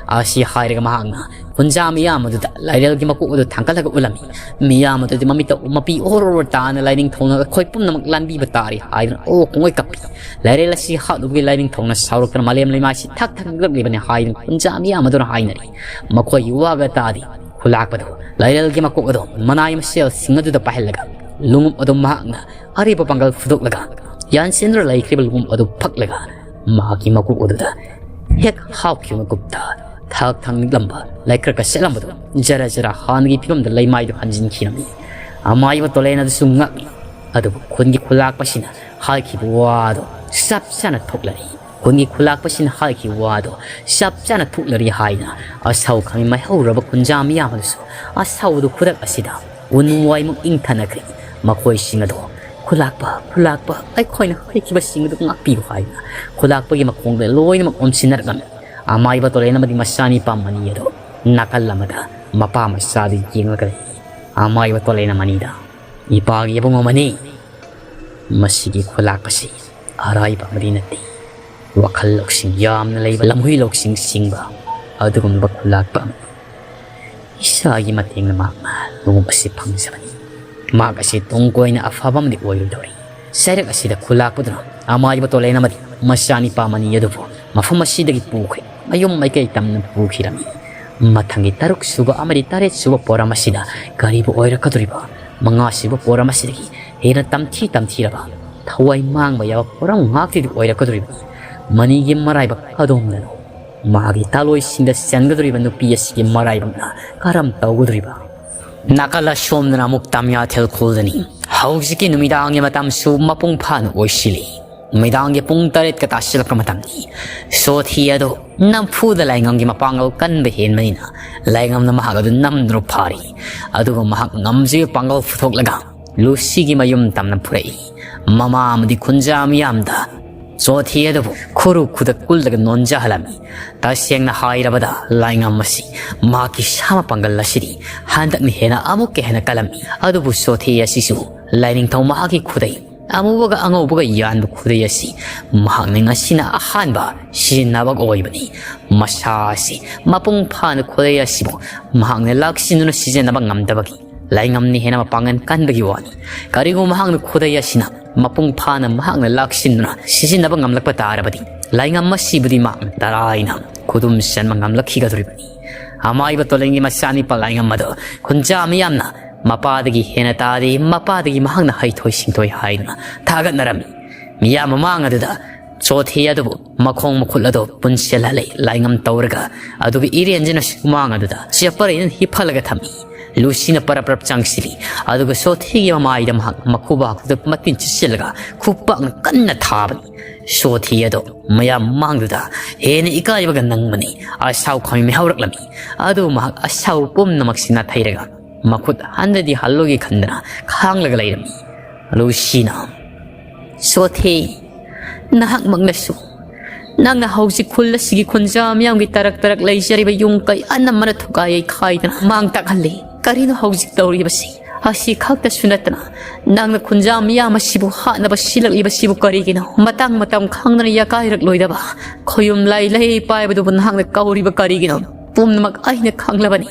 ꯑꯁꯤ ꯍꯥꯏꯔꯒ ꯃꯍꯥꯛꯅ ꯈꯨꯟꯖꯥ ꯃꯤꯌꯥꯝ ꯑꯗꯨꯗ ꯂꯥꯏꯔꯦꯜꯒꯤ ꯃꯀꯣꯛ ꯑꯗꯨ ꯊꯥꯡꯒꯠꯂꯒ ꯎꯠꯂꯝꯃꯤ꯫ ꯃꯤꯌꯥꯝ ꯑꯗꯨꯗꯤ ꯃꯃꯤꯠꯇ ꯃꯄꯤ ꯑꯣꯔꯣ ꯑꯣꯔꯣ ꯇꯥꯅ ꯂꯥꯏꯅꯤꯡꯊꯧꯅ ꯑꯩꯈꯣꯏ ꯄꯨꯝꯅꯃꯛ ꯂꯥꯟꯕꯤꯕ ꯇꯥꯔꯤ ꯍꯥꯏꯗꯨꯅ ꯑꯣ ꯈꯣꯡꯉꯣꯏ ꯀꯞꯄꯤ꯫ ꯂꯥꯏꯔꯦꯜ ꯑꯁꯤ ꯍꯥꯠꯂꯨꯕꯒꯤ ꯂꯥꯏꯅꯤꯡꯊꯧꯅ ꯁꯥꯎꯔꯛꯇꯨꯅ ꯃꯥꯂꯦꯝ ꯂꯩꯃꯥꯏꯁꯤ ꯊꯛ ꯊꯛ ꯅꯤꯛꯂꯛꯂꯤꯕꯅꯤ ꯍꯥꯏꯗꯨꯅ ꯈꯨꯟꯖꯥ ꯃꯤꯌꯥꯝ ꯑꯗꯨꯅ ꯍꯥꯏꯅꯔꯤ꯫ ꯃꯈꯣꯏꯒꯤ ꯋꯥꯒ ꯇꯥꯗꯦ꯫ ꯈꯨꯂꯥꯛꯄꯗꯨ ꯂꯥꯏꯔꯦꯜꯒꯤ ꯃꯀꯣꯛ ꯑꯗꯨ ꯃꯅꯥꯏ ꯃꯁꯦꯜꯁꯤꯡ ꯑꯗꯨꯗ ꯄꯥꯏꯍꯜꯂꯒ ꯂꯣꯡꯎꯞ ꯑꯗꯨ ꯃꯍꯥꯛꯅ ꯑꯔꯤꯕ ꯄꯥꯡꯒꯜ ꯐꯨꯗꯣꯛꯂꯒ ꯌꯥꯟꯁꯤꯟꯗꯨꯅ ꯂꯩꯈ꯭ꯔꯤꯕ ꯂꯣꯡꯎꯞ ꯑꯗꯨ ꯐꯛꯂꯒ ꯃꯍꯥꯛꯀꯤ ꯃꯀꯣꯛ ꯑꯗꯨꯗ ꯍꯦꯛ ꯍꯥꯞꯈꯤꯕ ꯃꯀꯨꯞꯇ ꯊꯥꯛ ꯊꯥꯛ ꯅꯤꯛꯂꯝꯕ ꯂꯩꯀ꯭ꯔꯛꯀ ꯁꯦꯠꯂꯝꯕꯗꯨ ꯖꯔ ꯖꯔ ꯍꯥꯟꯅꯒꯤ ꯐꯤꯕꯝꯗ ꯂꯩꯃꯥꯏꯗꯨ ꯍꯟꯖꯤꯟꯈꯤꯔꯝꯃꯤ꯫ ꯑꯃꯥꯏꯕ ꯇꯣꯂꯦꯟ ꯑꯗꯨꯁꯨ ꯉꯛꯏ꯫ ꯑꯗꯨꯕꯨ ꯈꯨꯟꯒꯤ ꯈꯨꯂꯥꯛꯄꯁꯤꯅ ꯍꯥꯏꯈꯤꯕ ꯋꯥꯗꯣ ꯆꯞ ꯆꯥꯅ ꯊꯣꯛꯂꯔꯤ꯫ ꯈꯨꯟꯒꯤ ꯈꯨꯂꯥꯛꯄꯁꯤꯅ ꯍꯥꯏꯈꯤꯕ ꯋꯥꯗꯣ ꯆꯞ ꯆꯥꯅ ꯊꯣꯛꯂꯔꯤ ꯍꯥꯏꯅ ꯑꯁꯥꯎ ꯈꯪꯃꯤ ꯃꯥꯏꯍꯧꯔꯕ ꯈꯨꯟꯖꯥ ꯃꯤꯌꯥꯝ ꯑꯗꯨꯁꯨ ꯑꯁꯥꯎꯕꯗꯨ ꯈꯨꯗꯛ ꯑꯁꯤꯗ ꯎꯟ ꯋꯥꯏꯃꯨꯛ ꯏꯪꯊꯅꯈ꯭ꯔꯦ꯫ ꯃꯈꯣꯏꯁꯤꯡ ꯑꯗꯣ "ꯈꯨꯂꯥꯛꯄ, ꯈꯨꯂꯥꯛꯄ, ꯑꯩꯈꯣꯏꯅ ꯍꯩꯈꯤꯕꯁꯤꯡ ꯑꯗꯨ ꯉꯥꯛꯄꯤꯌꯨ" ꯍꯥꯏꯅ ꯈꯨꯂꯥꯛꯄꯒꯤ ꯃꯈꯣꯡꯗ ꯂꯣꯏꯅꯃꯛ ꯑꯣꯝꯁꯤꯟꯅꯔꯛꯂꯝꯃꯤ꯫ ꯑꯃꯥꯏꯕ ꯇꯣꯂꯦꯟ ꯑꯃꯗꯤ ꯃꯆꯥꯅꯤꯄꯥ ꯃꯅꯤ ꯑꯗꯨ ꯅꯥꯀꯜ ꯑꯃꯗ ꯃꯄꯥ ꯃꯆꯥꯗꯨ ꯌꯦꯡꯂꯒ ꯂꯩ꯫ ꯑꯃꯥꯏꯕ ꯇꯣꯂꯦꯟ ꯃꯅꯤꯗ, "ꯏꯄꯥꯒꯤ ꯏꯕꯨꯡ ꯑꯃꯅꯤ, ꯃꯁꯤꯒꯤ ꯈꯨꯂꯥꯛꯄꯁꯤ ꯑꯔꯥꯏꯕ ꯑꯃꯗꯤ ꯅꯠꯇꯦ꯫ ꯋꯥꯈꯜ ꯂꯧꯁꯤꯡ ꯌꯥꯝꯅ ꯂꯩꯕ, ꯂꯝꯍꯨꯏ ꯂꯧꯁꯤꯡ ꯆꯤꯡꯕ ꯑꯗꯨꯒꯨꯝꯕ ꯈꯨꯂꯥꯛꯄ ꯑꯃꯅꯤ꯫ ꯏꯁꯥꯒꯤ ꯃꯇꯦꯡꯅ ꯃꯍꯥꯛꯅ ꯂꯨꯍꯣꯡꯕꯁꯤ ꯐꯪꯖꯕꯅꯤ꯫ ꯃꯍꯥꯛ ꯑꯁꯤ ꯇꯨꯡ ꯀꯣꯏꯅ ꯑꯐꯕ ꯑꯃꯗꯤ ꯑꯣꯏꯔꯣꯏꯗꯧꯔꯤ꯫" ꯆꯩꯔꯛ ꯑꯁꯤꯗ ꯈꯨꯂꯥꯛꯄꯗꯨꯅ ꯑꯃꯥꯏꯕ ꯇꯣꯂꯦꯟ ꯑꯃꯗꯤ ꯃꯆꯥꯅꯤꯄꯥ ꯃꯅꯤ ꯑꯗꯨꯕꯨ ꯃꯐꯝ ꯑꯁꯤꯗꯒꯤ ꯄꯨꯈ꯭ꯔꯦ꯫ ꯃꯌꯨꯝ ꯃꯥꯏꯀꯩ ꯇꯝꯅ ꯄꯨꯈꯤꯔꯝꯃꯤ꯫ ꯃꯊꯪꯒꯤ ꯇꯔꯨꯛ ꯁꯨꯕ ꯑꯃꯗꯤ ꯇꯔꯦꯠ ꯁꯨꯕ ꯄꯣꯔꯝ ꯑꯁꯤꯗ ꯀꯔꯤꯕꯨ ꯑꯣꯏꯔꯛꯀꯗꯧꯔꯤꯕ? ꯃꯉꯥ ꯁꯨꯕ ꯄꯣꯔꯝ ꯑꯁꯤꯗꯒꯤ ꯍꯦꯟꯅ ꯇꯝꯊꯤ ꯇꯝꯊꯤꯔꯕ, ꯊꯋꯥꯏ ꯃꯥꯡꯕ ꯌꯥꯕ ꯄꯣꯔꯝ ꯉꯥꯛꯇꯗꯤ ꯑꯣꯏꯔꯛꯀꯗꯧꯔꯤꯕ? ꯃꯅꯤꯒꯤ ꯃꯔꯥꯏꯕꯛ ꯀꯗꯣꯝꯗꯅꯣ? ꯃꯥꯒꯤ ꯇꯥꯂꯣꯏꯁꯤꯡꯗ ꯆꯟꯒꯗꯧꯔꯤꯕ ꯅꯨꯄꯤ ꯑꯁꯤꯒꯤ ꯃꯔꯥꯏꯕꯛꯅ ꯀꯔꯝ ꯇꯧꯒꯗꯧꯔꯤꯕ? ꯅꯥꯀꯜ ꯑꯁꯣꯝꯗꯅ ꯑꯃꯨꯛ ꯇꯝꯌꯥꯊꯦꯜ ꯈꯨꯜꯗꯅꯤ꯫ ꯍꯧꯖꯤꯛꯀꯤ ꯅꯨꯃꯤꯗꯥꯡꯒꯤ ꯃꯇꯝꯁꯨ ꯃꯄꯨꯡ ꯐꯥꯅ ꯑꯣꯏꯁꯤꯜꯂꯤ꯫ ꯅꯨꯃꯤꯗꯥꯡꯒꯤ ꯄꯨꯡ ꯇꯔꯦꯠꯀ ꯇꯥꯁꯤꯜꯂꯛꯄ ꯃꯇꯝꯅꯤ꯫ ꯁꯣꯊꯤ ꯑꯗꯣ ꯅꯝꯐꯨꯗ ꯂꯥꯏꯉꯝꯒꯤ ꯃꯄꯥꯡꯒꯜ ꯀꯟꯕ ꯍꯦꯟꯕꯅꯤꯅ ꯂꯥꯏꯉꯝꯅ ꯃꯍꯥꯛ ꯑꯗꯨ ꯅꯝꯗꯨꯅ ꯐꯥꯔꯤ꯫ ꯑꯗꯨꯒ ꯃꯍꯥꯛ ꯉꯝꯖꯕ ꯄꯥꯡꯒꯜ ꯄꯨꯊꯣꯛꯂꯒ ꯂꯨꯁꯤꯒꯤ ꯃꯌꯨꯝ ꯇꯝꯅ ꯄꯨꯔꯛꯏ꯫ ꯃꯃꯥ ꯑꯃꯗꯤ ꯈꯨꯟꯖꯥ ꯃꯤꯌꯥꯝꯗ ꯆꯣꯊꯤ ꯑꯗꯨꯕꯨ ꯈꯨꯔꯨ ꯈꯨꯗ ꯀꯨꯜꯂꯒ ꯅꯣꯟꯖꯍꯜꯂꯝꯃꯤ꯫ ꯇꯁꯦꯡꯅ ꯍꯥꯏꯔꯕꯗ ꯂꯥꯏꯉꯝ ꯑꯁꯤ ꯃꯍꯥꯛꯀꯤ ꯁꯥꯃ ꯄꯥꯡꯒꯜ ꯑꯁꯤꯗꯤ ꯍꯟꯗꯛꯅ ꯍꯦꯟꯅ ꯑꯃꯨꯛꯀ ꯍꯦꯟꯅ ꯀꯜꯂꯝꯃꯤ꯫ ꯑꯗꯨꯕꯨ ꯆꯣꯊꯤ ꯑꯁꯤꯁꯨ ꯂꯥꯏꯅꯤꯡꯊꯧ ꯃꯍꯥꯛꯀꯤ ꯈꯨꯗꯩ ꯑꯃꯨꯕꯒ ꯑꯉꯧꯕꯒ ꯌꯥꯟꯕ ꯈꯨꯗꯩ ꯑꯁꯤ ꯃꯍꯥꯛꯅ ꯉꯁꯤꯅ ꯑꯍꯥꯟꯕ ꯁꯤꯖꯤꯟꯅꯕ ꯑꯣꯏꯕꯅꯤ꯫ ꯃꯁꯥ ꯑꯁꯤ ꯃꯄꯨꯡ ꯐꯥꯅ ꯈꯨꯗꯩ ꯑꯁꯤꯕꯨ ꯃꯍꯥꯛꯅ ꯂꯥꯛꯁꯤꯟꯗꯨꯅ ꯁꯤꯖꯤꯟꯅꯕ ꯉꯝꯗꯕꯒꯤ ꯂꯥꯏꯉꯝꯅ ꯍꯦꯟꯅ ꯃꯄꯥꯡꯒꯜ ꯀꯟꯕꯒꯤ ꯋꯥꯅꯤ꯫ ꯀꯔꯤꯒꯨꯝꯕ ꯃꯍꯥꯛꯅ ꯈꯨꯗꯩ ꯑꯁꯤꯅ ꯃꯄꯨꯡ ꯐꯥꯅ ꯃꯍꯥꯛꯅ ꯂꯥꯛꯁꯤꯟꯗꯨꯅ ꯁꯤꯖꯤꯟꯅꯕ ꯉꯝꯂꯛꯄ ꯇꯥꯔꯕꯗꯤ ꯂꯥꯏꯉꯝ ꯑꯁꯤꯕꯨꯗꯤ ꯃꯍꯥꯛꯅ ꯇꯔꯥꯏꯅ ꯈꯨꯗꯨꯝ ꯆꯟꯕ ꯉꯝꯂꯛꯈꯤꯒꯗꯧꯔꯤꯕꯅꯤ꯫ ꯑꯃꯥꯏꯕ ꯇꯣꯂꯦꯟꯒꯤ ꯃꯆꯥꯅꯤꯄꯥ ꯂꯥꯏꯉꯝ ꯑꯗꯣ ꯈꯨꯟꯖꯥ ꯃꯤꯌꯥꯝꯅ ꯃꯄꯥꯗꯒꯤ ꯍꯦꯟꯅ ꯇꯥꯗꯦ, ꯃꯄꯥꯗꯒꯤ ꯃꯍꯥꯛꯅ ꯍꯩꯊꯣꯏ ꯁꯤꯡꯊꯣꯏ ꯍꯥꯏꯗꯨꯅ ꯊꯥꯒꯠꯅꯔꯝꯃꯤ꯫ ꯃꯤꯌꯥꯝ ꯃꯃꯥꯡ ꯑꯗꯨꯗ ꯆꯣꯊꯤ ꯑꯗꯨꯕꯨ ꯃꯈꯣꯡ ꯃꯈꯨꯠ ꯑꯗꯨ ꯄꯨꯟꯁꯤꯜꯍꯜꯂꯦ ꯂꯥꯏꯉꯝ ꯇꯧꯔꯒ, ꯑꯗꯨꯒ ꯏꯔꯦꯟꯖꯅ ꯁꯨꯃꯥꯡ ꯑꯗꯨꯗ ꯆꯦꯞꯄꯔꯩꯅ ꯍꯤꯞꯍꯜꯂꯒ ꯊꯝꯃꯤ꯫ ꯂꯨꯁꯤꯅ ꯄꯔꯞ ꯄꯔꯞ ꯆꯪꯁꯤꯜꯂꯤ, ꯑꯗꯨꯒ ꯁꯣꯊꯤꯒꯤ ꯃꯃꯥꯏꯗ ꯃꯍꯥꯛ ꯃꯈꯨꯕꯥꯛꯇꯨꯗ ꯃꯇꯤꯟ ꯆꯤꯠꯁꯤꯜꯂꯒ ꯈꯨꯄꯥꯛꯅ ꯀꯟꯅ ꯊꯥꯕꯅꯤ꯫ ꯁꯣꯊꯤ ꯑꯗꯣ ꯃꯌꯥꯝ ꯃꯥꯡꯗꯨꯗ ꯍꯦꯟꯅ ꯏꯀꯥꯏꯕꯒ ꯅꯪꯕꯅꯤ꯫ ꯑꯁꯥꯎ ꯈꯣꯏꯃꯤ ꯍꯧꯔꯛꯂꯝꯃꯤ꯫ ꯑꯗꯨ ꯃꯍꯥꯛ ꯑꯁꯥꯎ ꯄꯨꯝꯅꯃꯛꯁꯤ ꯅꯥꯊꯩꯔꯒ ꯃꯈꯨꯠ ꯍꯟꯗꯗꯤ ꯍꯜꯂꯨꯒꯦ ꯈꯟꯗꯅ ꯈꯥꯡꯂꯒ ꯂꯩꯔꯝꯃꯤ꯫ ꯂꯨꯁꯤꯅ, "ꯁꯣꯊꯦ, ꯅꯍꯥꯛꯃꯛꯅꯁꯨ, ꯅꯪꯅ ꯍꯧꯖꯤꯛ ꯈꯨꯜ ꯑꯁꯤꯒꯤ ꯈꯨꯟꯖꯥ ꯃꯤꯌꯥꯝꯒꯤ ꯇꯔꯛ ꯇꯔꯛ ꯂꯩꯖꯔꯤꯕ ꯌꯨꯝ ꯀꯩ ꯑꯅꯝꯕꯅ ꯊꯨꯒꯥꯏ ꯌꯩꯈꯥꯏꯗꯅ ꯃꯥꯡ ꯇꯥꯛꯍꯜꯂꯤ꯫ ꯀꯔꯤꯅꯣ ꯍꯧꯖꯤꯛ ꯇꯧꯔꯤꯕꯁꯤ? ꯑꯁꯤ ꯈꯛꯇꯁꯨ ꯅꯠꯇꯅ ꯅꯪꯅ ꯈꯨꯟꯖꯥ ꯃꯤꯌꯥꯝ ꯑꯁꯤꯕꯨ ꯍꯥꯠꯅꯕ ꯁꯤꯜꯂꯛꯂꯤꯕꯁꯤꯕꯨ ꯀꯔꯤꯒꯤꯅꯣ? ꯃꯇꯥꯡ ꯃꯇꯝ ꯈꯪꯗꯅ ꯌꯥꯀꯥꯏꯔꯛꯂꯣꯏꯗꯕ ꯈꯣꯌꯨꯝ ꯂꯥꯏ ꯂꯩ ꯄꯥꯏꯕꯗꯨꯕꯨ ꯅꯍꯥꯛꯅ ꯀꯧꯔꯤꯕ ꯀꯔꯤꯒꯤꯅꯣ? ꯄꯨꯝꯅꯃꯛ ꯑꯩꯅ ꯈꯪꯂꯕꯅꯤ꯫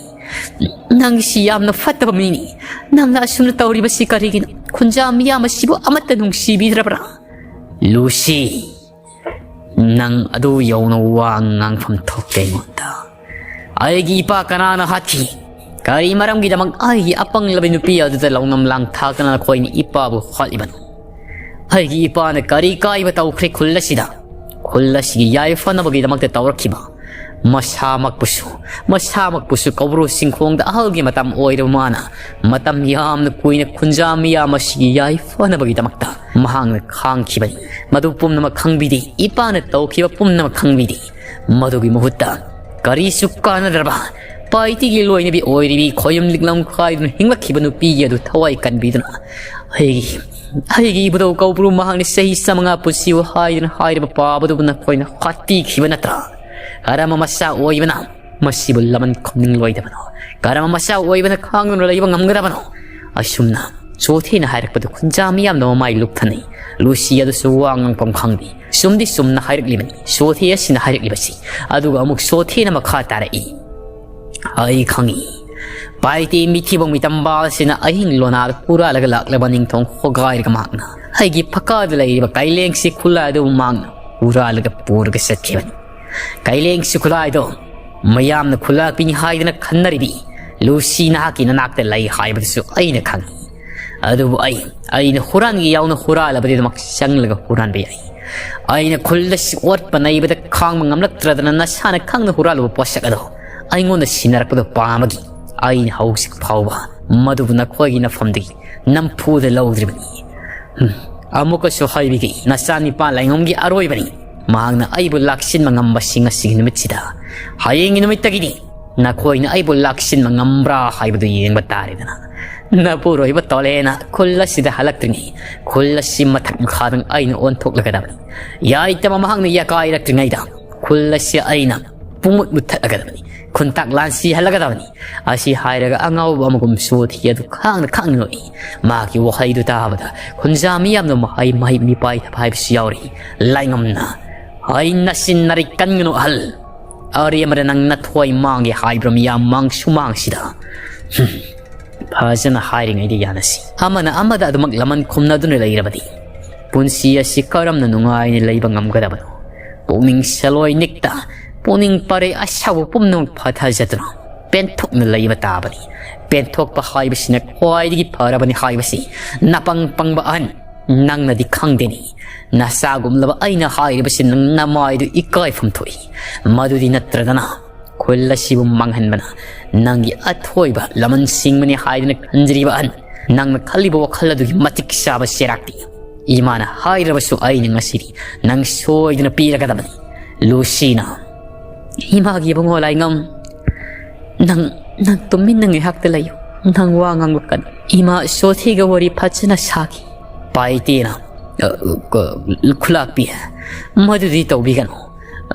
ꯅꯪꯁꯤ ꯌꯥꯝꯅ ꯐꯠꯇꯕ ꯃꯤꯅꯤ꯫ ꯅꯪꯅ ꯑꯁꯨꯝꯅ ꯇꯧꯔꯤꯕꯁꯤ ꯀꯔꯤꯒꯤꯅꯣ? ꯈꯨꯟꯖꯥ ꯃꯤꯌꯥꯝ ꯑꯁꯤꯕꯨ ꯑꯃꯠꯇ ꯅꯨꯡꯁꯤꯕꯤꯗ꯭ꯔꯕ꯭ꯔꯥ?" "ꯂꯨꯁꯤ, ꯅꯪ ꯑꯗꯨ ꯌꯧꯅ ꯋꯥ ꯉꯥꯡꯐꯝ ꯊꯣꯛꯇꯦ ꯑꯩꯉꯣꯟꯗ꯫ ꯑꯩꯒꯤ ꯏꯄꯥ ꯀꯅꯥꯅ ꯍꯥꯠꯈꯤ? ꯀꯔꯤ ꯃꯔꯝꯒꯤꯗꯃꯛ ꯑꯩꯒꯤ ꯑꯄꯪꯂꯕꯤ ꯅꯨꯄꯤ ꯑꯗꯨꯗ ꯂꯧꯅꯝ ꯂꯥꯡ ꯊꯥꯛꯇꯅ ꯅꯈꯣꯏꯅ ꯏꯄꯥꯕꯨ ꯍꯥꯠꯂꯤꯕꯅꯣ? ꯑꯩꯒꯤ ꯏꯄꯥꯅ ꯀꯔꯤ ꯀꯥꯏꯕ ꯇꯧꯈ꯭ꯔꯦ ꯈꯨꯜ ꯑꯁꯤꯗ? ꯈꯨꯜ ꯑꯁꯤꯒꯤ ꯌꯥꯏꯐꯅꯕꯒꯤꯗꯃꯛꯇ ꯇꯧꯔꯛꯈꯤꯕ, ꯃꯁꯥꯃꯛꯄꯨꯁꯨ, ꯃꯁꯥꯃꯛꯄꯨꯁꯨ ꯀꯧꯕ꯭ꯔꯨ ꯆꯤꯡꯈꯣꯡꯗ ꯑꯍꯜꯒꯤ ꯃꯇꯝ ꯑꯣꯏꯔꯕ ꯃꯥꯅ ꯃꯇꯝ ꯌꯥꯝꯅ ꯀꯨꯏꯅ ꯈꯨꯟꯖꯥ ꯃꯤꯌꯥꯝ ꯑꯁꯤꯒꯤ ꯌꯥꯏꯐꯅꯕꯒꯤꯗꯃꯛꯇ ꯃꯍꯥꯛꯅ ꯈꯥꯡꯈꯤꯕꯅꯤ꯫ ꯃꯗꯨ ꯄꯨꯝꯅꯃꯛ ꯈꯪꯕꯤꯗꯦ꯫ ꯏꯄꯥꯅ ꯇꯧꯈꯤꯕ ꯄꯨꯝꯅꯃꯛ ꯈꯪꯕꯤꯗꯦ꯫ ꯃꯗꯨꯒꯤ ꯃꯍꯨꯠꯇ ꯀꯔꯤꯁꯨ ꯀꯥꯟꯅꯗ꯭ꯔꯕ ꯄꯥꯏꯇꯤꯒꯤ ꯂꯣꯏꯅꯕꯤ ꯑꯣꯏꯔꯤꯕꯤ ꯈꯣꯌꯨꯝ ꯂꯤꯛꯂꯝ ꯈꯥꯏꯗꯨꯅ ꯍꯤꯡꯂꯛꯈꯤꯕ ꯅꯨꯄꯤ ꯑꯗꯨ ꯊꯋꯥꯏ ꯀꯟꯕꯤꯗꯨꯅ ꯑꯩꯒꯤ, ꯑꯩꯒꯤ ꯏꯕꯨꯙꯧ ꯀꯧꯕ꯭ꯔꯨ ꯃꯍꯥꯛꯅ ꯆꯍꯤ ꯆꯥꯃꯉꯥ ꯄꯨꯟꯁꯤꯌꯨ ꯍꯥꯏꯗꯨꯅ ꯍꯥꯏꯔꯤꯕ ꯄꯥꯕꯗꯨꯕꯨ ꯅꯈꯣꯏꯅ ꯍꯥꯠꯄꯤꯈꯤꯕ ꯅꯠꯇ꯭ꯔꯥ? ꯀꯔꯝꯕ ꯃꯆꯥ ꯑꯣꯏꯕꯅ ꯃꯁꯤꯕꯨ ꯂꯃꯟ ꯈꯨꯝꯅꯤꯡꯂꯣꯏꯗꯕꯅꯣ? ꯀꯔꯝꯕ ꯃꯆꯥ ꯑꯣꯏꯕꯅ ꯈꯥꯡꯗꯨꯅ ꯂꯩꯕ ꯉꯝꯒꯗꯕꯅꯣ?" ꯑꯁꯨꯝꯅ ꯆꯣꯊꯦꯅ ꯍꯥꯏꯔꯛꯄꯗꯨ ꯈꯨꯟꯖꯥ ꯃꯤꯌꯥꯝꯅ ꯃꯃꯥꯏ ꯂꯨꯞꯊꯅꯩ꯫ ꯂꯨꯁꯤ ꯑꯗꯨꯁꯨ ꯋꯥ ꯉꯥꯡꯐꯝ ꯈꯪꯗꯦ꯫ ꯆꯨꯝꯗꯤ ꯆꯨꯝꯅ ꯍꯥꯏꯔꯛꯂꯤꯕꯅꯤ ꯆꯣꯊꯦ ꯑꯁꯤꯅ ꯍꯥꯏꯔꯛꯂꯤꯕꯁꯤ꯫ ꯑꯗꯨꯒ ꯑꯃꯨꯛ ꯆꯣꯊꯦꯅ ꯃꯈꯥ ꯇꯥꯔꯛꯏ, "ꯑꯩ ꯈꯪꯏ꯫ ꯄꯥꯏꯇꯦ ꯃꯤꯊꯤꯕꯣꯡ ꯃꯤꯇꯝꯕꯥꯜ ꯑꯁꯤꯅ ꯑꯍꯤꯡ ꯂꯣꯅꯥꯗ ꯍꯨꯔꯥꯜꯂꯒ ꯂꯥꯛꯂꯕ ꯅꯤꯡꯊꯧ ꯈꯣꯒꯥꯏꯔꯒ ꯃꯍꯥꯛꯅ ꯑꯩꯒꯤ ꯐꯀꯥꯗ ꯂꯩꯔꯤꯕ ꯀꯥꯏꯂꯦꯡꯁꯤ ꯈꯨꯂꯥꯏ ꯑꯗꯨꯕꯨ ꯃꯍꯥꯛꯅ ꯍꯨꯔꯥꯜꯂꯒ ꯄꯨꯔꯒ ꯆꯠꯈꯤꯕꯅꯤ꯫ ꯀꯥꯏꯂꯦꯡꯁꯤ ꯈꯨꯂꯥꯏꯗꯣ ꯃꯌꯥꯝꯅ ꯈꯨꯂꯥꯛꯄꯤꯅꯤ ꯍꯥꯏꯗꯅ ꯈꯟꯅꯔꯤꯕꯤ ꯂꯨꯁꯤ ꯅꯍꯥꯛꯀꯤ ꯅꯅꯥꯛꯇ ꯂꯩ ꯍꯥꯏꯕꯗꯨꯁꯨ ꯑꯩꯅ ꯈꯪꯏ꯫ ꯑꯗꯨꯕꯨ ꯑꯩ, ꯑꯩꯅ ꯍꯨꯔꯥꯟꯒꯦ ꯌꯥꯎꯅ ꯍꯨꯔꯥꯜꯂꯕꯗꯤ ꯑꯗꯨꯃꯛ ꯆꯪꯂꯒ ꯍꯨꯔꯥꯟꯕ ꯌꯥꯏ꯫ ꯑꯩꯅ ꯈꯨꯜꯗ ꯑꯣꯠꯄ ꯅꯩꯕꯗ ꯈꯥꯡꯕ ꯉꯝꯂꯛꯇ꯭ꯔꯗꯅ ꯅꯁꯥꯅ ꯈꯪꯅ ꯍꯨꯔꯥꯜꯂꯨꯕ ꯄꯣꯠꯁꯛ ꯑꯗꯣ ꯑꯩꯉꯣꯟꯗ ꯁꯤꯟꯅꯔꯛꯄꯗꯣ ꯄꯥꯝꯕꯒꯤ ꯑꯩꯅ ꯍꯧꯖꯤꯛ ꯐꯥꯎꯕ ꯃꯗꯨꯕꯨ ꯅꯈꯣꯏꯒꯤ ꯅꯐꯝꯗꯒꯤ ꯅꯝꯐꯨꯗ ꯂꯧꯗ꯭ꯔꯤꯕꯅꯤ꯫ ꯍꯨꯝ, ꯑꯃꯨꯛꯀꯁꯨ ꯍꯥꯏꯕꯤꯒꯦ, ꯅꯆꯥꯅꯤꯄꯥ ꯂꯥꯏꯉꯝꯒꯤ ꯑꯔꯣꯏꯕꯅꯤ꯫ ꯃꯍꯥꯛꯅ ꯑꯩꯕꯨ ꯂꯥꯛꯁꯤꯟꯕ ꯉꯝꯕꯁꯤ ꯉꯁꯤꯒꯤ ꯅꯨꯃꯤꯠꯁꯤꯗ, ꯍꯌꯦꯡꯒꯤ ꯅꯨꯃꯤꯠꯇꯒꯤꯗꯤ ꯅꯈꯣꯏꯅ ꯑꯩꯕꯨ ꯂꯥꯛꯁꯤꯟꯕ ꯉꯝꯕ꯭ꯔꯥ ꯍꯥꯏꯕꯗꯨ ꯌꯦꯡꯕ ꯇꯥꯔꯦꯗꯅ꯫ ꯅꯄꯨꯔꯣꯏꯕ ꯇꯣꯂꯦꯅ ꯈꯨꯜ ꯑꯁꯤꯗ ꯍꯜꯂꯛꯇ꯭ꯔꯤꯉꯩ ꯈꯨꯜ ꯑꯁꯤ ꯃꯊꯛ ꯃꯈꯥꯗꯪ ꯑꯩꯅ ꯑꯣꯟꯊꯣꯛꯂꯒꯗꯕꯅꯤ꯫ ꯌꯥꯏꯇꯃ ꯃꯍꯥꯛꯅ ꯌꯥꯀꯥꯏꯔꯛꯇ꯭ꯔꯤꯉꯩꯗ ꯈꯨꯜ ꯑꯁꯤ ꯑꯩꯅ ꯄꯨꯡꯃꯨꯠ ꯃꯨꯠꯊꯠꯂꯒꯗꯕꯅꯤ꯫ ꯈꯨꯟꯇꯥꯛ ꯂꯥꯟꯁꯤ ꯍꯜꯂꯒꯗꯕꯅꯤ꯫ ꯑꯁꯤ ꯍꯥꯏꯔꯒ ꯑꯉꯥꯎꯕ ꯑꯃꯒꯨꯝ ꯁꯣꯊꯤ ꯑꯗꯨ ꯈꯥꯡꯅ ꯈꯥꯡꯅ ꯅꯣꯛꯏ꯫ ꯃꯥꯒꯤ ꯋꯥꯍꯩꯗꯨ ꯇꯥꯕꯗ ꯈꯨꯟꯖꯥ ꯃꯤꯌꯥꯝꯅ ꯃꯍꯩ ꯃꯍꯩ ꯃꯤꯄꯥꯏ ꯊꯐꯥꯏꯕꯁꯨ ꯌꯥꯎꯔꯤ꯫ ꯂꯥꯏꯉꯝꯅ, "ꯑꯩ ꯅꯆꯤꯟ ꯅꯔꯤ ꯀꯟꯒꯅꯨ ꯑꯍꯜ꯫ ꯑꯔꯦꯝꯕꯗ ꯅꯪ ꯅꯊꯣꯏ ꯃꯥꯡꯒꯦ ꯍꯥꯏꯕ꯭ꯔꯥ ꯃꯤꯌꯥꯝ ꯃꯥꯡꯁꯨ ꯃꯥꯡꯁꯤꯗ?" ꯍꯨꯝ꯫ ꯐꯖꯅ ꯍꯥꯏꯔꯤꯉꯩꯗ ꯌꯥꯅꯁꯤ꯫ ꯑꯃꯅ ꯑꯃꯗ ꯑꯗꯨꯃꯛ ꯂꯃꯟ ꯈꯨꯝꯅꯗꯨꯅ ꯂꯩꯔꯕꯗꯤ ꯄꯨꯟꯁꯤ ꯑꯁꯤ ꯀꯔꯝꯅ ꯅꯨꯡꯉꯥꯏꯅ ꯂꯩꯕ ꯉꯝꯒꯗꯕꯅꯣ? ꯄꯨꯛꯅꯤꯡ ꯁꯦꯜꯂꯣꯏ ꯅꯤꯛꯇ, ꯄꯨꯛꯅꯤꯡ ꯄꯔꯦ ꯑꯁꯥꯎꯕ ꯄꯨꯝꯅꯃꯛ ꯐꯊꯖꯗꯨꯅ ꯄꯦꯟꯊꯣꯛꯅ ꯂꯩꯕ ꯇꯥꯕꯅꯤ꯫ ꯄꯦꯟꯊꯣꯛꯄ ꯍꯥꯏꯕꯁꯤꯅ ꯈ꯭ꯋꯥꯏꯗꯒꯤ ꯐꯔꯕꯅꯤ ꯍꯥꯏꯕꯁꯤ ꯅꯄꯪ ꯄꯪꯕ ꯑꯍꯟ ꯅꯪꯅꯗꯤ ꯈꯪꯗꯦꯅꯤ꯫ ꯅꯆꯥꯒꯨꯝꯂꯕ ꯑꯩꯅ ꯍꯥꯏꯔꯤꯕꯁꯤ ꯅꯪ ꯅꯃꯥꯏꯗꯨ ꯏꯀꯥꯏꯐꯝ ꯊꯣꯛꯏ꯫ ꯃꯗꯨꯗꯤ ꯅꯠꯇ꯭ꯔꯗꯅ ꯈꯨꯜ ꯑꯁꯤꯕꯨ ꯃꯥꯡꯍꯟꯕꯅ ꯅꯪꯒꯤ ꯑꯊꯣꯏꯕ ꯂꯃꯟ ꯁꯤꯡꯕꯅꯤ ꯍꯥꯏꯗꯨꯅ ꯈꯟꯖꯔꯤꯕ ꯑꯍꯟ, ꯅꯪꯅ ꯈꯜꯂꯤꯕ ꯋꯥꯈꯜ ꯑꯗꯨꯒꯤ ꯃꯇꯤꯛ ꯆꯥꯕ ꯆꯦꯔꯥꯛꯇꯤ ꯏꯃꯥꯅ ꯍꯥꯏꯔꯕꯁꯨ ꯑꯩꯅ ꯉꯁꯤꯗꯤ ꯅꯪ ꯁꯣꯏꯗꯅ ꯄꯤꯔꯒꯗꯕꯅꯤ꯫ ꯂꯨꯁꯤꯅ, "ꯏꯃꯥꯒꯤ ꯏꯕꯨꯡꯉꯣ ꯂꯥꯏꯉꯝ, ꯅꯪ, ꯅꯪ ꯇꯨꯃꯤꯟꯅ ꯉꯥꯏꯍꯥꯛꯇ ꯂꯩꯌꯨ꯫ ꯅꯪ ꯋꯥ ꯉꯥꯡꯂꯛꯀꯅꯨ꯫ ꯏꯃꯥ ꯁꯣꯊꯤꯒ ꯋꯥꯔꯤ ꯐꯖꯅ ꯁꯥꯈꯤ꯫" ꯄꯥꯏꯇꯦꯅ, "ꯑ, ꯀ-, ꯈꯨꯂꯥꯛꯄꯤ, ꯃꯗꯨꯗꯤ ꯇꯧꯕꯤꯒꯅꯨ꯫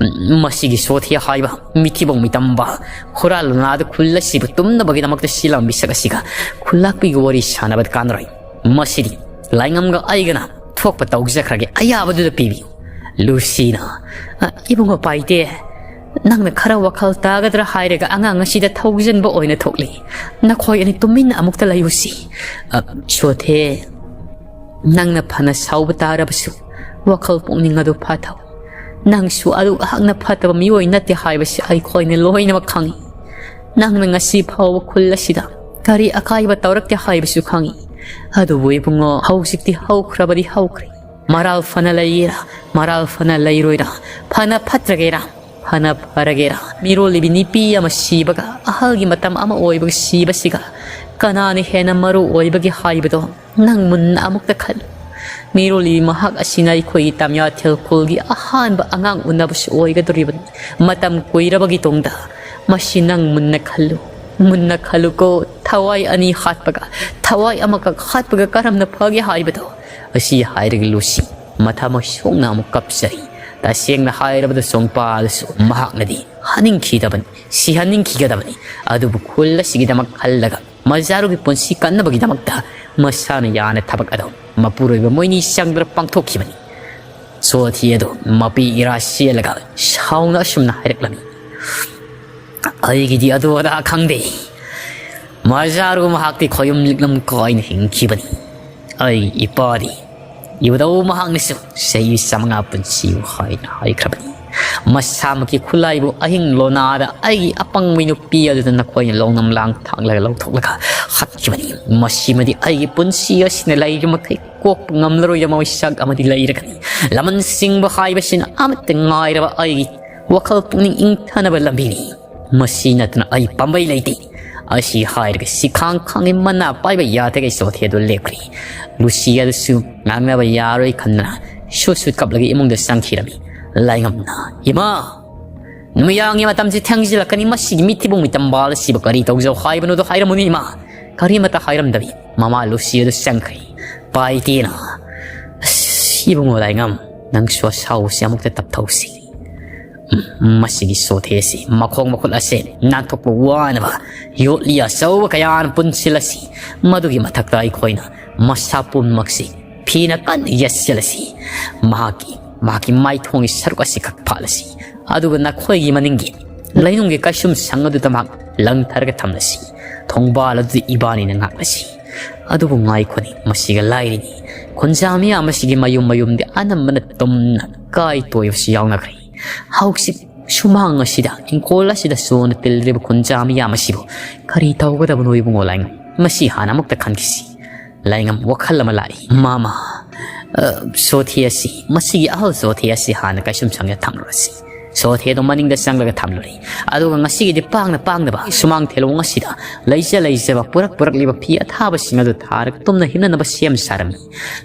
ꯃꯁꯤꯒꯤ ꯁꯣꯊꯤ ꯍꯥꯏꯕ ꯃꯤꯊꯤꯕꯣꯡ ꯃꯤꯇꯝꯕ ꯍꯨꯔꯥꯟ ꯂꯨꯅꯥꯗ ꯈꯨꯜ ꯑꯁꯤꯕꯨ ꯇꯨꯝꯅꯕꯒꯤꯗꯃꯛꯇ ꯁꯤꯜꯂꯝꯕ ꯃꯤꯁꯛ ꯑꯁꯤꯒ ꯈꯨꯂꯥꯛꯄꯤꯒꯤ ꯋꯥꯔꯤ ꯁꯥꯟꯅꯕꯗ ꯀꯥꯟꯅꯔꯣꯏ꯫ ꯃꯁꯤꯗꯤ ꯂꯥꯏꯉꯝꯒ ꯑꯩꯒꯅ ꯊꯣꯛꯄ ꯇꯧꯖꯈ꯭ꯔꯒꯦ꯫ ꯑꯌꯥꯕꯗꯨꯗ ꯄꯤꯕꯤꯌꯨ꯫" ꯂꯨꯁꯤꯅ, "ꯑ, ꯏꯕꯨꯡꯉꯣ ꯄꯥꯏꯇꯦ, ꯅꯪꯅ ꯈꯔ ꯋꯥꯈꯜ ꯇꯥꯒꯗ꯭ꯔꯥ ꯍꯥꯏꯔꯒ ꯑꯉꯥꯡ ꯑꯁꯤꯗ ꯊꯧꯖꯟꯕ ꯑꯣꯏꯅ ꯊꯣꯛꯂꯤ꯫ ꯅꯈꯣꯏ ꯑꯅꯤ ꯇꯨꯃꯤꯟꯅ ꯑꯃꯨꯛꯇ ꯂꯩꯌꯨꯁꯤ꯫" "ꯑ, ꯁꯣꯊꯦ, ꯅꯪꯅ ꯐꯅ ꯁꯥꯎꯕ ꯇꯥꯔꯕꯁꯨ ꯋꯥꯈꯜ ꯄꯨꯛꯅꯤꯡ ꯑꯗꯨ ꯐꯥꯊꯧ꯫ ꯅꯪꯁꯨ ꯑꯗꯨ ꯑꯩꯍꯥꯛꯅ ꯐꯠꯇꯕ ꯃꯤꯑꯣꯏ ꯅꯠꯇꯦ ꯍꯥꯏꯕꯁꯤ ꯑꯩꯈꯣꯏꯅ ꯂꯣꯏꯅꯃꯛ ꯈꯪꯏ꯫ ꯅꯪꯅ ꯉꯁꯤ ꯐꯥꯎꯕ ꯈꯨꯜ ꯑꯁꯤꯗ ꯀꯔꯤ ꯑꯀꯥꯏꯕ ꯇꯧꯔꯛꯇꯦ ꯍꯥꯏꯕꯁꯨ ꯈꯪꯏ꯫ ꯑꯗꯨꯕꯨ ꯏꯕꯨꯡꯉꯣ, ꯍꯧꯖꯤꯛꯇꯤ ꯍꯧꯈ꯭ꯔꯕꯗꯤ ꯍꯧꯈ꯭ꯔꯦ꯫ ꯃꯔꯥꯜ ꯐꯅ ꯂꯩꯒꯦꯔꯥ, ꯃꯔꯥꯜ ꯐꯅ ꯂꯩꯔꯣꯏꯔꯥ, ꯐꯅ ꯐꯠꯇ꯭ꯔꯒꯦꯔꯥ, ꯐꯅ ꯐꯔꯒꯦꯔꯥ, ꯃꯤꯔꯣꯜꯂꯤꯕꯤ ꯅꯨꯄꯤ ꯑꯃ ꯁꯤꯕꯒ ꯑꯍꯜꯒꯤ ꯃꯇꯝ ꯑꯃ ꯑꯣꯏꯕꯒ ꯁꯤꯕꯁꯤꯒ ꯀꯅꯥꯅ ꯍꯦꯟꯅ ꯃꯔꯨ ꯑꯣꯏꯕꯒꯦ ꯍꯥꯏꯕꯗꯣ ꯅꯪ ꯃꯨꯟꯅ ꯑꯃꯨꯛꯇ ꯈꯜꯂꯨ꯫ ꯃꯤꯔꯣꯜꯂꯤꯕꯤ ꯃꯍꯥꯛ ꯑꯁꯤꯅ ꯑꯩꯈꯣꯏꯒꯤ ꯇꯥꯃꯤꯌꯥꯊꯦꯜ ꯈꯨꯜꯒꯤ ꯑꯍꯥꯟꯕ ꯑꯉꯥꯡ ꯎꯅꯕꯁꯨ ꯑꯣꯏꯒꯗꯧꯔꯤꯕꯅꯤ꯫ ꯃꯇꯝ ꯀꯨꯏꯔꯕꯒꯤ ꯇꯨꯡꯗ "ꯃꯁꯤ ꯅꯪ ꯃꯨꯟꯅ ꯈꯜꯂꯨ, ꯃꯨꯟꯅ ꯈꯜꯂꯨꯀꯣ, ꯊꯋꯥꯏ ꯑꯅꯤ ꯍꯥꯠꯄꯒ ꯊꯋꯥꯏ ꯑꯃꯈꯛ ꯍꯥꯠꯄꯒ ꯀꯔꯝꯅ ꯐꯒꯦ ꯍꯥꯏꯕꯗꯣ?" ꯑꯁꯤ ꯍꯥꯏꯔꯒ ꯂꯨꯁꯤ ꯃꯊꯃꯣꯏ ꯁꯣꯛꯅ ꯑꯃꯨꯛ ꯀꯞꯆꯔꯤ꯫ ꯇꯁꯦꯡꯅ ꯍꯥꯏꯔꯕꯗ ꯆꯣꯡꯄꯥꯜꯁꯨ ꯃꯍꯥꯛꯅꯗꯤ ꯍꯥꯠꯅꯤꯡꯈꯤꯗꯕꯅꯤ, ꯁꯤꯍꯟꯅꯤꯡꯈꯤꯒꯗꯕꯅꯤ꯫ ꯑꯗꯨꯕꯨ ꯈꯨꯜ ꯑꯁꯤꯒꯤꯗꯃꯛ ꯈꯜꯂꯒ, ꯃꯖꯥꯔꯨꯒꯤ ꯄꯨꯟꯁꯤ ꯀꯟꯅꯕꯒꯤꯗꯃꯛꯇ ꯃꯁꯥꯅ ꯌꯥꯅ ꯊꯕꯛ ꯑꯗꯨ ꯃꯄꯨꯔꯣꯏꯕ ꯃꯣꯏꯅꯤ ꯆꯪꯗꯨꯅ ꯄꯥꯡꯊꯣꯛꯈꯤꯕꯅꯤ꯫ ꯁꯣꯊꯤ ꯑꯗꯨ ꯃꯄꯤ ꯏꯔꯥ ꯆꯦꯜꯂꯒ ꯁꯥꯎꯅ ꯑꯁꯨꯝꯅ ꯍꯥꯏꯔꯛꯂꯝꯃꯤ, "ꯑꯩꯒꯤꯗꯤ ꯑꯗꯨ ꯑꯗꯥ ꯈꯪꯗꯦ꯫ ꯃꯖꯥꯔꯨ ꯃꯍꯥꯛꯇꯤ ꯈꯣꯌꯨꯝ ꯂꯤꯛꯂꯝ ꯀꯥꯏꯅ ꯍꯤꯡꯈꯤꯕꯅꯤ꯫ ꯑꯩ ꯏꯄꯥꯗꯤ ꯏꯕꯨꯙꯧ ꯃꯍꯥꯛꯅꯁꯨ ꯆꯍꯤ ꯆꯥꯃꯉꯥ ꯄꯨꯟꯁꯤꯌꯨ ꯍꯥꯏꯅ ꯍꯥꯏꯈ꯭ꯔꯕꯅꯤ꯫ ꯃꯁꯥꯃꯛꯀꯤ ꯈꯨꯠꯂꯥꯏꯕꯨ ꯑꯍꯤꯡ ꯂꯣꯅꯥꯗ ꯑꯩꯒꯤ ꯑꯄꯪꯕꯤ ꯅꯨꯄꯤ ꯑꯗꯨꯗ ꯅꯈꯣꯏꯅ ꯂꯧꯅꯝ ꯂꯥꯡ ꯊꯥꯛꯂꯒ ꯂꯧꯊꯣꯛꯂꯒ ꯍꯥꯠꯈꯤꯕꯅꯤ꯫ ꯃꯁꯤꯃꯗꯤ ꯑꯩꯒꯤ ꯄꯨꯟꯁꯤ ꯑꯁꯤꯅ ꯂꯩꯔꯤꯕ ꯃꯈꯩ ꯀꯣꯛꯄ ꯉꯝꯂꯔꯣꯏꯗꯕ ꯃꯩꯁꯥꯛ ꯑꯃꯗꯤ ꯂꯩꯔꯒꯅꯤ꯫ ꯂꯃꯟ ꯁꯤꯡꯕ ꯍꯥꯏꯕꯁꯤꯅ ꯑꯃꯠꯇ ꯉꯥꯏꯔꯕ ꯑꯩꯒꯤ ꯋꯥꯈꯜ ꯄꯨꯛꯅꯤꯡ ꯏꯪꯊꯅꯕ ꯂꯝꯕꯤꯅꯤ꯫ ꯃꯁꯤ ꯅꯠꯇꯅ ꯑꯩ ꯄꯥꯝꯕꯩ ꯂꯩꯇꯦ"꯫ ꯑꯁꯤ ꯍꯥꯏꯔꯒ ꯁꯤꯈꯥꯡ ꯈꯥꯡꯒꯤ ꯃꯅꯥ ꯄꯥꯏꯕ ꯌꯥꯗ꯭ꯔꯒ ꯁꯣꯊꯤ ꯑꯗꯨ ꯂꯦꯞꯈ꯭ꯔꯦ꯫ ꯂꯨꯁꯤ ꯑꯗꯨꯁꯨ ꯉꯥꯡꯅꯕ ꯌꯥꯔꯣꯏ ꯈꯟꯗꯅ ꯁꯨꯠ ꯁꯨꯠ ꯀꯞꯂꯒ ꯏꯃꯨꯡꯗ ꯆꯪꯈꯤꯔꯝꯃꯤ꯫ ꯂꯥꯏꯉꯝꯅ, "ꯏꯃꯥ, ꯅꯨꯃꯤꯗꯥꯡꯒꯤ ꯃꯇꯝꯁꯤ ꯊꯦꯡꯖꯤꯜꯂꯛꯀꯅꯤ, ꯃꯁꯤꯒꯤ ꯃꯤꯠꯊꯤꯕꯣꯡ ꯃꯤꯇꯝꯕꯥꯜ ꯑꯁꯤꯕꯨ ꯀꯔꯤ ꯇꯧꯖꯧ ꯍꯥꯏꯕꯅꯣꯗꯣ ꯍꯥꯏꯔꯝꯃꯨꯅꯦ ꯏꯃꯥ"꯫ ꯀꯔꯤꯃꯠꯇ ꯍꯥꯏꯔꯝꯗꯕꯤ ꯃꯃꯥ ꯂꯨꯁꯤ ꯑꯗꯨ ꯆꯪꯈ꯭ꯔꯦ꯫ ꯄꯥꯏꯇꯦꯅ, "ꯑꯁ, ꯏꯕꯨꯡꯉꯣ ꯂꯥꯏꯉꯝ, ꯅꯪꯁꯨ ꯑꯁꯥꯎꯕꯁꯤ ꯑꯃꯨꯛꯇ ꯇꯞꯊꯧꯁꯤ꯫ ꯎꯝ, ꯃꯁꯤꯒꯤ ꯁꯣꯊꯦ ꯑꯁꯤ ꯃꯈꯣꯡ ꯃꯈꯨꯠ ꯑꯁꯤ ꯅꯥꯟꯊꯣꯛꯄ ꯋꯥꯅꯕ ꯌꯣꯠꯂꯤ ꯑꯆꯧꯕ ꯀꯌꯥꯅ ꯄꯨꯟꯁꯤꯜꯂꯁꯤ꯫ ꯃꯗꯨꯒꯤ ꯃꯊꯛꯇ ꯑꯩꯈꯣꯏꯅ ꯃꯁꯥ ꯄꯨꯝꯅꯃꯛꯁꯤ ꯐꯤꯅ ꯀꯟꯅ ꯌꯦꯠꯁꯤꯜꯂꯁꯤ꯫ ꯃꯍꯥꯛꯀꯤ, ꯃꯍꯥꯛꯀꯤ ꯃꯥꯏꯊꯣꯡꯒꯤ ꯁꯔꯨꯛ ꯑꯁꯤ ꯈꯛ ꯐꯥꯠꯂꯁꯤ꯫ ꯑꯗꯨꯒ ꯅꯈꯣꯏꯒꯤ ꯃꯅꯤꯡꯒꯤ ꯂꯩꯅꯨꯡꯒꯤ ꯀꯩꯁꯨꯝ ꯁꯪ ꯑꯗꯨꯗ ꯃꯍꯥꯛ ꯂꯪꯊꯔꯒ ꯊꯝꯂꯁꯤ꯫ ꯊꯣꯡꯕꯥꯜ ꯑꯗꯨꯗꯤ ꯏꯕꯥꯅꯤꯅ ꯉꯥꯛꯂꯁꯤ꯫ ꯑꯗꯨꯕꯨ ꯉꯥꯏꯈꯣꯅꯤ, ꯃꯁꯤꯒ ꯂꯥꯏꯔꯤꯅꯤ꯫ ꯈꯨꯟꯖꯥ ꯃꯤꯌꯥꯝ ꯑꯁꯤꯒꯤ ꯃꯌꯨꯝ ꯃꯌꯨꯝꯗꯤ ꯑꯅꯝꯕꯅ ꯇꯨꯝꯅ ꯀꯥꯏ ꯇꯣꯏꯕꯁꯨ ꯌꯥꯎꯅꯈ꯭ꯔꯦ꯫ ꯍꯧꯖꯤꯛ ꯁꯨꯃꯥꯡ ꯑꯁꯤꯗ, ꯏꯪꯈꯣꯜ ꯑꯁꯤꯗ ꯆꯣꯟꯅ ꯇꯤꯜꯂꯤꯕ ꯈꯨꯟꯖꯥ ꯃꯤꯌꯥꯝ ꯑꯁꯤꯕꯨ ꯀꯔꯤ ꯇꯧꯒꯗꯕꯅꯣ ꯏꯕꯨꯡꯉꯣ ꯂꯥꯏꯉꯝ? ꯃꯁꯤ ꯍꯥꯟꯅ ꯑꯃꯨꯛꯇ ꯈꯟꯈꯤꯁꯤ꯫ ꯂꯥꯏꯉꯝ ꯋꯥꯈꯜ ꯑꯃ ꯂꯥꯛꯏ꯫ "ꯃꯃꯥ, ꯑ, ꯁꯣꯊꯤ ꯑꯁꯤ, ꯃꯁꯤꯒꯤ ꯑꯍꯜ ꯁꯣꯊꯤ ꯑꯁꯤ ꯍꯥꯟꯅ ꯀꯩꯁꯨꯝ ꯁꯪꯗ ꯊꯝꯂꯨꯔꯁꯤ꯫ ꯁꯣꯊꯦꯗꯣ ꯃꯅꯤꯡꯗ ꯆꯪꯂꯒ ꯊꯝꯂꯨꯔꯦ꯫ ꯑꯗꯨꯒ ꯉꯁꯤꯒꯤꯗꯤ ꯄꯥꯡꯅ ꯄꯥꯡꯗꯕ ꯁꯨꯃꯥꯡ ꯊꯦꯂꯣꯡ ꯑꯁꯤꯗ ꯂꯩꯖ ꯂꯩꯖꯕ ꯄꯨꯔꯛ ꯄꯨꯔꯛꯂꯤꯕ ꯐꯤ ꯑꯊꯥꯕꯁꯤꯡ ꯑꯗꯨ ꯊꯥꯔꯒ ꯇꯨꯝꯅ ꯍꯤꯞꯅꯅꯕ ꯁꯦꯝ ꯁꯥꯔꯝꯃꯤ꯫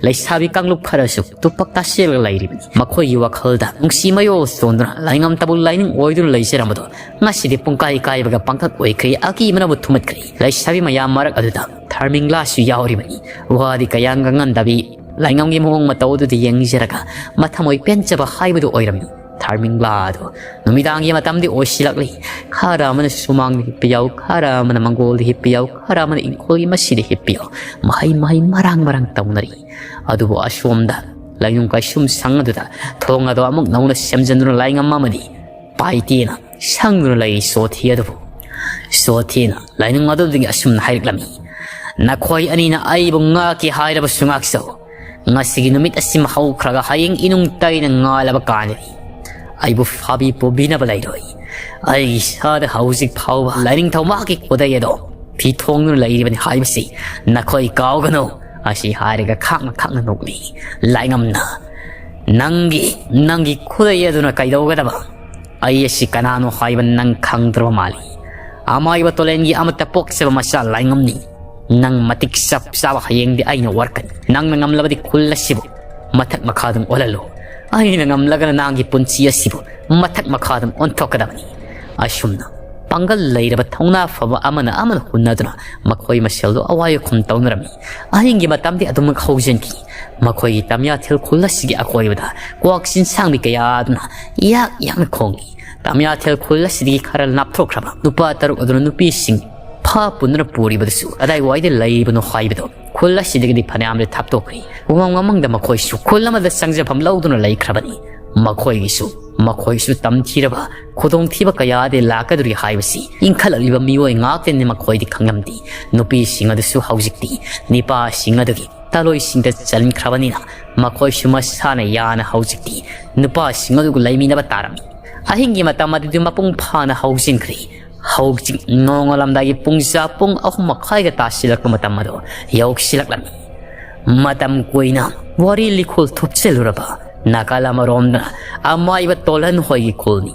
ꯂꯩꯁꯥꯕꯤ ꯀꯥꯡꯂꯨꯞ ꯈꯔꯁꯨ ꯇꯨꯄꯛ ꯇꯥꯁꯤꯜꯂꯒ ꯂꯩꯔꯤꯕꯅꯤ꯫ ꯃꯈꯣꯏꯒꯤ ꯋꯥꯈꯜꯗ ꯅꯨꯡꯁꯤ ꯃꯌꯣꯜ ꯆꯣꯟꯗꯨꯅ ꯂꯥꯏꯉꯝꯇꯕꯨ ꯂꯥꯏꯅꯤꯡ ꯑꯣꯏꯗꯨꯅ ꯂꯩꯖꯔꯝꯕꯗꯣ ꯉꯁꯤꯗꯤ ꯄꯨꯡꯀꯥꯏ ꯀꯥꯏꯕꯒ ꯄꯥꯡꯊꯛ ꯑꯣꯏꯈ꯭ꯔꯦ, ꯑꯀꯤꯕꯅꯕꯨ ꯊꯨꯝꯃꯠꯈ꯭ꯔꯦ꯫ ꯂꯩꯁꯥꯕꯤ ꯃꯌꯥꯝ ꯃꯔꯛ ꯑꯗꯨꯗ ꯊꯥꯔꯃꯤꯡꯂꯥꯁꯨ ꯌꯥꯎꯔꯤꯕꯅꯤ꯫ ꯋꯥꯗꯤ ꯀꯌꯥ ꯉꯥꯡꯍꯟꯗꯕꯤ, ꯂꯥꯏꯉꯝꯒꯤ ꯃꯑꯣꯡ ꯃꯇꯧ ꯑꯗꯨꯗ ꯌꯦꯡꯖꯔꯒ ꯃꯊꯃꯣꯏ ꯄꯦꯟꯖꯕ ꯍꯥꯏꯕꯗꯨ ꯑꯣꯏꯔꯝꯃꯤ꯫ ꯊꯥꯔꯃꯤꯡꯂꯥ ꯑꯗꯨ ꯅꯨꯃꯤꯗꯥꯡꯒꯤ ꯃꯇꯝꯗꯤ ꯑꯣꯏꯁꯤꯜꯂꯛꯂꯤ꯫ ꯈꯔ ꯑꯃꯅ ꯁꯨꯃꯥꯡꯗ ꯍꯤꯞꯄ ꯌꯥꯎ, ꯈꯔ ꯑꯃꯅ ꯃꯪꯒꯣꯜꯗ ꯍꯤꯞꯄ ꯌꯥꯎ, ꯈꯔ ꯑꯃꯅ ꯏꯪꯈꯣꯜꯒꯤ ꯃꯁꯤꯗ ꯍꯤꯞꯄ ꯌꯥꯎ꯫ ꯃꯍꯩ ꯃꯍꯩ ꯃꯔꯥꯡ ꯃꯔꯥꯡ ꯇꯧꯅꯔꯤ꯫ ꯑꯗꯨꯕꯨ ꯑꯁꯣꯝꯗ ꯂꯩꯅꯨꯡ ꯀꯩꯁꯨꯝ ꯁꯪ ꯑꯗꯨꯗ ꯊꯣꯡ ꯑꯗꯨ ꯑꯃꯨꯛ ꯅꯧꯅ ꯁꯦꯝꯖꯤꯟꯗꯨꯅ ꯂꯥꯏꯉꯝ ꯑꯃꯗꯤ ꯄꯥꯏꯇꯦꯅ ꯁꯪꯗꯨꯅ ꯂꯩ ꯁꯣꯊꯤ ꯑꯗꯨꯕꯨ꯫ ꯁꯣꯊꯤꯅ ꯂꯥꯏꯅꯤꯡ ꯑꯗꯨꯗꯒꯤ ꯑꯁꯨꯝꯅ ꯍꯥꯏꯔꯛꯂꯝꯃꯤ: "ꯅꯈꯣꯏ ꯑꯅꯤꯅ ꯑꯩꯕꯨ ꯉꯥꯛꯀꯦ ꯍꯥꯏꯔꯕꯁꯨ ꯉꯥꯛꯆꯧ꯫ ꯉꯁꯤꯒꯤ ꯅꯨꯃꯤꯠ ꯑꯁꯤꯃ ꯍꯧꯈ꯭ꯔꯒ ꯍꯌꯦꯡ ꯏꯅꯨꯡ ꯇꯩꯅ ꯉꯥꯜꯂꯕ ꯀꯥꯟꯗꯗꯤ ꯑꯩꯕꯨ ꯐꯥꯕꯤ ꯄꯨꯕꯤꯅꯕ ꯂꯩꯔꯣꯏ꯫ ꯑꯩꯒꯤ ꯏꯁꯥꯗ ꯍꯧꯖꯤꯛ ꯐꯥꯎꯕ ꯂꯥꯏꯅꯤꯡꯊꯧ ꯃꯍꯥꯛꯀꯤ ꯈꯨꯗꯩ ꯑꯗꯣ ꯐꯤ ꯊꯣꯡꯗꯨꯅ ꯂꯩꯔꯤꯕꯅꯤ ꯍꯥꯏꯕꯁꯤ ꯅꯈꯣꯏ ꯀꯥꯎꯒꯅꯨ"꯫ ꯑꯁꯤ ꯍꯥꯏꯔꯒ ꯈꯥꯛꯅ ꯈꯥꯛꯅ ꯅꯣꯛꯂꯤ꯫ ꯂꯥꯏꯉꯝꯅ, "ꯅꯪꯒꯤ, ꯅꯪꯒꯤ ꯈꯨꯗꯩ ꯑꯗꯨꯅ ꯀꯩꯗꯧꯒꯗꯕ? ꯑꯩ ꯑꯁꯤ ꯀꯅꯥꯅꯣ ꯍꯥꯏꯕ ꯅꯪ ꯈꯪꯗ꯭ꯔꯕ ꯃꯥꯜꯂꯤ꯫ ꯑꯃꯥꯏꯕ ꯇꯣꯂꯦꯟꯒꯤ ꯑꯃꯠꯇ ꯄꯣꯛꯆꯕ ꯃꯆꯥ ꯂꯥꯏꯉꯝꯅꯤ꯫ ꯅꯪ ꯃꯇꯤꯛ ꯆꯞ ꯆꯥꯕ ꯍꯌꯦꯡꯗꯤ ꯑꯩꯅ ꯋꯥꯔꯛꯀꯅꯤ꯫ ꯅꯪꯅ ꯉꯝꯂꯕꯗꯤ ꯈꯨꯜ ꯑꯁꯤꯕꯨ ꯃꯊꯛ ꯃꯈꯥ ꯑꯗꯨꯝ ꯑꯣꯜꯍꯜꯂꯨ꯫ ꯑꯩꯅ ꯉꯝꯂꯒꯅ ꯅꯪꯒꯤ ꯄꯨꯟꯁꯤ ꯑꯁꯤꯕꯨ ꯃꯊꯛ ꯃꯈꯥ ꯑꯗꯨꯝ ꯑꯣꯟꯊꯣꯛꯀꯗꯕꯅꯤ"꯫ ꯑꯁꯨꯝꯅ ꯄꯥꯡꯒꯜ ꯂꯩꯔꯕ ꯊꯧꯅꯥ ꯐꯕ ꯑꯃꯅ ꯑꯃꯅ ꯍꯨꯟꯅꯗꯨꯅ ꯃꯈꯣꯏ ꯃꯁꯦꯜꯗꯨ ꯑꯋꯥꯏ ꯑꯈꯨꯝ ꯇꯧꯅꯔꯝꯃꯤ꯫ ꯑꯍꯤꯡꯒꯤ ꯃꯇꯝꯗꯤ ꯑꯗꯨꯃꯛ ꯍꯧꯖꯤꯟꯈꯤ꯫ ꯃꯈꯣꯏꯒꯤ ꯇꯝꯌꯥꯊꯦꯜ ꯈꯨꯜ ꯑꯁꯤꯒꯤ ꯑꯀꯣꯏꯕꯗ ꯀ꯭ꯋꯥꯛ ꯆꯤꯟꯁꯥꯡꯕꯤ ꯀꯌꯥ ꯑꯗꯨꯅ ꯌꯥꯛ ꯌꯥꯛꯅ ꯈꯣꯡꯏ꯫ ꯇꯝꯌꯥꯊꯦꯜ ꯈꯨꯜ ꯑꯁꯤꯗꯒꯤ ꯈꯔ ꯂꯥꯞꯊꯣꯛꯈ꯭ꯔꯕ ꯅꯨꯄꯥ ꯇꯔꯨꯛ ꯑꯗꯨꯅ ꯅꯨꯄꯤꯁꯤꯡ ꯐꯥ ꯄꯨꯟꯗꯨꯅ ꯄꯨꯔꯤꯕꯗꯨꯁꯨ ꯀꯗꯥꯏꯋꯥꯏꯗ ꯂꯩꯕꯅꯣ ꯍꯥꯏꯕꯗꯣ ꯈꯨꯜ ꯑꯁꯤꯗꯒꯤꯗꯤ ꯐꯅꯌꯥꯝꯗꯤ ꯊꯥꯞꯇꯣꯛꯈ꯭ꯔꯦ꯫ ꯎꯃꯪ ꯃꯃꯪꯗ ꯃꯈꯣꯏꯁꯨ ꯈꯨꯜ ꯑꯃꯗ ꯆꯪꯖꯐꯝ ꯂꯧꯗꯨꯅ ꯂꯩꯈ꯭ꯔꯕꯅꯤ꯫ ꯃꯈꯣꯏꯒꯤꯁꯨ, ꯃꯈꯣꯏꯁꯨ ꯇꯝꯊꯤꯔꯕ ꯈꯨꯗꯣꯡꯊꯤꯕ ꯀꯌꯥꯗꯤ ꯂꯥꯛꯀꯗꯧꯔꯤ ꯍꯥꯏꯕꯁꯤ ꯏꯟꯈꯠꯂꯛꯂꯤꯕ ꯃꯤꯑꯣꯏ ꯉꯥꯛꯇꯅꯤ꯫ ꯃꯈꯣꯏꯗꯤ ꯈꯪꯂꯝꯗꯦ꯫ ꯅꯨꯄꯤꯁꯤꯡ ꯑꯗꯨꯁꯨ ꯍꯧꯖꯤꯛꯇꯤ ꯅꯤꯄꯥꯁꯤꯡ ꯑꯗꯨꯒꯤ ꯇꯂꯣꯏꯁꯤꯡꯗ ꯆꯟꯈ꯭ꯔꯕꯅꯤꯅ ꯃꯈꯣꯏꯁꯨ ꯃꯁꯥꯅ ꯌꯥꯅ ꯍꯧꯖꯤꯛꯇꯤ ꯅꯨꯄꯥꯁꯤꯡ ꯑꯗꯨꯒ ꯂꯩꯃꯤꯟꯅꯕ ꯇꯥꯔꯝꯃꯤ꯫ ꯑꯍꯤꯡꯒꯤ ꯃꯇꯝ ꯑꯗꯨꯗꯤ ꯃꯄꯨꯡ ꯐꯥꯅ ꯍꯧꯖꯤꯟꯈ꯭ꯔꯦ꯫ ꯍꯧꯖꯤꯛ ꯅꯣꯡꯉꯥꯜꯂꯝꯗꯥꯏꯒꯤ ꯄꯨꯡ ꯆꯥ ꯄꯨꯡ ꯑꯍꯨꯝ ꯃꯈꯥꯏꯒ ꯇꯥꯁꯤꯜꯂꯛꯄ ꯃꯇꯝ ꯑꯗꯨ ꯌꯧꯁꯤꯜꯂꯛꯂꯝꯃꯤ꯫ ꯃꯇꯝ ꯀꯨꯏꯅ ꯋꯥꯔꯤ ꯂꯤꯈꯣꯜ ꯊꯨꯞꯆꯜꯂꯨꯔꯕ ꯅꯥꯀꯜ ꯑꯃꯔꯣꯝꯗꯅ ꯑꯃꯥꯏꯕ ꯇꯣꯜꯍꯟ ꯍꯣꯏꯒꯤ ꯈꯨꯜꯅꯤ꯫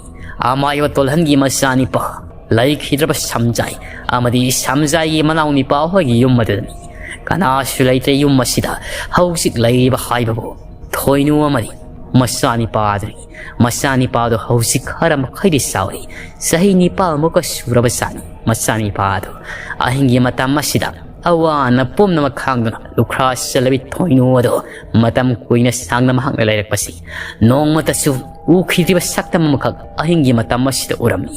ꯑꯃꯥꯏꯕ ꯇꯣꯜꯍꯟꯒꯤ ꯃꯆꯥꯅꯤꯄꯥ ꯂꯩꯈꯤꯗ꯭ꯔꯕ ꯁꯝꯖꯥꯏ ꯑꯃꯗꯤ ꯁꯝꯖꯥꯏꯒꯤ ꯃꯅꯥꯎꯅꯤꯄꯥ ꯍꯣꯏꯒꯤ ꯌꯨꯝ ꯑꯗꯨꯗꯅꯤ꯫ ꯀꯅꯥꯁꯨ ꯂꯩꯇ꯭ꯔꯦ ꯌꯨꯝ ꯑꯁꯤꯗ꯫ ꯍꯧꯖꯤꯛ ꯂꯩꯔꯤꯕ ꯍꯥꯏꯕꯕꯨ ꯊꯣꯏꯅꯨ ꯑꯃꯗꯤ ꯃꯆꯥꯅꯤꯄꯥ ꯑꯗꯨꯅꯤ꯫ ꯃꯆꯥꯅꯤꯄꯥꯗꯣ ꯍꯧꯖꯤꯛ ꯈꯔ ꯃꯈꯩꯗꯤ ꯆꯥꯎꯔꯦ꯫ ꯆꯍꯤ ꯅꯤꯄꯥꯟꯃꯨꯛꯀ ꯁꯨꯔꯕ ꯖꯥꯠꯅꯤ꯫ ꯃꯆꯥꯅꯤꯄꯥꯗꯣ ꯑꯍꯤꯡꯒꯤ ꯃꯇꯝ ꯑꯁꯤꯗ ꯑꯋꯥ ꯑꯅꯥ ꯄꯨꯝꯅꯃꯛ ꯈꯥꯡꯗꯨꯅ ꯂꯨꯈ꯭ꯔꯥ ꯆꯜꯂꯕꯤ ꯊꯣꯏꯅꯨ ꯑꯗꯣ ꯃꯇꯝ ꯀꯨꯏꯅ ꯁꯥꯡꯅ ꯃꯍꯥꯛꯅ ꯂꯩꯔꯛꯄꯁꯤ ꯅꯣꯡꯃꯇꯁꯨ ꯎꯈꯤꯗ꯭ꯔꯤꯕ ꯁꯛꯇꯝ ꯑꯃꯈꯛ ꯑꯍꯤꯡꯒꯤ ꯃꯇꯝ ꯑꯁꯤꯗ ꯎꯔꯝꯃꯤ꯫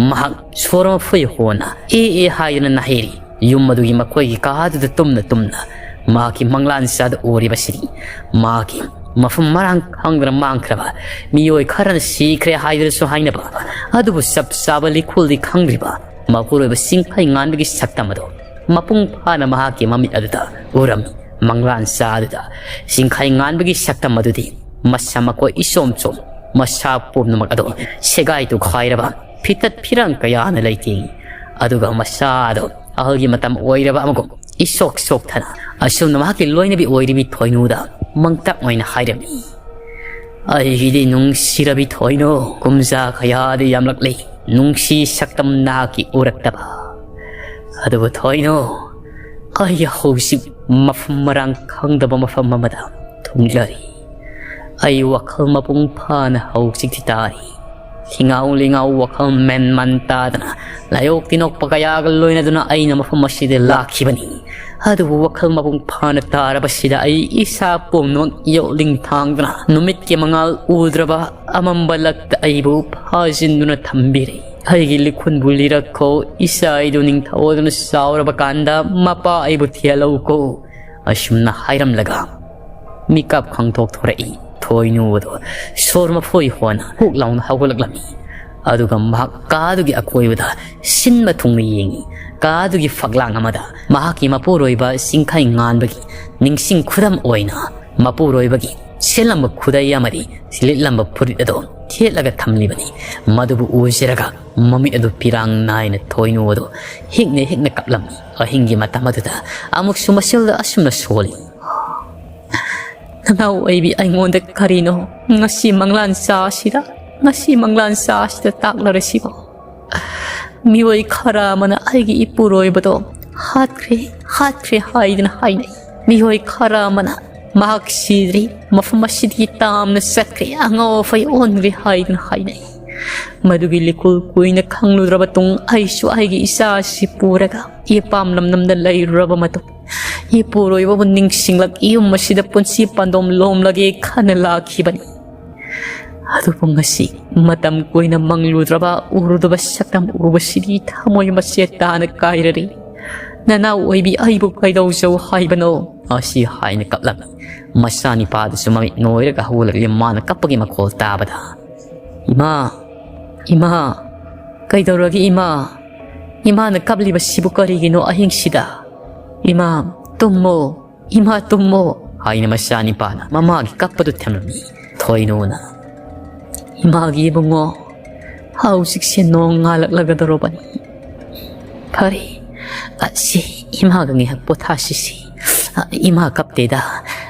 ꯃꯍꯥꯛ ꯁꯣꯔ ꯑꯃ ꯐꯨꯏ ꯍꯣꯟꯅ ꯑꯦ ꯑꯦ ꯍꯥꯏꯗꯨꯅ ꯅꯥꯍꯩꯔꯤ꯫ ꯌꯨꯝ ꯑꯗꯨꯒꯤ ꯃꯈꯣꯏꯒꯤ ꯀꯥ ꯑꯗꯨꯗ ꯇꯨꯝꯅ ꯇꯨꯝꯅ ꯃꯍꯥꯛꯀꯤ ꯃꯪꯂꯥꯟ ꯆꯥꯗ ꯎꯔꯤꯕꯁꯤꯗꯤ ꯃꯍꯥꯛꯀꯤ ꯃꯐꯝ ꯃꯔꯥꯡ ꯈꯪꯗꯅ ꯃꯥꯡꯈ꯭ꯔꯕ ꯃꯤꯑꯣꯏ ꯈꯔꯅ ꯁꯤꯈ꯭ꯔꯦ ꯍꯥꯏꯗꯨꯅꯁꯨ ꯍꯥꯏꯅꯕ, ꯑꯗꯨꯕꯨ ꯆꯞ ꯆꯥꯕ ꯂꯤꯈꯨꯜꯗꯤ ꯈꯪꯗ꯭ꯔꯤꯕ ꯃꯄꯨꯔꯣꯏꯕ ꯆꯤꯡꯈꯩ ꯉꯥꯟꯕꯒꯤ ꯁꯛꯇꯝ ꯑꯗꯣ ꯃꯄꯨꯡ ꯐꯥꯅ ꯃꯍꯥꯛꯀꯤ ꯃꯃꯤꯠ ꯑꯗꯨꯗ ꯎꯔꯝꯃꯤ꯫ ꯃꯪꯂꯥꯟ ꯆꯥ ꯑꯗꯨꯗ ꯆꯤꯡꯈꯩ ꯉꯥꯟꯕꯒꯤ ꯁꯛꯇꯝ ꯑꯗꯨꯗꯤ ꯃꯁꯥ ꯃꯀꯣꯏ ꯏꯆꯣꯝ ꯆꯣꯝ, ꯃꯁꯥ ꯄꯨꯝꯅꯃꯛ ꯑꯗꯣ ꯁꯦꯒꯥꯏ ꯇꯨꯈꯥꯏꯔꯕ ꯐꯤꯇꯠ ꯐꯤꯔꯥꯡ ꯀꯌꯥꯅ ꯂꯩꯇꯦꯡꯏ꯫ ꯑꯗꯨꯒ ꯃꯁꯥ ꯑꯗꯣ ꯑꯍꯜꯒꯤ ꯃꯇꯝ ꯑꯣꯏꯔꯕ ꯑꯃꯒꯨꯝ ꯏꯁꯣꯛ ꯁꯣꯛꯊꯅ ꯑꯁꯨꯝꯅ ꯃꯍꯥꯛꯀꯤ ꯂꯣꯏꯅꯕꯤ ꯑꯣꯏꯔꯤꯕꯤ ꯊꯣꯏꯅꯨꯗ ꯃꯪꯇꯞ ꯑꯣꯏꯅ ꯍꯥꯏꯔꯝꯃꯤ, "ꯑꯩꯒꯤꯗꯤ ꯅꯨꯡꯁꯤꯔꯕꯤ ꯊꯣꯏꯅꯨ, ꯀꯨꯝꯖꯥ ꯀꯌꯥꯗꯤ ꯌꯥꯝꯂꯛꯂꯤ ꯅꯨꯡꯁꯤ ꯁꯛꯇꯝ ꯅꯍꯥꯛꯀꯤ ꯎꯔꯛꯇꯕ꯫ ꯑꯗꯨꯕꯨ ꯊꯣꯏꯅꯨ, ꯑꯩ ꯍꯧꯖꯤꯛ ꯃꯐꯝ ꯃꯔꯥꯡ ꯈꯪꯗꯕ ꯃꯐꯝ ꯑꯃꯗ ꯊꯨꯡꯂꯔꯤ꯫ ꯑꯩ ꯋꯥꯈꯜ ꯃꯄꯨꯡ ꯐꯥꯅ ꯍꯧꯖꯤꯛꯇꯤ ꯇꯥꯔꯤ꯫ ꯊꯤꯉꯥꯎ ꯂꯤꯉꯥꯎ ꯋꯥꯈꯜ ꯃꯦꯟ ꯃꯥꯟ ꯇꯥꯗꯅ ꯂꯥꯏꯑꯣꯛ ꯇꯤꯟꯑꯣꯛꯄ ꯀꯌꯥꯒ ꯂꯣꯏꯅꯗꯨꯅ ꯑꯩꯅ ꯃꯐꯝ ꯑꯁꯤꯗ ꯂꯥꯛꯈꯤꯕꯅꯤ꯫ ꯑꯗꯨꯕꯨ ꯋꯥꯈꯜ ꯃꯄꯨꯡ ꯐꯥꯅ ꯇꯥꯔꯕꯁꯤꯗ ꯑꯩ ꯏꯁꯥ ꯄꯨꯝꯅꯃꯛ ꯌꯣꯠꯂꯤꯡ ꯊꯥꯡꯗꯨꯅ ꯅꯨꯃꯤꯠꯀꯤ ꯃꯉꯥꯜ ꯎꯗ꯭ꯔꯕ ꯑꯃꯝꯕ ꯂꯛꯇ ꯑꯩꯕꯨ ꯐꯥꯖꯤꯟꯗꯨꯅ ꯊꯝꯕꯤꯔꯤ꯫ ꯑꯩꯒꯤ ꯂꯤꯈꯨꯟꯕꯨ ꯂꯤꯔꯛꯈꯣ, ꯏꯆꯥ ꯑꯩꯗꯨ ꯅꯤꯡꯊꯧ ꯑꯗꯨꯅ ꯆꯥꯎꯔꯕ ꯀꯥꯟꯗ ꯃꯄꯥ ꯑꯩꯕꯨ ꯊꯤꯍꯜꯂꯧꯀꯣ"꯫ ꯑꯁꯨꯝꯅ ꯍꯥꯏꯔꯝꯂꯒ ꯃꯤꯀꯞ ꯈꯪꯊꯣꯛ ꯊꯣꯔꯛꯏ ꯊꯣꯏꯅꯨ ꯑꯗꯣ꯫ ꯁꯣꯔ ꯃꯐꯣꯏ ꯍꯣꯟꯅ ꯍꯨꯛ ꯂꯥꯎꯅ ꯍꯧꯒꯠꯂꯛꯂꯝꯃꯤ꯫ ꯑꯗꯨꯒ ꯃꯍꯥꯛ ꯀꯥꯗꯨꯒꯤ ꯑꯀꯣꯏꯕꯗ ꯁꯤꯟꯕ ꯊꯨꯡꯅ ꯌꯦꯡꯉꯤ꯫ ꯀꯥꯗꯨꯒꯤ ꯐꯛꯂꯥꯡ ꯑꯃꯗ ꯃꯍꯥꯛꯀꯤ ꯃꯄꯨꯔꯣꯏꯕ ꯆꯤꯡꯈꯩ ꯉꯥꯟꯕꯒꯤ ꯅꯤꯡꯁꯤꯡ ꯈꯨꯗꯝ ꯑꯣꯏꯅ ꯃꯄꯨꯔꯣꯏꯕꯒꯤ ꯁꯦꯠꯂꯝꯕ ꯈꯨꯗꯩ ꯑꯃꯗꯤ ꯂꯤꯠꯂꯝꯕ ꯐꯨꯔꯤꯠ ꯑꯗꯣ ꯊꯦꯠꯂꯒ ꯊꯝꯂꯤꯕꯅꯤ꯫ ꯃꯗꯨꯕꯨ ꯎꯖꯔꯒ ꯃꯃꯤꯠ ꯑꯗꯨ ꯄꯤꯔꯥꯡ ꯅꯥꯏꯅ ꯊꯣꯏꯅꯨ ꯑꯗꯨ ꯍꯤꯛꯅ ꯍꯤꯛꯅ ꯀꯞꯂꯝꯃꯤ꯫ ꯑꯍꯤꯡꯒꯤ ꯃꯇꯝ ꯑꯗꯨꯗ ꯑꯃꯨꯛꯁꯨ ꯃꯁꯤꯜꯗ ꯑꯁꯨꯝꯅ ꯁꯣꯜꯂꯤ꯫ ꯅꯅꯥꯎ ꯑꯣꯏꯕꯤ ꯑꯩꯉꯣꯟꯗ ꯀꯔꯤꯅꯣ ꯉꯁꯤ ꯃꯪꯂꯥꯟ ꯆꯥꯁꯤꯗ, ꯉꯁꯤ ꯃꯪꯂꯥꯟ ꯆꯥꯁꯤꯗ ꯇꯥꯛꯂꯔꯁꯤꯕꯣ? ꯃꯤꯑꯣꯏ ꯈꯔ ꯑꯃꯅ ꯑꯩꯒꯤ ꯏꯄꯨꯔꯣꯏꯕꯗꯣ ꯍꯥꯠꯈ꯭ꯔꯦ, ꯍꯥꯠꯈ꯭ꯔꯦ ꯍꯥꯏꯗꯨꯅ ꯍꯥꯏꯅꯩ꯫ ꯃꯤꯑꯣꯏ ꯈꯔ ꯑꯃꯅ ꯃꯍꯥꯛ ꯁꯤꯗ꯭ꯔꯤ, ꯃꯐꯝ ꯑꯁꯤꯗꯒꯤ ꯇꯥꯝꯅ ꯆꯠꯈ꯭ꯔꯦ, ꯑꯉꯥꯎ ꯑꯐꯩ ꯑꯣꯟꯈ꯭ꯔꯦ ꯍꯥꯏꯗꯨꯅ ꯍꯥꯏꯅꯩ꯫ ꯃꯗꯨꯒꯤ ꯂꯤꯀꯨꯜ ꯀꯨꯏꯅ ꯈꯪꯂꯨꯗ꯭ꯔꯕ ꯇꯨꯡ ꯑꯩꯁꯨ ꯑꯩꯒꯤ ꯏꯆꯥ ꯑꯁꯤ ꯄꯨꯔꯒ ꯏꯄꯥꯝ ꯂꯝꯗꯝꯗ ꯂꯩꯔꯨꯔꯕ ꯃꯇꯨꯡ, ꯏꯄꯨꯔꯣꯏꯕꯕꯨ ꯅꯤꯡꯁꯤꯡꯂꯛ ꯌꯨꯝ ꯑꯁꯤꯗ ꯄꯨꯟꯁꯤ ꯄꯥꯟꯗꯣꯝ ꯂꯣꯝꯂꯒꯦ ꯈꯟꯅ ꯂꯥꯛꯈꯤꯕꯅꯤ꯫ ꯑꯗꯨꯕꯨ ꯉꯁꯤ ꯃꯇꯝ ꯀꯨꯏꯅ ꯃꯪꯂꯨꯗ꯭ꯔꯕ ꯎꯔꯨꯗꯕ ꯁꯛꯇꯝ ꯎꯕꯁꯤꯗꯤ ꯊꯃꯣꯏ ꯃꯆꯦꯠ ꯇꯥꯅ ꯀꯥꯏꯔꯔꯤ꯫ ꯅꯅꯥꯎ ꯑꯣꯏꯕꯤ ꯑꯩꯕꯨ ꯀꯩꯗꯧꯖꯧ ꯍꯥꯏꯕꯅꯣ? ꯑꯁꯤ ꯍꯥꯏꯅ ꯀꯞꯂꯝꯃꯤ꯫ ꯃꯆꯥꯅꯤꯄꯥꯗꯨꯁꯨ ꯃꯃꯤꯠ ꯅꯣꯏꯔꯒ ꯍꯧꯒꯠꯂꯛꯂꯤ꯫ ꯃꯥꯅ ꯀꯞꯄꯒꯤ ꯃꯈꯣꯜ ꯇꯥꯕꯗ, "ꯏꯃꯥ, ꯏꯃꯥ, ꯀꯩꯗꯧꯔꯒꯦ ꯏꯃꯥ? ꯏꯃꯥꯅ ꯀꯞꯂꯤꯕꯁꯤꯕꯨ ꯀꯔꯤꯒꯤꯅꯣ ꯑꯍꯤꯡꯁꯤꯗ? ꯏꯃꯥ, ꯇꯨꯝꯃꯣ, ꯏꯃꯥ ꯇꯨꯝꯃꯣ" ꯍꯥꯏꯅ ꯃꯆꯥꯅꯤꯄꯥꯅ ꯃꯃꯥꯒꯤ ꯀꯞꯄꯗꯨ ꯊꯦꯝꯂꯝꯃꯤ꯫ ꯊꯣꯏꯅꯨꯅ, "ꯏꯃꯥꯒꯤ ꯏꯕꯨꯡꯉꯣ, ꯍꯧꯖꯤꯛꯁꯦ ꯅꯣꯡ ꯉꯥꯜꯂꯛꯂꯒꯗꯧꯔꯕꯅꯤ꯫ ꯐꯔꯦ, ꯑꯁꯤ ꯏꯃꯥꯒ ꯉꯥꯏꯍꯥꯛ ꯄꯣꯊꯥꯁꯤꯁꯤ꯫ ꯑ, ꯏꯃꯥ ꯀꯞꯇꯦꯗ꯫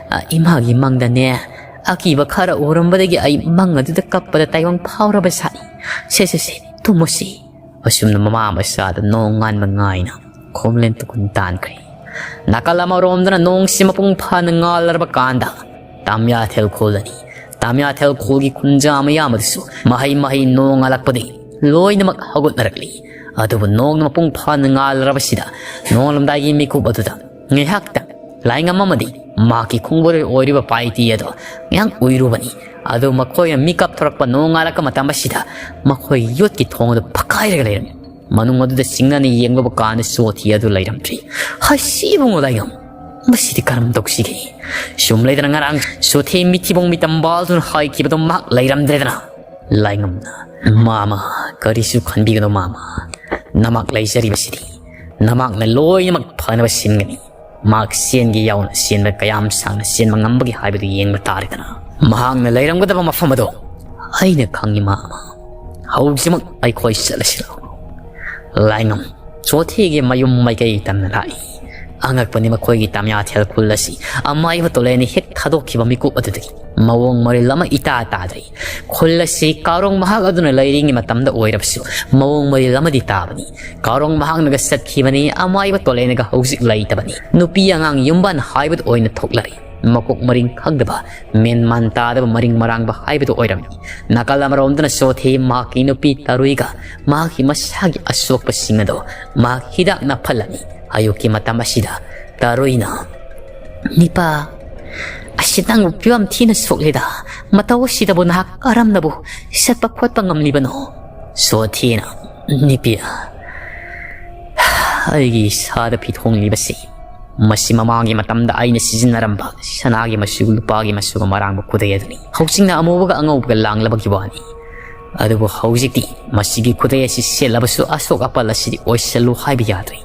ꯑ, ꯏꯃꯥꯒꯤ ꯃꯪꯗꯅꯦ, ꯑꯀꯤꯕ ꯈꯔ ꯎꯔꯝꯕꯗꯒꯤ ꯑꯩ ꯃꯪ ꯑꯗꯨꯗ ꯀꯞꯄꯗ ꯇꯥꯏꯕꯪ ꯐꯥꯎꯔꯕ ꯁꯥꯠꯅꯤ꯫ ꯁꯦ, ꯁꯦ, ꯁꯦ, ꯇꯨꯝꯃꯨꯁꯤ"꯫ ꯑꯁꯨꯝꯅ ꯃꯃꯥ ꯃꯆꯥꯗ ꯅꯣꯡ ꯉꯥꯟꯕ ꯉꯥꯏꯅ ꯈꯣꯝꯂꯦꯟ ꯇꯨꯀꯨꯟ ꯇꯥꯟꯈ꯭ꯔꯦ꯫ ꯅꯥꯀꯜ ꯑꯃꯔꯣꯝꯗꯅ ꯅꯣꯡꯁꯤ ꯃꯄꯨꯡ ꯐꯥꯅ ꯉꯥꯜꯂꯔꯕ ꯀꯥꯟꯗ ꯇꯥꯃꯤꯌꯥꯊꯦꯜ ꯈꯨꯜ ꯑꯅꯤ, ꯇꯥꯃꯤꯌꯥꯊꯦꯜ ꯈꯨꯜꯒꯤ ꯈꯨꯟꯖꯥ ꯃꯌꯥꯝ ꯑꯗꯨꯁꯨ ꯃꯍꯩ ꯃꯍꯩ ꯅꯣꯡ ꯉꯥꯜꯂꯛꯄꯗꯒꯤ ꯂꯣꯏꯅꯃꯛ ꯍꯧꯒꯠꯅꯔꯛꯂꯤ꯫ ꯑꯗꯨꯕꯨ ꯅꯣꯡꯅ ꯃꯄꯨꯡ ꯐꯥꯅ ꯉꯥꯜꯂꯔꯕꯁꯤꯗ ꯅꯣꯡꯉꯥꯜꯂꯝꯗꯥꯏꯒꯤ ꯃꯤꯀꯨꯞ ꯑꯗꯨꯗ ꯉꯥꯏꯍꯥꯛꯇ ꯂꯥꯏꯉꯝ ꯑꯃꯗꯤ ꯃꯍꯥꯛꯀꯤ ꯈꯣꯡꯕꯣꯏꯔꯣꯏ ꯑꯣꯏꯔꯤꯕ ꯄꯥꯏꯇꯤ ꯑꯗꯣ ꯉꯥꯏꯍꯥꯛ ꯎꯏꯔꯨꯕꯅꯤ꯫ ꯑꯗꯨ ꯃꯈꯣꯏꯅ ꯃꯤꯀꯞ ꯊꯣꯔꯛꯄ ꯅꯣꯡꯉꯥꯜꯂꯛꯄ ꯃꯇꯝ ꯑꯁꯤꯗ ꯃꯈꯣꯏꯒꯤ ꯌꯣꯠꯀꯤ ꯊꯣꯡ ꯑꯗꯨ ꯐꯛꯀꯥꯏꯔꯒ ꯂꯩꯔꯝꯃꯤ꯫ ꯃꯅꯨꯡ ꯑꯗꯨꯗ ꯆꯤꯡꯅꯅ ꯌꯦꯡꯂꯨꯕ ꯀꯥꯟꯗ ꯆꯣꯊꯤ ꯑꯗꯨ ꯂꯩꯔꯝꯗ꯭ꯔꯤ꯫ "ꯍꯩꯁ ꯏꯕꯨꯡꯉꯣ ꯂꯥꯏꯉꯝ, ꯃꯁꯤꯗꯤ ꯀꯔꯝ ꯇꯧꯁꯤꯒꯦ? ꯁꯨꯝ ꯂꯩꯗꯅ ꯉꯔꯥꯡ ꯆꯣꯊꯤ ꯃꯤꯊꯤꯕꯣꯡ ꯃꯤꯇꯝꯕꯥꯜꯗꯨꯅ ꯍꯥꯏꯈꯤꯕꯗꯣ ꯃꯍꯥꯛ ꯂꯩꯔꯝꯗ꯭ꯔꯦꯗꯅ?" ꯂꯥꯏꯉꯝꯅ, "ꯃꯥꯃ, ꯀꯔꯤꯁꯨ ꯈꯟꯕꯤꯒꯅꯨ ꯃꯥꯃ꯫ ꯅꯃꯥꯛ ꯂꯩꯖꯔꯤꯕꯁꯤꯗꯤ ꯅꯃꯥꯛꯅ ꯂꯣꯏꯅꯃꯛ ꯐꯅꯕ ꯁꯤꯟꯒꯅꯤ꯫ ꯃꯍꯥꯛ ꯆꯦꯟꯒꯦ ꯌꯥꯎꯅ ꯆꯦꯟꯕ ꯀꯌꯥꯝ ꯁꯥꯡꯅ ꯆꯦꯟꯕ ꯉꯝꯕꯒꯦ ꯍꯥꯏꯕꯗꯨ ꯌꯦꯡꯕ ꯇꯥꯔꯦꯗꯅ꯫ ꯃꯍꯥꯛꯅ ꯂꯩꯔꯝꯒꯗꯕ ꯃꯐꯝ ꯑꯗꯣ ꯑꯩꯅ ꯈꯪꯉꯤ ꯃꯥꯃ꯫ ꯍꯧꯖꯤꯛꯃꯛ ꯑꯩꯈꯣꯏ ꯆꯠꯂꯁꯤ ꯂꯥꯛꯎ꯫" ꯂꯥꯏꯉꯝ ꯆꯣꯊꯤꯒꯤ ꯃꯌꯨꯝ ꯃꯥꯏꯀꯩ ꯇꯝꯅ ꯂꯥꯛꯏ꯫ ꯑꯉꯛꯄꯅꯤ ꯃꯈꯣꯏꯒꯤ ꯇꯥꯃꯤꯌꯥꯊꯦꯜ ꯈꯨꯜ ꯑꯁꯤ ꯑꯃꯥꯏꯕ ꯇꯣꯂꯦꯅ ꯍꯦꯛ ꯊꯥꯗꯣꯛꯈꯤꯕ ꯃꯤꯀꯨꯞ ꯑꯗꯨꯗꯒꯤ ꯃꯑꯣꯡ ꯃꯔꯤꯜ ꯑꯃ ꯏꯇꯥ ꯇꯥꯗ꯭ꯔꯤ꯫ ꯈꯨꯜ ꯑꯁꯤ ꯀꯥꯔꯣꯡ ꯃꯍꯥꯛ ꯑꯗꯨꯅ ꯂꯩꯔꯤꯉꯩ ꯃꯇꯝꯗ ꯑꯣꯏꯔꯕꯁꯨ ꯃꯑꯣꯡ ꯃꯔꯤꯜ ꯑꯃꯗꯤ ꯇꯥꯕꯅꯤ꯫ ꯀꯥꯔꯣꯡ ꯃꯍꯥꯛꯅꯒ ꯆꯠꯈꯤꯕꯅꯤ, ꯑꯃꯥꯏꯕ ꯇꯣꯂꯦꯅꯒ ꯍꯧꯖꯤꯛ ꯂꯩꯇꯕꯅꯤ꯫ ꯅꯨꯄꯤ ꯑꯉꯥꯡ ꯌꯨꯝꯕꯥꯟ ꯍꯥꯏꯕꯗꯨ ꯑꯣꯏꯅ ꯊꯣꯛꯂꯔꯦ꯫ ꯃꯀꯣꯛ ꯃꯔꯤꯡ ꯈꯪꯗꯕ, ꯃꯦꯟ ꯃꯥꯟ ꯇꯥꯗꯕ ꯃꯔꯤꯡ ꯃꯔꯥꯡꯕ ꯍꯥꯏꯕꯗꯨ ꯑꯣꯏꯔꯝꯃꯤ꯫ ꯅꯥꯀꯜ ꯑꯃꯔꯣꯝꯗꯅ ꯁꯣꯊꯤ ꯃꯍꯥꯛꯀꯤ ꯅꯨꯄꯤ ꯇꯔꯨꯏꯒ ꯃꯍꯥꯛꯀꯤ ꯃꯁꯥꯒꯤ ꯑꯁꯣꯛꯄꯁꯤꯡ ꯑꯗꯨ ꯃꯍꯥꯛ ꯍꯤꯗꯥꯛꯅ ꯐꯜꯂꯝꯃꯤ꯫ ꯑꯌꯨꯛꯀꯤ ꯃꯇꯝ ꯑꯁꯤꯗ ꯇꯔꯨꯏꯅ, "ꯅꯤꯄꯥ, ꯑꯁꯤ ꯅꯪꯕꯨ ꯐꯤꯕꯝ ꯊꯤꯅ ꯁꯣꯛꯂꯦꯗ꯫ ꯃꯇꯧ ꯑꯁꯤꯗꯕꯨ ꯅꯍꯥꯛ ꯀꯔꯝꯅꯕꯨ ꯆꯠꯄ ꯈꯣꯠꯄ ꯉꯝꯂꯤꯕꯅꯣ?" ꯁꯣꯊꯤꯅ, "ꯅꯤꯄꯤ, ꯑꯩꯒꯤ ꯏꯁꯥꯗ ꯐꯤ ꯊꯣꯡꯂꯤꯕꯁꯤ ꯃꯁꯤ ꯃꯃꯥꯡꯒꯤ ꯃꯇꯝꯗ ꯑꯩꯅ ꯁꯤꯖꯤꯟꯅꯔꯝꯕ ꯁꯅꯥꯒꯤ ꯃꯆꯨ, ꯂꯨꯄꯥꯒꯤ ꯃꯆꯨꯒ ꯃꯔꯥꯡꯕ ꯈꯨꯗꯩ ꯑꯗꯨꯅꯤ꯫ ꯍꯧꯖꯤꯛꯅ ꯑꯃꯨꯕꯒ ꯑꯉꯧꯕꯒ ꯂꯥꯡꯂꯕꯒꯤ ꯋꯥꯅꯤ꯫ ꯑꯗꯨꯕꯨ ꯍꯧꯖꯤꯛꯇꯤ ꯃꯁꯤꯒꯤ ꯈꯨꯗꯩ ꯑꯁꯤ ꯁꯦꯠꯂꯕꯁꯨ ꯑꯁꯣꯛ ꯑꯄꯜ ꯑꯁꯤꯗꯤ ꯑꯣꯏꯁꯜꯂꯨ ꯍꯥꯏꯕ ꯌꯥꯗ꯭ꯔꯦ꯫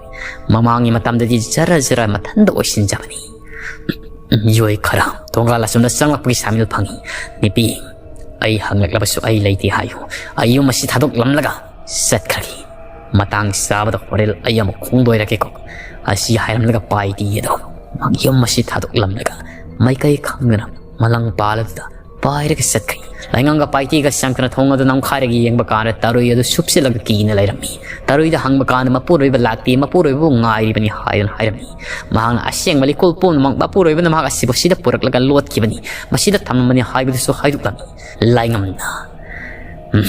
ꯃꯃꯥꯡꯒꯤ ꯃꯇꯝꯗꯗꯤ ꯖꯔ ꯖꯔ ꯃꯊꯟꯇ ꯑꯣꯏꯁꯤꯟꯖꯕꯅꯤ꯫" ꯌꯣꯏ ꯈꯔ ꯊꯣꯡꯒꯥꯜ ꯑꯁꯣꯝꯗ ꯆꯪꯂꯛꯄꯒꯤ ꯁꯥꯃꯤꯜ ꯐꯪꯏ꯫ "ꯅꯤꯄꯤ, ꯑꯩ ꯍꯪꯂꯛꯂꯕꯁꯨ ꯑꯩ ꯂꯩꯇꯦ ꯍꯥꯏꯌꯨ꯫ ꯑꯩ ꯌꯨꯝ ꯑꯁꯤ ꯊꯥꯗꯣꯛꯂꯝꯂꯒ ꯆꯠꯈ꯭ꯔꯒꯦ꯫ ꯃꯇꯥꯡ ꯆꯥꯕꯗ ꯍꯣꯔꯦꯟ ꯑꯩ ꯑꯃꯨꯛ ꯈꯣꯡꯗꯣꯏꯔꯛꯀꯦꯀꯣ꯫" ꯑꯁꯤ ꯍꯥꯏꯔꯝꯂꯒ ꯄꯥꯏꯇꯤ ꯑꯗꯣ ꯌꯨꯝ ꯑꯁꯤ ꯊꯥꯗꯣꯛꯂꯝꯂꯒ ꯃꯥꯏꯀꯩ ꯈꯪꯗꯅ ꯃꯂꯪ ꯄꯥꯜ ꯑꯗꯨꯗ ꯄꯥꯏꯔꯒ ꯆꯠꯈ꯭ꯔꯦ꯫ ꯂꯥꯏꯉꯝꯒ ꯄꯥꯏꯇꯤꯒ ꯆꯪꯗꯨꯅ ꯊꯣꯡ ꯑꯗꯨ ꯅꯝꯈꯥꯏꯔꯒ ꯌꯦꯡꯕ ꯀꯥꯟꯗ ꯇꯔꯨꯏ ꯑꯗꯨ ꯁꯨꯞꯆꯤꯜꯂꯒ ꯀꯤꯅ ꯂꯩꯔꯝꯃꯤ꯫ ꯇꯔꯨꯏꯗ ꯍꯪꯕ ꯀꯥꯟꯗ ꯃꯄꯨꯔꯣꯏꯕ ꯂꯥꯛꯇꯦ, ꯃꯄꯨꯔꯣꯏꯕꯕꯨ ꯉꯥꯏꯔꯤꯕꯅꯤ ꯍꯥꯏꯗꯨꯅ ꯍꯥꯏꯔꯝꯃꯤ꯫ ꯃꯍꯥꯛꯅ ꯑꯁꯦꯡꯕ ꯂꯤꯀꯣꯜ ꯄꯨꯝꯅꯃꯛ ꯃꯄꯨꯔꯣꯏꯕꯅ ꯃꯍꯥꯛ ꯑꯁꯤꯕꯨ ꯁꯤꯗ ꯄꯨꯔꯛꯂꯒ ꯂꯣꯠꯈꯤꯕꯅꯤ, ꯃꯁꯤꯗ ꯊꯝꯂꯝꯕꯅꯤ ꯍꯥꯏꯕꯗꯨꯁꯨ ꯍꯥꯏꯗꯣꯛꯂꯝꯃꯤ꯫ ꯂꯥꯏꯉꯝꯅ, "ꯎꯝ,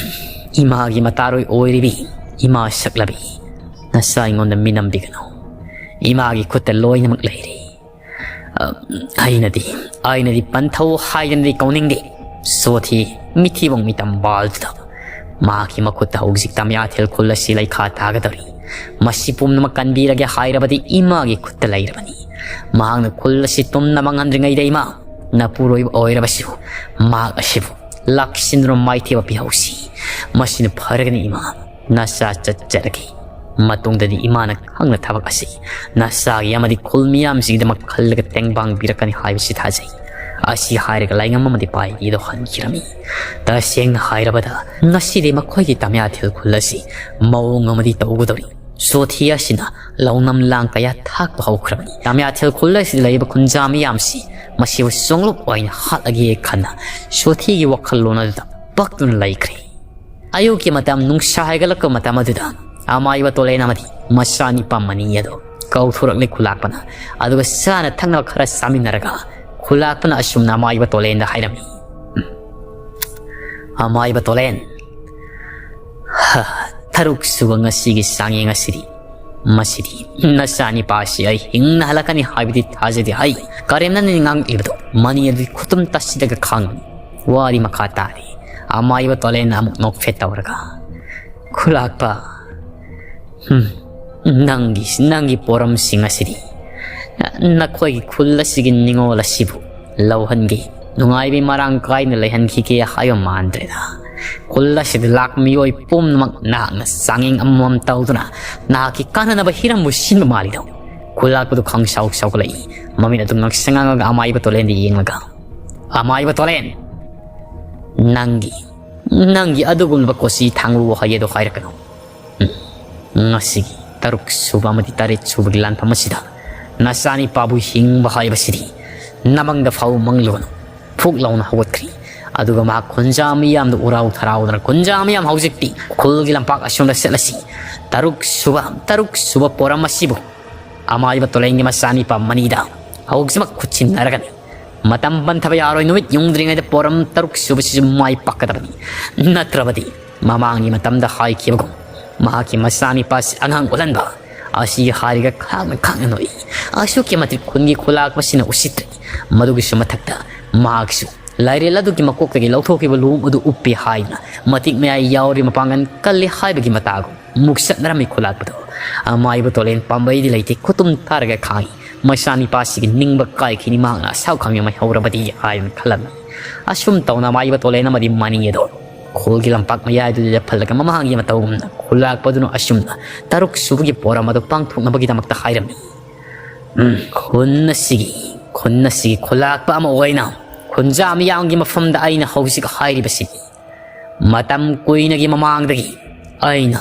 ꯏꯃꯥꯒꯤ ꯃꯇꯥꯔꯣꯏ ꯑꯣꯏꯔꯤꯕꯤ, ꯏꯃꯥ ꯁꯛꯂꯕꯤ, ꯅꯆꯥ ꯑꯩꯉꯣꯟꯗ ꯃꯤꯅꯝꯕꯤꯒꯅꯨ꯫ ꯏꯃꯥꯒꯤ ꯈꯨꯠꯇ ꯂꯣꯏꯅꯃꯛ ꯂꯩꯔꯤ꯫ ꯑ, ꯑꯩꯅꯗꯤ, ꯑꯩꯅꯗꯤ ꯄꯟꯊꯧ ꯍꯥꯏꯗꯅꯗꯤ ꯀꯧꯅꯤꯡꯗꯦ꯫" ꯁꯣꯊꯤ ꯃꯤꯊꯤꯕꯣꯡ ꯃꯤꯇꯝ ꯕꯥꯜꯗꯨꯗ ꯃꯍꯥꯛꯀꯤ ꯃꯈꯨꯠꯇ ꯍꯧꯖꯤꯛ ꯇꯥꯃꯤꯌꯥꯊꯦꯜ ꯈꯨꯜ ꯑꯁꯤ ꯂꯩꯈꯥ ꯇꯥꯒꯗꯧꯔꯤ꯫ ꯃꯁꯤ ꯄꯨꯝꯅꯃꯛ ꯀꯟꯕꯤꯔꯒꯦ ꯍꯥꯏꯔꯕꯗꯤ ꯏꯃꯥꯒꯤ ꯈꯨꯠꯇ ꯂꯩꯔꯕꯅꯤ꯫ ꯃꯍꯥꯛꯅ ꯈꯨꯜ ꯑꯁꯤ ꯇꯨꯝꯅ ꯃꯥꯡꯍꯟꯗ꯭ꯔꯤꯉꯩꯗ ꯏꯃꯥ, ꯅꯄꯨꯔꯣꯏꯕ ꯑꯣꯏꯔꯕꯁꯨ ꯃꯍꯥꯛ ꯑꯁꯤꯕꯨ ꯂꯥꯛꯁꯤꯟꯗꯨꯅ ꯃꯥꯏꯊꯤꯕ ꯄꯤꯍꯧꯁꯤ꯫ ꯃꯁꯤꯅ ꯐꯔꯒꯅꯤ ꯏꯃꯥ꯫ ꯅꯆꯥ ꯆꯠꯆꯔꯒꯦ꯫ ꯃꯇꯨꯡꯗꯗꯤ ꯏꯃꯥꯅ ꯈꯪꯅ ꯊꯕꯛ ꯑꯁꯤ ꯅꯆꯥꯒꯤ ꯑꯃꯗꯤ ꯈꯨꯜ ꯃꯤꯌꯥꯝꯁꯤꯒꯤꯗꯃꯛ ꯈꯜꯂꯒ ꯇꯦꯡꯕꯥꯡꯕꯤꯔꯛꯀꯅꯤ ꯍꯥꯏꯕꯁꯤ ꯊꯥꯖꯩ꯫ ꯑꯁꯤ ꯍꯥꯏꯔꯒ ꯂꯥꯏꯉꯝ ꯑꯃꯗꯤ ꯄꯥꯏꯕꯤꯗꯣ ꯍꯟꯈꯤꯔꯝꯃꯤ꯫ ꯇꯁꯦꯡꯅ ꯍꯥꯏꯔꯕꯗ ꯉꯁꯤꯗꯤ ꯃꯈꯣꯏꯒꯤ ꯇꯥꯃꯤꯌꯥꯊꯦꯜ ꯈꯨꯜ ꯑꯁꯤ ꯃꯑꯣꯡ ꯑꯃꯗꯤ ꯇꯧꯒꯗꯧꯔꯤ꯫ ꯆꯣꯊꯤ ꯑꯁꯤꯅ ꯂꯧꯅꯝ ꯂꯥꯡ ꯀꯌꯥ ꯊꯥꯛꯄ ꯍꯧꯈ꯭ꯔꯕꯅꯤ꯫ ꯌꯥꯝꯌꯥꯊꯦꯜ ꯈꯨꯜ ꯑꯁꯤꯗ ꯂꯩꯔꯤꯕ ꯈꯨꯟꯖꯥ ꯃꯤꯌꯥꯝꯁꯤ ꯃꯁꯤꯕꯨ ꯁꯣꯡꯂꯨꯞ ꯑꯣꯏꯅ ꯍꯥꯠꯂꯒꯦ ꯈꯟꯅ ꯆꯣꯊꯤꯒꯤ ꯋꯥꯈꯜꯂꯣꯟ ꯑꯗꯨꯗ ꯄꯛꯇꯨꯅ ꯂꯩꯈ꯭ꯔꯦ꯫ ꯑꯌꯨꯛꯀꯤ ꯃꯇꯝ ꯅꯨꯡꯁꯥ ꯍꯥꯏꯒꯠꯂꯛꯄ ꯃꯇꯝ ꯑꯗꯨꯗ ꯑꯃꯥꯏꯕ ꯇꯣꯂꯦꯟ ꯑꯃꯗꯤ ꯃꯆꯥꯅꯤꯄꯥ ꯃꯅꯤ ꯑꯗꯣ ꯀꯧꯊꯣꯔꯛꯂꯦ ꯈꯨꯂꯥꯛꯄꯅ꯫ ꯑꯗꯨꯒ ꯆꯥꯅ ꯊꯛꯅꯕ ꯈꯔ ꯆꯥꯃꯤꯟꯅꯔꯒ ꯈꯨꯂꯥꯛꯄꯅ ꯑꯁꯨꯝꯅ ꯑꯃꯥꯏꯕ ꯇꯣꯂꯦꯟꯗ ꯍꯥꯏꯔꯝꯃꯤ, "ꯑꯃꯥꯏꯕ ꯇꯣꯂꯦꯟ, ꯍ, ꯇꯔꯨꯛ ꯁꯨꯕ ꯉꯁꯤꯒꯤ ꯆꯥꯡꯌꯦꯡ ꯑꯁꯤꯗꯤ, ꯃꯁꯤꯗꯤ ꯅꯆꯥꯅꯤꯄꯥꯁꯤ ꯑꯩ ꯍꯤꯡꯅ ꯍꯜꯂꯛꯀꯅꯤ ꯍꯥꯏꯕꯗꯤ ꯊꯥꯖꯗꯦ ꯍꯩ꯫ ꯀꯔꯦꯝꯅ ꯅꯪꯅ ꯉꯥꯡꯂꯤꯕꯗꯣ ꯃꯅꯤ ꯑꯗꯨꯗꯤ ꯈꯨꯇꯨꯝ ꯇꯥꯁꯤꯜꯂꯒ ꯈꯥꯡꯉꯨ꯫" ꯋꯥꯔꯤ ꯃꯈꯥ ꯇꯥꯔꯤ꯫ ꯑꯃꯥꯏꯕ ꯇꯣꯂꯦꯟꯅ ꯑꯃꯨꯛ ꯅꯣꯛꯐꯦꯠ ꯇꯧꯔꯒ, "ꯈꯨꯂꯥꯛꯄ, ꯍꯨꯝ, ꯅꯪꯒꯤ, ꯅꯪꯒꯤ ꯄꯣꯔꯝꯁꯤꯡ ꯑꯁꯤꯗꯤ ꯅꯈꯣꯏꯒꯤ ꯈꯨꯜ ꯑꯁꯤꯒꯤ ꯅꯤꯉꯣꯜ ꯑꯁꯤꯕꯨ ꯂꯧꯍꯟꯒꯦ, ꯅꯨꯡꯉꯥꯏꯕꯤ ꯃꯔꯥꯡ ꯀꯥꯏꯅ ꯂꯩꯍꯟꯈꯤꯒꯦ ꯍꯥꯏꯕ ꯃꯥꯟꯗ꯭ꯔꯦꯗ꯫ ꯈꯨꯜ ꯑꯁꯤꯗ ꯂꯥꯛꯄ ꯃꯤꯑꯣꯏ ꯄꯨꯝꯅꯃꯛ ꯅꯍꯥꯛꯅ ꯆꯥꯡꯌꯦꯡ ꯑꯃꯃꯝ ꯇꯧꯗꯨꯅ ꯅꯍꯥꯛꯀꯤ ꯀꯥꯟꯅꯅꯕ ꯍꯤꯔꯝꯕꯨ ꯁꯤꯟꯕ ꯃꯥꯜꯂꯤꯗꯣ?" ꯈꯨꯂꯥꯛꯄꯗꯨ ꯈꯪꯁꯥꯎ ꯁꯥꯎꯒꯠꯂꯛꯏ꯫ ꯃꯃꯤꯠ ꯑꯗꯨ ꯉꯥꯡꯁꯪ ꯉꯥꯡꯉꯒ ꯑꯃꯥꯏꯕ ꯇꯣꯂꯦꯟꯗ ꯌꯦꯡꯂꯒ, "ꯑꯃꯥꯏꯕ ꯇꯣꯂꯦꯟ, ꯅꯪꯒꯤ, ꯅꯪꯒꯤ ꯑꯗꯨꯒꯨꯝꯂꯕ ꯀꯣꯆꯤ ꯊꯥꯡꯕ ꯋꯥꯍꯩ ꯑꯗꯨ ꯍꯥꯏꯔꯛꯀꯅꯨ꯫ ꯎꯝ, ꯉꯁꯤꯒꯤ ꯇꯔꯨꯛ ꯁꯨꯕ ꯑꯃꯗꯤ ꯇꯔꯦꯠ ꯁꯨꯕꯒꯤ ꯂꯥꯟꯐꯝ ꯑꯁꯤꯗ ꯅꯆꯥꯅꯤꯄꯥꯕꯨ ꯍꯤꯡꯕ ꯍꯥꯏꯕꯁꯤꯗꯤ ꯅꯃꯪꯗ ꯐꯥꯎ ꯃꯪꯂꯨꯒꯅꯨ꯫" ꯐꯨꯛ ꯂꯥꯎꯅ ꯍꯧꯒꯠꯈ꯭ꯔꯤ꯫ ꯑꯗꯨꯒ ꯃꯍꯥꯛ ꯈꯨꯟꯖꯥ ꯃꯤꯌꯥꯝꯗ ꯎꯔꯥꯎ ꯊꯔꯥꯎꯗꯅ, "ꯈꯨꯟꯖꯥ ꯃꯤꯌꯥꯝ, ꯍꯧꯖꯤꯛꯇꯤ ꯈꯨꯜꯒꯤ ꯂꯝꯄꯥꯛ ꯑꯁꯣꯝꯗ ꯆꯠꯂꯁꯤ꯫ ꯇꯔꯨꯛ ꯁꯨꯕ, ꯇꯔꯨꯛ ꯁꯨꯕ ꯄꯣꯔꯝ ꯑꯁꯤꯕꯨ ꯑꯃꯥꯏꯕ ꯇꯣꯂꯦꯟꯒꯤ ꯃꯆꯥꯅꯤꯄꯥ ꯃꯅꯤꯗ ꯍꯧꯖꯤꯛꯃꯛ ꯈꯨꯠꯁꯤꯟꯅꯔꯒꯅꯤ꯫ ꯃꯇꯝ ꯄꯟꯊꯕ ꯌꯥꯔꯣꯏ꯫ ꯅꯨꯃꯤꯠ ꯌꯨꯡꯗ꯭ꯔꯤꯉꯩꯗ ꯄꯣꯔꯝ ꯇꯔꯨꯛ ꯁꯨꯕꯁꯤꯁꯨ ꯃꯥꯏ ꯄꯥꯛꯀꯗꯕꯅꯤ꯫ ꯅꯠꯇ꯭ꯔꯕꯗꯤ ꯃꯃꯥꯡꯒꯤ ꯃꯇꯝꯗ ꯍꯥꯏꯈꯤꯕꯒꯨꯝ ꯃꯍꯥꯛꯀꯤ ꯃꯆꯥꯅꯤꯄꯥꯁꯤ ꯑꯉꯥꯡ ꯑꯣꯜꯍꯟꯕ ꯑꯁꯤ ꯍꯥꯏꯔꯒ ꯈꯥꯡꯅ ꯈꯥꯡꯅ ꯅꯣꯛꯏ꯫ ꯑꯁꯨꯛꯀꯤ ꯃꯇꯤꯛ ꯈꯨꯟꯒꯤ ꯈꯨꯂꯥꯛꯄꯁꯤꯅ ꯎꯁꯤꯠꯇ꯭ꯔꯤ꯫ ꯃꯗꯨꯒꯤꯁꯨ ꯃꯊꯛꯇ ꯃꯍꯥꯛꯁꯨ ꯂꯥꯏꯔꯦꯜ ꯑꯗꯨꯒꯤ ꯃꯀꯣꯛꯇꯒꯤ ꯂꯧꯊꯣꯛꯈꯤꯕ ꯂꯨꯍꯣꯡ ꯑꯗꯨ ꯎꯞꯄꯦ ꯍꯥꯏꯗꯨꯅ ꯃꯇꯤꯛ ꯃꯌꯥꯏ ꯌꯥꯎꯔꯤ ꯃꯄꯥꯡꯒꯜ ꯀꯜꯂꯤ ꯍꯥꯏꯕꯒꯤ ꯃꯇꯥꯒꯨꯝ ꯃꯨꯛꯁꯠꯅꯔꯝꯃꯤ ꯈꯨꯂꯥꯛꯄꯗꯣ꯫ ꯑꯃꯥꯏꯕ ꯇꯣꯂꯦꯟ ꯄꯥꯝꯕꯩꯗꯤ ꯂꯩꯇꯦ, ꯈꯨꯇꯨꯝ ꯊꯥꯔꯒ ꯈꯥꯡꯉꯤ꯫ ꯃꯆꯥꯅꯤꯄꯥꯁꯤꯒꯤ ꯅꯤꯡꯕ ꯀꯥꯏꯈꯤꯅꯤ, ꯃꯍꯥꯛꯅ ꯑꯁꯥꯎ ꯈꯥꯡꯕ ꯃꯩ ꯍꯧꯔꯕꯗꯤ ꯍꯥꯏꯗꯨꯅ ꯈꯜꯂꯝꯃꯤ꯫ ꯑꯁꯨꯝ ꯇꯧꯅ ꯑꯃꯥꯏꯕ ꯇꯣꯂꯦꯟ ꯑꯃꯗꯤ ꯃꯅꯤ ꯑꯗꯣ ꯈꯨꯜꯒꯤ ꯂꯝꯄꯥꯛ ꯃꯌꯥꯏꯗꯨꯗ ꯂꯦꯞꯍꯜꯂꯒ ꯃꯃꯥꯡꯒꯤ ꯃꯇꯧꯒꯨꯝꯅ ꯈꯨꯂꯥꯛꯄꯗꯨꯅ ꯑꯁꯨꯝꯅ ꯇꯔꯨꯛ ꯁꯨꯕꯒꯤ ꯄꯣꯔꯝ ꯑꯗꯨ ꯄꯥꯡꯊꯣꯛꯅꯕꯒꯤꯗꯃꯛꯇ ꯍꯥꯏꯔꯝꯃꯤ꯫ ꯎꯝ, ꯈꯨꯟ ꯑꯁꯤꯒꯤ, ꯈꯨꯟ ꯑꯁꯤꯒꯤ ꯈꯨꯂꯥꯛꯄ ꯑꯃ ꯑꯣꯏꯅ ꯈꯨꯟꯖꯥ ꯃꯤꯌꯥꯝꯒꯤ ꯃꯐꯝꯗ ꯑꯩꯅ ꯍꯧꯖꯤꯛ ꯍꯥꯏꯔꯤꯕꯁꯤꯅꯤ꯫ ꯃꯇꯝ ꯀꯨꯏꯅꯒꯤ ꯃꯃꯥꯡꯗꯒꯤ ꯑꯩꯅ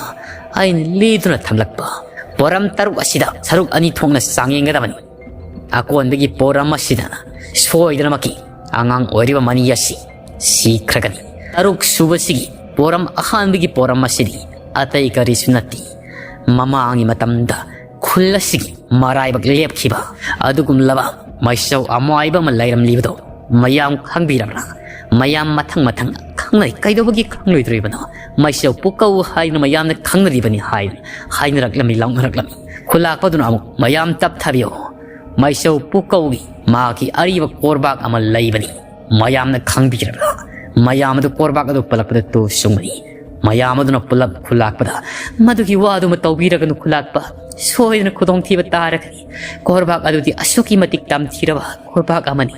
ꯑꯩꯅ ꯂꯤꯗꯨꯅ ꯊꯝꯂꯛꯄ ꯄꯣꯔꯝ ꯇꯔꯨꯛ ꯑꯁꯤꯗ ꯁꯔꯨꯛ ꯑꯅꯤ ꯊꯣꯛꯅ ꯆꯥꯡꯌꯦꯡꯒꯗꯕꯅꯤ꯫ ꯑꯀꯣꯟꯕꯒꯤ ꯄꯣꯔꯝ ꯑꯁꯤꯗ ꯁꯣꯏꯗꯅꯃꯛꯀꯤ ꯑꯉꯥꯡ ꯑꯣꯏꯔꯤꯕ ꯃꯅꯤ ꯑꯁꯤ ꯁꯤꯈ꯭ꯔꯒꯅꯤ꯫ ꯇꯔꯨꯛ ꯁꯨꯕꯁꯤꯒꯤ ꯄꯣꯔꯝ, ꯑꯍꯥꯟꯕꯒꯤ ꯄꯣꯔꯝ ꯑꯁꯤꯗꯤ ꯑꯇꯩ ꯀꯔꯤꯁꯨ ꯅꯠꯇꯦ, ꯃꯃꯥꯡꯒꯤ ꯃꯇꯝꯗ ꯈꯨꯜ ꯑꯁꯤꯒꯤ ꯃꯔꯥꯏꯕꯛ ꯂꯦꯞꯈꯤꯕ ꯑꯗꯨꯒꯨꯝꯂꯕ ꯃꯩꯁꯧ ꯑꯃꯥꯏꯕ ꯑꯃ ꯂꯩꯔꯝꯂꯤꯕꯗꯣ ꯃꯌꯥꯝ ꯈꯪꯕꯤꯔꯕ꯭ꯔꯥ? ꯃꯌꯥꯝ ꯃꯊꯪ ꯃꯊꯪ ꯈꯪꯅꯩ꯫ ꯀꯩꯗꯧꯕꯒꯤ ꯈꯪꯂꯣꯏꯗꯣꯔꯤꯕꯅꯣ? ꯃꯩꯁꯧ ꯄꯨꯀꯧ ꯍꯥꯏꯗꯨꯅ ꯃꯌꯥꯝꯅ ꯈꯪꯅꯔꯤꯕꯅꯤ ꯍꯥꯏꯗꯨꯅ ꯍꯥꯏꯅꯔꯛꯂꯝꯃꯤ, ꯂꯥꯎꯅꯔꯛꯂꯝꯃꯤ꯫ ꯈꯨꯂꯥꯛꯄꯗꯨꯅ ꯑꯃꯨꯛ, ꯃꯌꯥꯝ ꯇꯞꯊꯕꯤꯌꯣ, ꯃꯩꯁꯧ ꯄꯨꯀꯧꯒꯤ ꯃꯍꯥꯛꯀꯤ ꯑꯔꯤꯕ ꯀꯣꯔꯕꯥꯛ ꯑꯃ ꯂꯩꯕꯅꯤ꯫ ꯃꯌꯥꯝꯅ ꯈꯪꯕꯤꯔꯕ꯭ꯔꯥ? ꯃꯌꯥꯝ ꯑꯗꯨ ꯀꯣꯔꯕꯥꯛ ꯑꯗꯨ ꯄꯜꯂꯛꯄꯗ ꯇꯨ ꯆꯨꯡꯕꯅꯤ꯫ ꯃꯌꯥꯝ ꯑꯗꯨꯅ ꯄꯨꯂꯞ ꯈꯨꯂꯥꯛꯄꯗ, "ꯃꯗꯨꯒꯤ ꯋꯥꯗꯨꯃ ꯇꯧꯕꯤꯔꯒꯅꯨ ꯈꯨꯂꯥꯛꯄ, ꯁꯣꯏꯗꯅ ꯈꯨꯗꯣꯡꯊꯤꯕ ꯇꯥꯔꯒꯅꯤ꯫ ꯀꯣꯔꯕꯥꯛ ꯑꯗꯨꯗꯤ ꯑꯁꯨꯛꯀꯤ ꯃꯇꯤꯛ ꯇꯝꯊꯤꯔꯕ ꯀꯣꯔꯕꯥꯛ ꯑꯃꯅꯤ꯫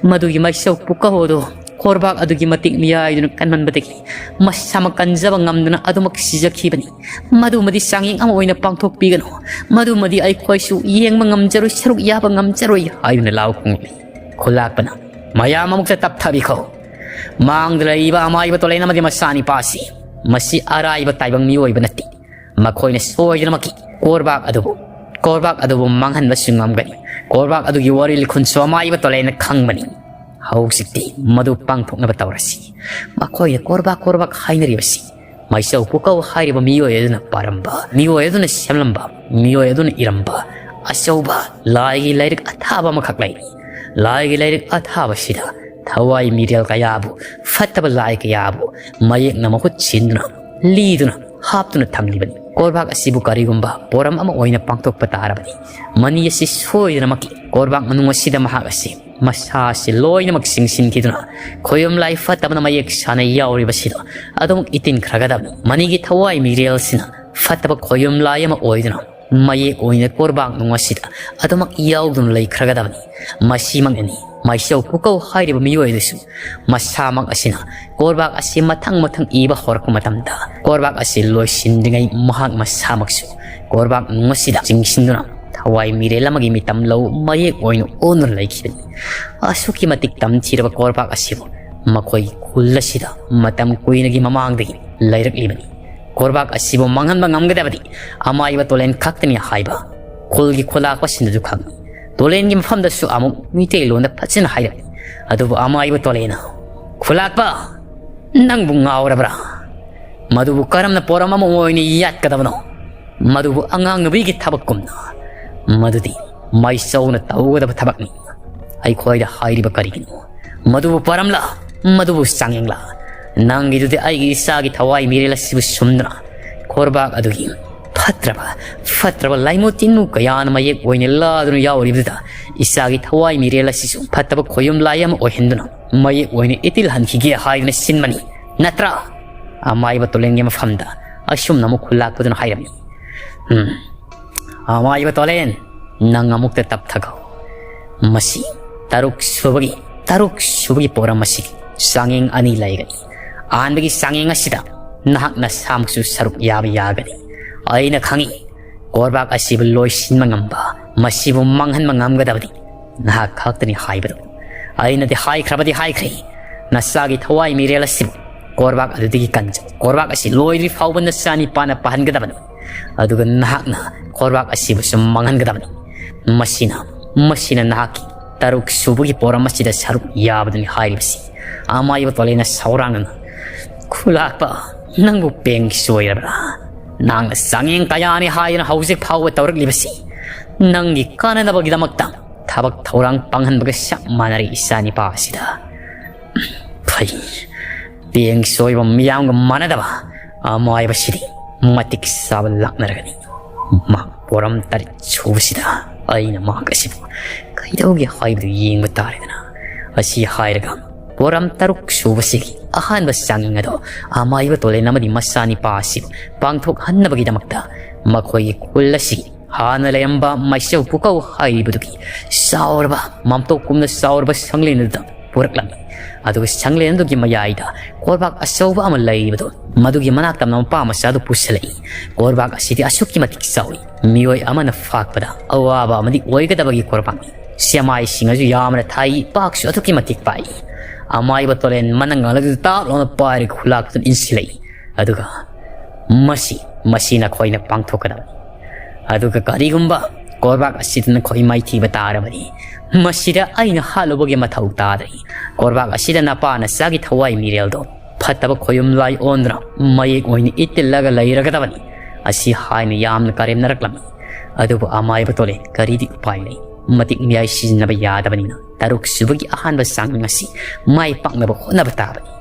ꯃꯗꯨꯒꯤ ꯃꯩꯁꯧ ꯄꯨꯀꯧ ꯑꯗꯨ ꯀꯣꯔꯕꯥꯛ ꯑꯗꯨꯒꯤ ꯃꯇꯤꯛ ꯃꯤꯌꯥꯏꯗꯨꯅ ꯀꯟꯃꯟꯕꯗꯒꯤ ꯃꯁꯥꯃꯛ ꯀꯟꯖꯕ ꯉꯝꯗꯅ ꯑꯗꯨꯃꯛ ꯁꯤꯖꯈꯤꯕꯅꯤ꯫ ꯃꯗꯨꯃꯗꯤ ꯆꯥꯡꯌꯦꯡ ꯑꯃ ꯑꯣꯏꯅ ꯄꯥꯡꯊꯣꯛꯄꯤꯒꯅꯨ꯫ ꯃꯗꯨꯃꯗꯤ ꯑꯩꯈꯣꯏꯁꯨ ꯌꯦꯡꯕ ꯉꯝꯖꯔꯣꯏ, ꯁꯔꯨꯛ ꯌꯥꯕ ꯉꯝꯖꯔꯣꯏ" ꯍꯥꯏꯗꯨꯅ ꯂꯥꯎ ꯈꯣꯡꯂꯛꯏ꯫ ꯈꯨꯂꯥꯛꯄꯅ, "ꯃꯌꯥꯝ ꯑꯃꯨꯛꯇ ꯇꯞꯊꯕꯤꯈꯣ꯫ ꯃꯥꯡꯗ ꯂꯩꯔꯤꯕ ꯑꯃꯥꯏꯕ ꯇꯣꯂꯦꯟ ꯑꯃꯗꯤ ꯃꯆꯥꯅꯤꯄꯥꯁꯤ, ꯃꯁꯤ ꯑꯔꯥꯏꯕ ꯇꯥꯏꯕꯪ ꯃꯤꯑꯣꯏꯕ ꯅꯠꯇꯦ꯫ ꯃꯈꯣꯏꯅ ꯁꯣꯏꯗꯅꯃꯛꯀꯤ ꯀꯣꯔꯕꯥꯛ ꯑꯗꯨꯕꯨ, ꯀꯣꯔꯕꯥꯛ ꯑꯗꯨꯕꯨ ꯃꯥꯡꯍꯟꯕꯁꯨ ꯉꯝꯒꯅꯤ꯫ ꯀꯣꯔꯕꯥꯛ ꯑꯗꯨꯒꯤ ꯋꯥꯔꯤ ꯂꯤꯈꯨꯟꯁꯨ ꯑꯃꯥꯏꯕ ꯇꯣꯂꯦꯟꯅ ꯈꯪꯕꯅꯤ꯫ ꯍꯧꯖꯤꯛꯇꯤ ꯃꯗꯨ ꯄꯥꯡꯊꯣꯛꯅꯕ ꯇꯧꯔꯁꯤ꯫" ꯃꯈꯣꯏꯅ ꯀꯣꯔꯕꯥꯛ, ꯀꯣꯔꯕꯥꯛ ꯍꯥꯏꯅꯔꯤꯕꯁꯤ ꯃꯩꯁꯧ ꯄꯨꯀꯧ ꯍꯥꯏꯔꯤꯕ ꯃꯤꯑꯣꯏ ꯑꯗꯨꯅ ꯄꯥꯔꯝꯕ, ꯃꯤꯑꯣꯏ ꯑꯗꯨꯅ ꯁꯦꯝꯂꯝꯕ, ꯃꯤꯑꯣꯏ ꯑꯗꯨꯅ ꯏꯔꯝꯕ ꯑꯆꯧꯕ ꯂꯥꯏꯒꯤ ꯂꯥꯏꯔꯤꯛ ꯑꯊꯥꯕ ꯑꯃꯈꯛ ꯂꯩ꯫ ꯂꯥꯏꯒꯤ ꯂꯥꯏꯔꯤꯛ ꯑꯊꯥꯕꯁꯤꯗ ꯊꯋꯥꯏ ꯃꯤꯔꯦꯜ ꯀꯌꯥꯕꯨ, ꯐꯠꯇꯕ ꯂꯥꯏ ꯀꯌꯥꯕꯨ ꯃꯌꯦꯛꯅ ꯃꯍꯨꯠ ꯁꯤꯟꯗꯨꯅ, ꯂꯤꯗꯨꯅ, ꯍꯥꯞꯇꯨꯅ ꯊꯝꯂꯤꯕꯅꯤ꯫ ꯀꯣꯔꯕꯥꯛ ꯑꯁꯤꯕꯨ ꯀꯔꯤꯒꯨꯝꯕ ꯄꯣꯔꯝ ꯑꯃ ꯑꯣꯏꯅ ꯄꯥꯡꯊꯣꯛꯄ ꯇꯥꯔꯕꯗꯤ, ꯃꯅꯤ ꯑꯁꯤ ꯁꯣꯏꯗꯅꯃꯛꯀꯤ ꯀꯣꯔꯕꯥꯛ ꯃꯅꯨꯡ ꯑꯁꯤꯗ ꯃꯍꯥꯛ ꯑꯁꯤ ꯃꯁꯥ ꯑꯁꯤ ꯂꯣꯏꯅꯃꯛ ꯆꯤꯡꯁꯤꯟꯈꯤꯗꯨꯅ, ꯈꯣꯌꯨꯝ ꯂꯥꯏ ꯐꯠꯇꯕꯅ ꯃꯌꯦꯛ ꯁꯥꯅ ꯌꯥꯎꯔꯤꯕꯁꯤꯗ ꯑꯗꯨꯃꯛ ꯏꯇꯤꯟꯈ꯭ꯔꯒꯗꯕꯅꯤ꯫ ꯃꯅꯤꯒꯤ ꯊꯋꯥꯏ ꯃꯤꯔꯦꯜꯁꯤꯅ ꯐꯠꯇꯕ ꯈꯣꯌꯨꯝ ꯂꯥꯏ ꯑꯃ ꯑꯣꯏꯗꯨꯅ ꯃꯌꯦꯛ ꯑꯣꯏꯅ ꯀꯣꯔꯕꯥꯛ ꯅꯨꯡ ꯑꯁꯤꯗ ꯑꯗꯨꯃꯛ ꯌꯥꯎꯗꯨꯅ ꯂꯩꯈ꯭ꯔꯒꯗꯕꯅꯤ꯫ ꯃꯁꯤꯃꯛꯅꯅꯤ ꯃꯩꯁꯧ ꯄꯨꯀꯧ ꯍꯥꯏꯔꯤꯕ ꯃꯤꯑꯣꯏ ꯑꯗꯨꯁꯨ ꯃꯁꯥꯃꯛ ꯑꯁꯤꯅ ꯀꯣꯔꯕꯥꯛ ꯑꯁꯤ ꯃꯊꯪ ꯃꯊꯪ ꯏꯕ ꯍꯧꯔꯛꯄ ꯃꯇꯝꯗ, ꯀꯣꯔꯕꯥꯛ ꯑꯁꯤ ꯂꯣꯏꯁꯤꯟꯗ꯭ꯔꯤꯉꯩ ꯃꯍꯥꯛ ꯃꯁꯥꯃꯛꯁꯨ ꯀꯣꯔꯕꯥꯛ ꯅꯨꯡ ꯑꯁꯤꯗ ꯆꯤꯡꯁꯤꯟꯗꯨꯅ ꯊꯋꯥꯏ ꯃꯤꯔꯦꯜ ꯑꯃꯒꯤ ꯃꯤꯇꯝ ꯂꯧ ꯃꯌꯦꯛ ꯑꯣꯏꯅ ꯑꯣꯟꯗꯨꯅ ꯂꯩꯈꯤꯕꯅꯤ꯫ ꯑꯁꯨꯛꯀꯤ ꯃꯇꯤꯛ ꯇꯝꯊꯤꯔꯕ ꯀꯣꯔꯕꯥꯛ ꯑꯁꯤꯕꯨ ꯃꯈꯣꯏꯒꯤ ꯈꯨꯜ ꯑꯁꯤꯗ ꯃꯇꯝ ꯀꯨꯏꯅꯒꯤ ꯃꯃꯥꯡꯗꯒꯤ ꯂꯩꯔꯛꯂꯤꯕꯅꯤ꯫ ꯀꯣꯔꯕꯥꯛ ꯑꯁꯤꯕꯨ ꯃꯥꯡꯍꯟꯕ ꯉꯝꯒꯗꯕꯗꯤ ꯑꯃꯥꯏꯕ ꯇꯣꯂꯦꯟ ꯈꯛꯇꯅꯤ ꯍꯥꯏꯕ ꯈꯨꯜꯒꯤ ꯈꯨꯂꯥꯛꯄꯁꯤꯡꯅꯁꯨ ꯈꯪꯏ꯫ ꯇꯣꯂꯦꯟꯒꯤ ꯃꯐꯝꯗꯁꯨ ꯑꯃꯨꯛ ꯃꯤꯇꯩꯂꯣꯟꯗ ꯐꯖꯅ ꯍꯥꯏꯔꯝꯃꯤ꯫ ꯑꯗꯨꯕꯨ ꯑꯃꯥꯏꯕ ꯇꯣꯂꯦꯟꯅ, "ꯈꯨꯂꯥꯛꯄ, ꯅꯪꯕꯨ ꯉꯥꯎꯔꯕ꯭ꯔꯥ? ꯃꯗꯨꯕꯨ ꯀꯔꯝꯅ ꯄꯣꯔꯝ ꯑꯃ ꯑꯣꯏꯅ ꯌꯥꯠꯀꯗꯕꯅꯣ? ꯃꯗꯨꯕꯨ ꯑꯉꯥꯡ ꯅꯨꯄꯤꯒꯤ ꯊꯕꯛꯀꯨꯝꯅ꯫ ꯃꯗꯨꯗꯤ ꯃꯥꯏꯆꯧꯅ ꯇꯧꯒꯗꯕ ꯊꯕꯛꯅꯤ꯫ ꯑꯩꯈꯣꯏꯗ ꯍꯥꯏꯔꯤꯕ ꯀꯔꯤꯒꯤꯅꯣ? ꯃꯗꯨꯕꯨ ꯄꯣꯔꯝꯂꯥ? ꯃꯗꯨꯕꯨ ꯆꯥꯡꯌꯦꯡꯂꯥ? ꯅꯪꯒꯤꯗꯨꯗꯤ ꯑꯩꯒꯤ ꯏꯆꯥꯒꯤ ꯊꯋꯥꯏ ꯃꯤꯔꯦꯜ ꯑꯁꯤꯕꯨ ꯁꯨꯝꯗꯨꯅ ꯀꯣꯔꯕꯥꯛ ꯑꯗꯨꯒꯤ ꯐꯠꯇ꯭ꯔꯕ, ꯐꯠꯇ꯭ꯔꯕ ꯂꯥꯏꯃꯨ ꯇꯤꯟꯃꯨ ꯀꯌꯥꯅ ꯃꯌꯦꯛ ꯑꯣꯏꯅ ꯂꯥꯗꯨꯅ ꯌꯥꯎꯔꯤꯕꯗꯨꯗ ꯏꯆꯥꯒꯤ ꯊꯋꯥꯏ ꯃꯤꯔꯦꯜ ꯑꯁꯤꯁꯨ ꯐꯠꯇꯕ ꯈꯣꯌꯨꯝ ꯂꯥꯏ ꯑꯃ ꯑꯣꯏꯍꯟꯗꯨꯅ ꯃꯌꯦꯛ ꯑꯣꯏꯅ ꯏꯇꯤꯜ ꯍꯟꯈꯤꯒꯦ ꯍꯥꯏꯗꯨꯅ ꯁꯤꯟꯕꯅꯤ, ꯅꯠꯇ꯭ꯔꯥ?" ꯑꯃꯥꯏꯕ ꯇꯣꯂꯦꯟꯒꯤ ꯃꯐꯝꯗ ꯑꯁꯨꯝꯅ ꯑꯃꯨꯛ ꯈꯨꯜꯂꯥꯛꯄꯗꯨꯅ ꯍꯥꯏꯔꯝꯃꯤ꯫ ꯎꯝ, ꯑꯃꯥꯏꯕ ꯇꯣꯂꯦꯟ, ꯅꯪ ꯑꯃꯨꯛꯇ ꯇꯞꯊꯈꯣ꯫ ꯃꯁꯤ ꯇꯔꯨꯛ ꯁꯨꯕꯒꯤ, ꯇꯔꯨꯛ ꯁꯨꯕꯒꯤ ꯄꯣꯔꯝ ꯑꯁꯤ ꯆꯥꯡꯌꯦꯡ ꯑꯅꯤ ꯂꯩꯒꯅꯤ꯫ ꯑꯍꯥꯟꯕꯒꯤ ꯆꯥꯡꯌꯦꯡ ꯑꯁꯤꯗ ꯅꯍꯥꯛ ꯅꯁꯥꯃꯛꯁꯨ ꯁꯔꯨꯛ ꯌꯥꯕ ꯌꯥꯒꯅꯤ꯫ ꯑꯩꯅ ꯈꯪꯏ, ꯀꯣꯔꯕꯥꯛ ꯑꯁꯤꯕꯨ ꯂꯣꯏꯁꯤꯟꯕ ꯉꯝꯕ, ꯃꯁꯤꯕꯨ ꯃꯥꯡꯍꯟꯕ ꯉꯝꯒꯗꯕꯗꯤ ꯅꯍꯥꯛ ꯈꯛꯇꯅꯤ ꯍꯥꯏꯕꯗꯨ꯫ ꯑꯩꯅꯗꯤ ꯍꯥꯏꯈ꯭ꯔꯕꯗꯤ ꯍꯥꯏꯈ꯭ꯔꯦ, ꯅꯆꯥꯒꯤ ꯊꯋꯥꯏ ꯃꯤꯔꯦꯜ ꯑꯁꯤꯕꯨ ꯀꯣꯔꯕꯥꯛ ꯑꯗꯨꯗꯒꯤ ꯀꯟꯖꯧ꯫ ꯀꯣꯔꯕꯥꯛ ꯑꯁꯤ ꯂꯣꯏꯗ꯭ꯔꯤ ꯐꯥꯎꯕ ꯅꯆꯥꯅꯤꯄꯥꯅ ꯄꯥꯍꯟꯒꯗꯕꯅꯤ꯫ ꯑꯗꯨꯒ ꯅꯍꯥꯛꯅ ꯀꯣꯔꯕꯥꯛ ꯑꯁꯤꯕꯨꯁꯨ ꯃꯥꯡꯍꯟꯒꯗꯕꯅꯤ꯫ ꯃꯁꯤꯅ, ꯃꯁꯤꯅ ꯅꯍꯥꯛꯀꯤ ꯇꯔꯨꯛ ꯁꯨꯕꯒꯤ ꯄꯣꯔꯝ ꯑꯁꯤꯗ ꯁꯔꯨꯛ ꯌꯥꯕꯗꯨꯅꯤ ꯍꯥꯏꯔꯤꯕꯁꯤ꯫ ꯑꯃꯥꯏꯕ ꯇꯣꯂꯦꯟꯅ ꯁꯥꯎꯔꯥꯡꯅꯅ, "ꯈꯨꯂꯥꯛꯄ, ꯅꯪꯕꯨ ꯄꯦꯡ ꯁꯣꯏꯔꯕ꯭ꯔꯥ? ꯅꯪꯅ ꯆꯥꯡꯌꯦꯡ ꯀꯌꯥꯅꯤ ꯍꯥꯏꯗꯨꯅ ꯍꯧꯖꯤꯛ ꯐꯥꯎꯕ ꯇꯧꯔꯛꯂꯤꯕꯁꯤ ꯅꯪꯒꯤ ꯀꯥꯟꯅꯅꯕꯒꯤꯗꯃꯛꯇ ꯊꯕꯛ ꯊꯧꯔꯥꯡ ꯄꯥꯡꯍꯟꯕꯒ ꯆꯞ ꯃꯥꯟꯅꯔꯦ ꯏꯆꯥꯅꯤꯄꯥ ꯑꯁꯤꯗ꯫ ꯐꯩ, ꯄꯦꯡ ꯁꯣꯏꯕ ꯃꯤꯌꯥꯝꯒ ꯃꯥꯟꯅꯗꯕ ꯑꯃꯥꯏꯕꯁꯤꯗꯤ ꯃꯇꯤꯛ ꯆꯥꯕ ꯂꯥꯛꯅꯔꯒꯅꯤ꯫ ꯃꯍꯥꯛ ꯄꯣꯔꯝ ꯇꯔꯦꯠ ꯁꯨꯕꯁꯤꯗ ꯑꯩꯅ ꯃꯍꯥꯛ ꯑꯁꯤꯕꯨ ꯀꯩꯗꯧꯒꯦ ꯍꯥꯏꯕꯗꯨ ꯌꯦꯡꯕ ꯇꯥꯔꯦꯗꯅ꯫" ꯑꯁꯤ ꯍꯥꯏꯔꯒ ꯄꯣꯔꯝ ꯇꯔꯨꯛ ꯁꯨꯕꯁꯤꯒꯤ ꯑꯍꯥꯟꯕ ꯆꯥꯡꯌꯦꯡ ꯑꯗꯣ ꯑꯃꯥꯏꯕ ꯇꯣꯂꯦꯟ ꯑꯃꯗꯤ ꯃꯆꯥꯅꯤꯄꯥ ꯑꯁꯤꯕꯨ ꯄꯥꯡꯊꯣꯛꯍꯟꯅꯕꯒꯤꯗꯃꯛꯇ ꯃꯈꯣꯏꯒꯤ ꯈꯨꯜ ꯑꯁꯤꯒꯤ ꯍꯥꯟꯅ ꯂꯩꯔꯝꯕ ꯃꯥꯏꯆꯧ ꯄꯨꯀꯧ ꯍꯥꯏꯔꯤꯕꯗꯨꯒꯤ ꯆꯥꯎꯔꯕ, ꯃꯥꯝꯇꯣꯞꯀꯨꯝꯅ ꯆꯥꯎꯔꯕ ꯁꯪꯂꯦꯟ ꯑꯗꯨꯗ ꯄꯨꯔꯛꯂꯝꯃꯤ꯫ ꯑꯗꯨꯒ ꯁꯪꯂꯦꯟ ꯑꯗꯨꯒꯤ ꯃꯌꯥꯏꯗ ꯀꯣꯔꯕꯥꯛ ꯑꯆꯧꯕ ꯑꯃ ꯂꯩꯔꯤꯕꯗꯨ, ꯃꯗꯨꯒꯤ ꯃꯅꯥꯛꯇ ꯃꯄꯥ ꯃꯆꯥꯗꯨ ꯄꯨꯁꯤꯜꯂꯛꯏ꯫ ꯀꯣꯔꯕꯥꯛ ꯑꯁꯤꯗꯤ ꯑꯁꯨꯛꯀꯤ ꯃꯇꯤꯛ ꯆꯥꯎꯏ, ꯃꯤꯑꯣꯏ ꯑꯃꯅ ꯐꯥꯛꯄꯗ ꯑꯋꯥꯕ ꯑꯃꯗꯤ ꯑꯣꯏꯒꯗꯕꯒꯤ ꯀꯣꯔꯕꯥꯛꯅꯤ꯫ ꯁꯦꯃꯥꯏꯁꯤꯡ ꯑꯗꯨ ꯌꯥꯝꯅ ꯊꯥꯏ, ꯄꯥꯛꯁꯨ ꯑꯗꯨꯛꯀꯤ ꯃꯇꯤꯛ ꯄꯥꯛꯏ꯫ ꯑꯃꯥꯏꯕ ꯇꯣꯂꯦꯟ ꯃꯅꯪꯒꯜ ꯑꯗꯨ ꯇꯥꯞ ꯂꯥꯎꯅ ꯄꯥꯏꯔꯒ ꯈꯨꯂꯥꯛꯄꯗꯨꯅ ꯏꯟꯁꯤꯜꯂꯛꯏ꯫ ꯑꯗꯨꯒ ꯃꯁꯤ, ꯃꯁꯤ ꯅꯈꯣꯏꯅ ꯄꯥꯡꯊꯣꯛꯀꯗꯕꯅꯤ꯫ ꯑꯗꯨꯒ ꯀꯔꯤꯒꯨꯝꯕ ꯀꯣꯔꯕꯥꯛ ꯑꯁꯤꯗ ꯅꯈꯣꯏ ꯃꯥꯏꯊꯤꯕ ꯇꯥꯔꯕꯗꯤ, ꯃꯁꯤꯗ ꯑꯩꯅ ꯍꯥꯠꯂꯨꯕꯒꯤ ꯃꯊꯧ ꯇꯥꯗ꯭ꯔꯤ꯫ ꯀꯣꯔꯕꯥꯛ ꯑꯁꯤꯗ ꯅꯄꯥ ꯅꯆꯥꯒꯤ ꯊꯋꯥꯏ ꯃꯤꯔꯦꯜꯗꯣ ꯐꯠꯇꯕ ꯈꯣꯌꯨꯝ ꯂꯥꯏ ꯑꯣꯟꯗꯨꯅ ꯃꯌꯦꯛ ꯑꯣꯏꯅ ꯏꯠꯇꯤꯜꯂꯒ ꯂꯩꯔꯒꯗꯕꯅꯤ꯫ ꯑꯁꯤ ꯍꯥꯏꯅ ꯌꯥꯝꯅ ꯀꯔꯦꯝꯅꯔꯛꯂꯝꯃꯤ꯫ ꯑꯗꯨꯕꯨ ꯑꯃꯥꯏꯕ ꯇꯣꯂꯦꯟ ꯀꯔꯤꯗꯤ ꯎꯄꯥꯏ ꯂꯩ? ꯃꯇꯤꯛ ꯃꯌꯥꯏ ꯁꯤꯖꯤꯟꯅꯕ ꯌꯥꯗꯕꯅꯤꯅ ꯇꯔꯨꯛ ꯁꯨꯕꯒꯤ ꯑꯍꯥꯟꯕ ꯆꯥꯡ ꯑꯁꯤ ꯃꯥꯏ ꯄꯥꯛꯅꯕ ꯍꯣꯠꯅꯕ ꯇꯥꯕꯅꯤ꯫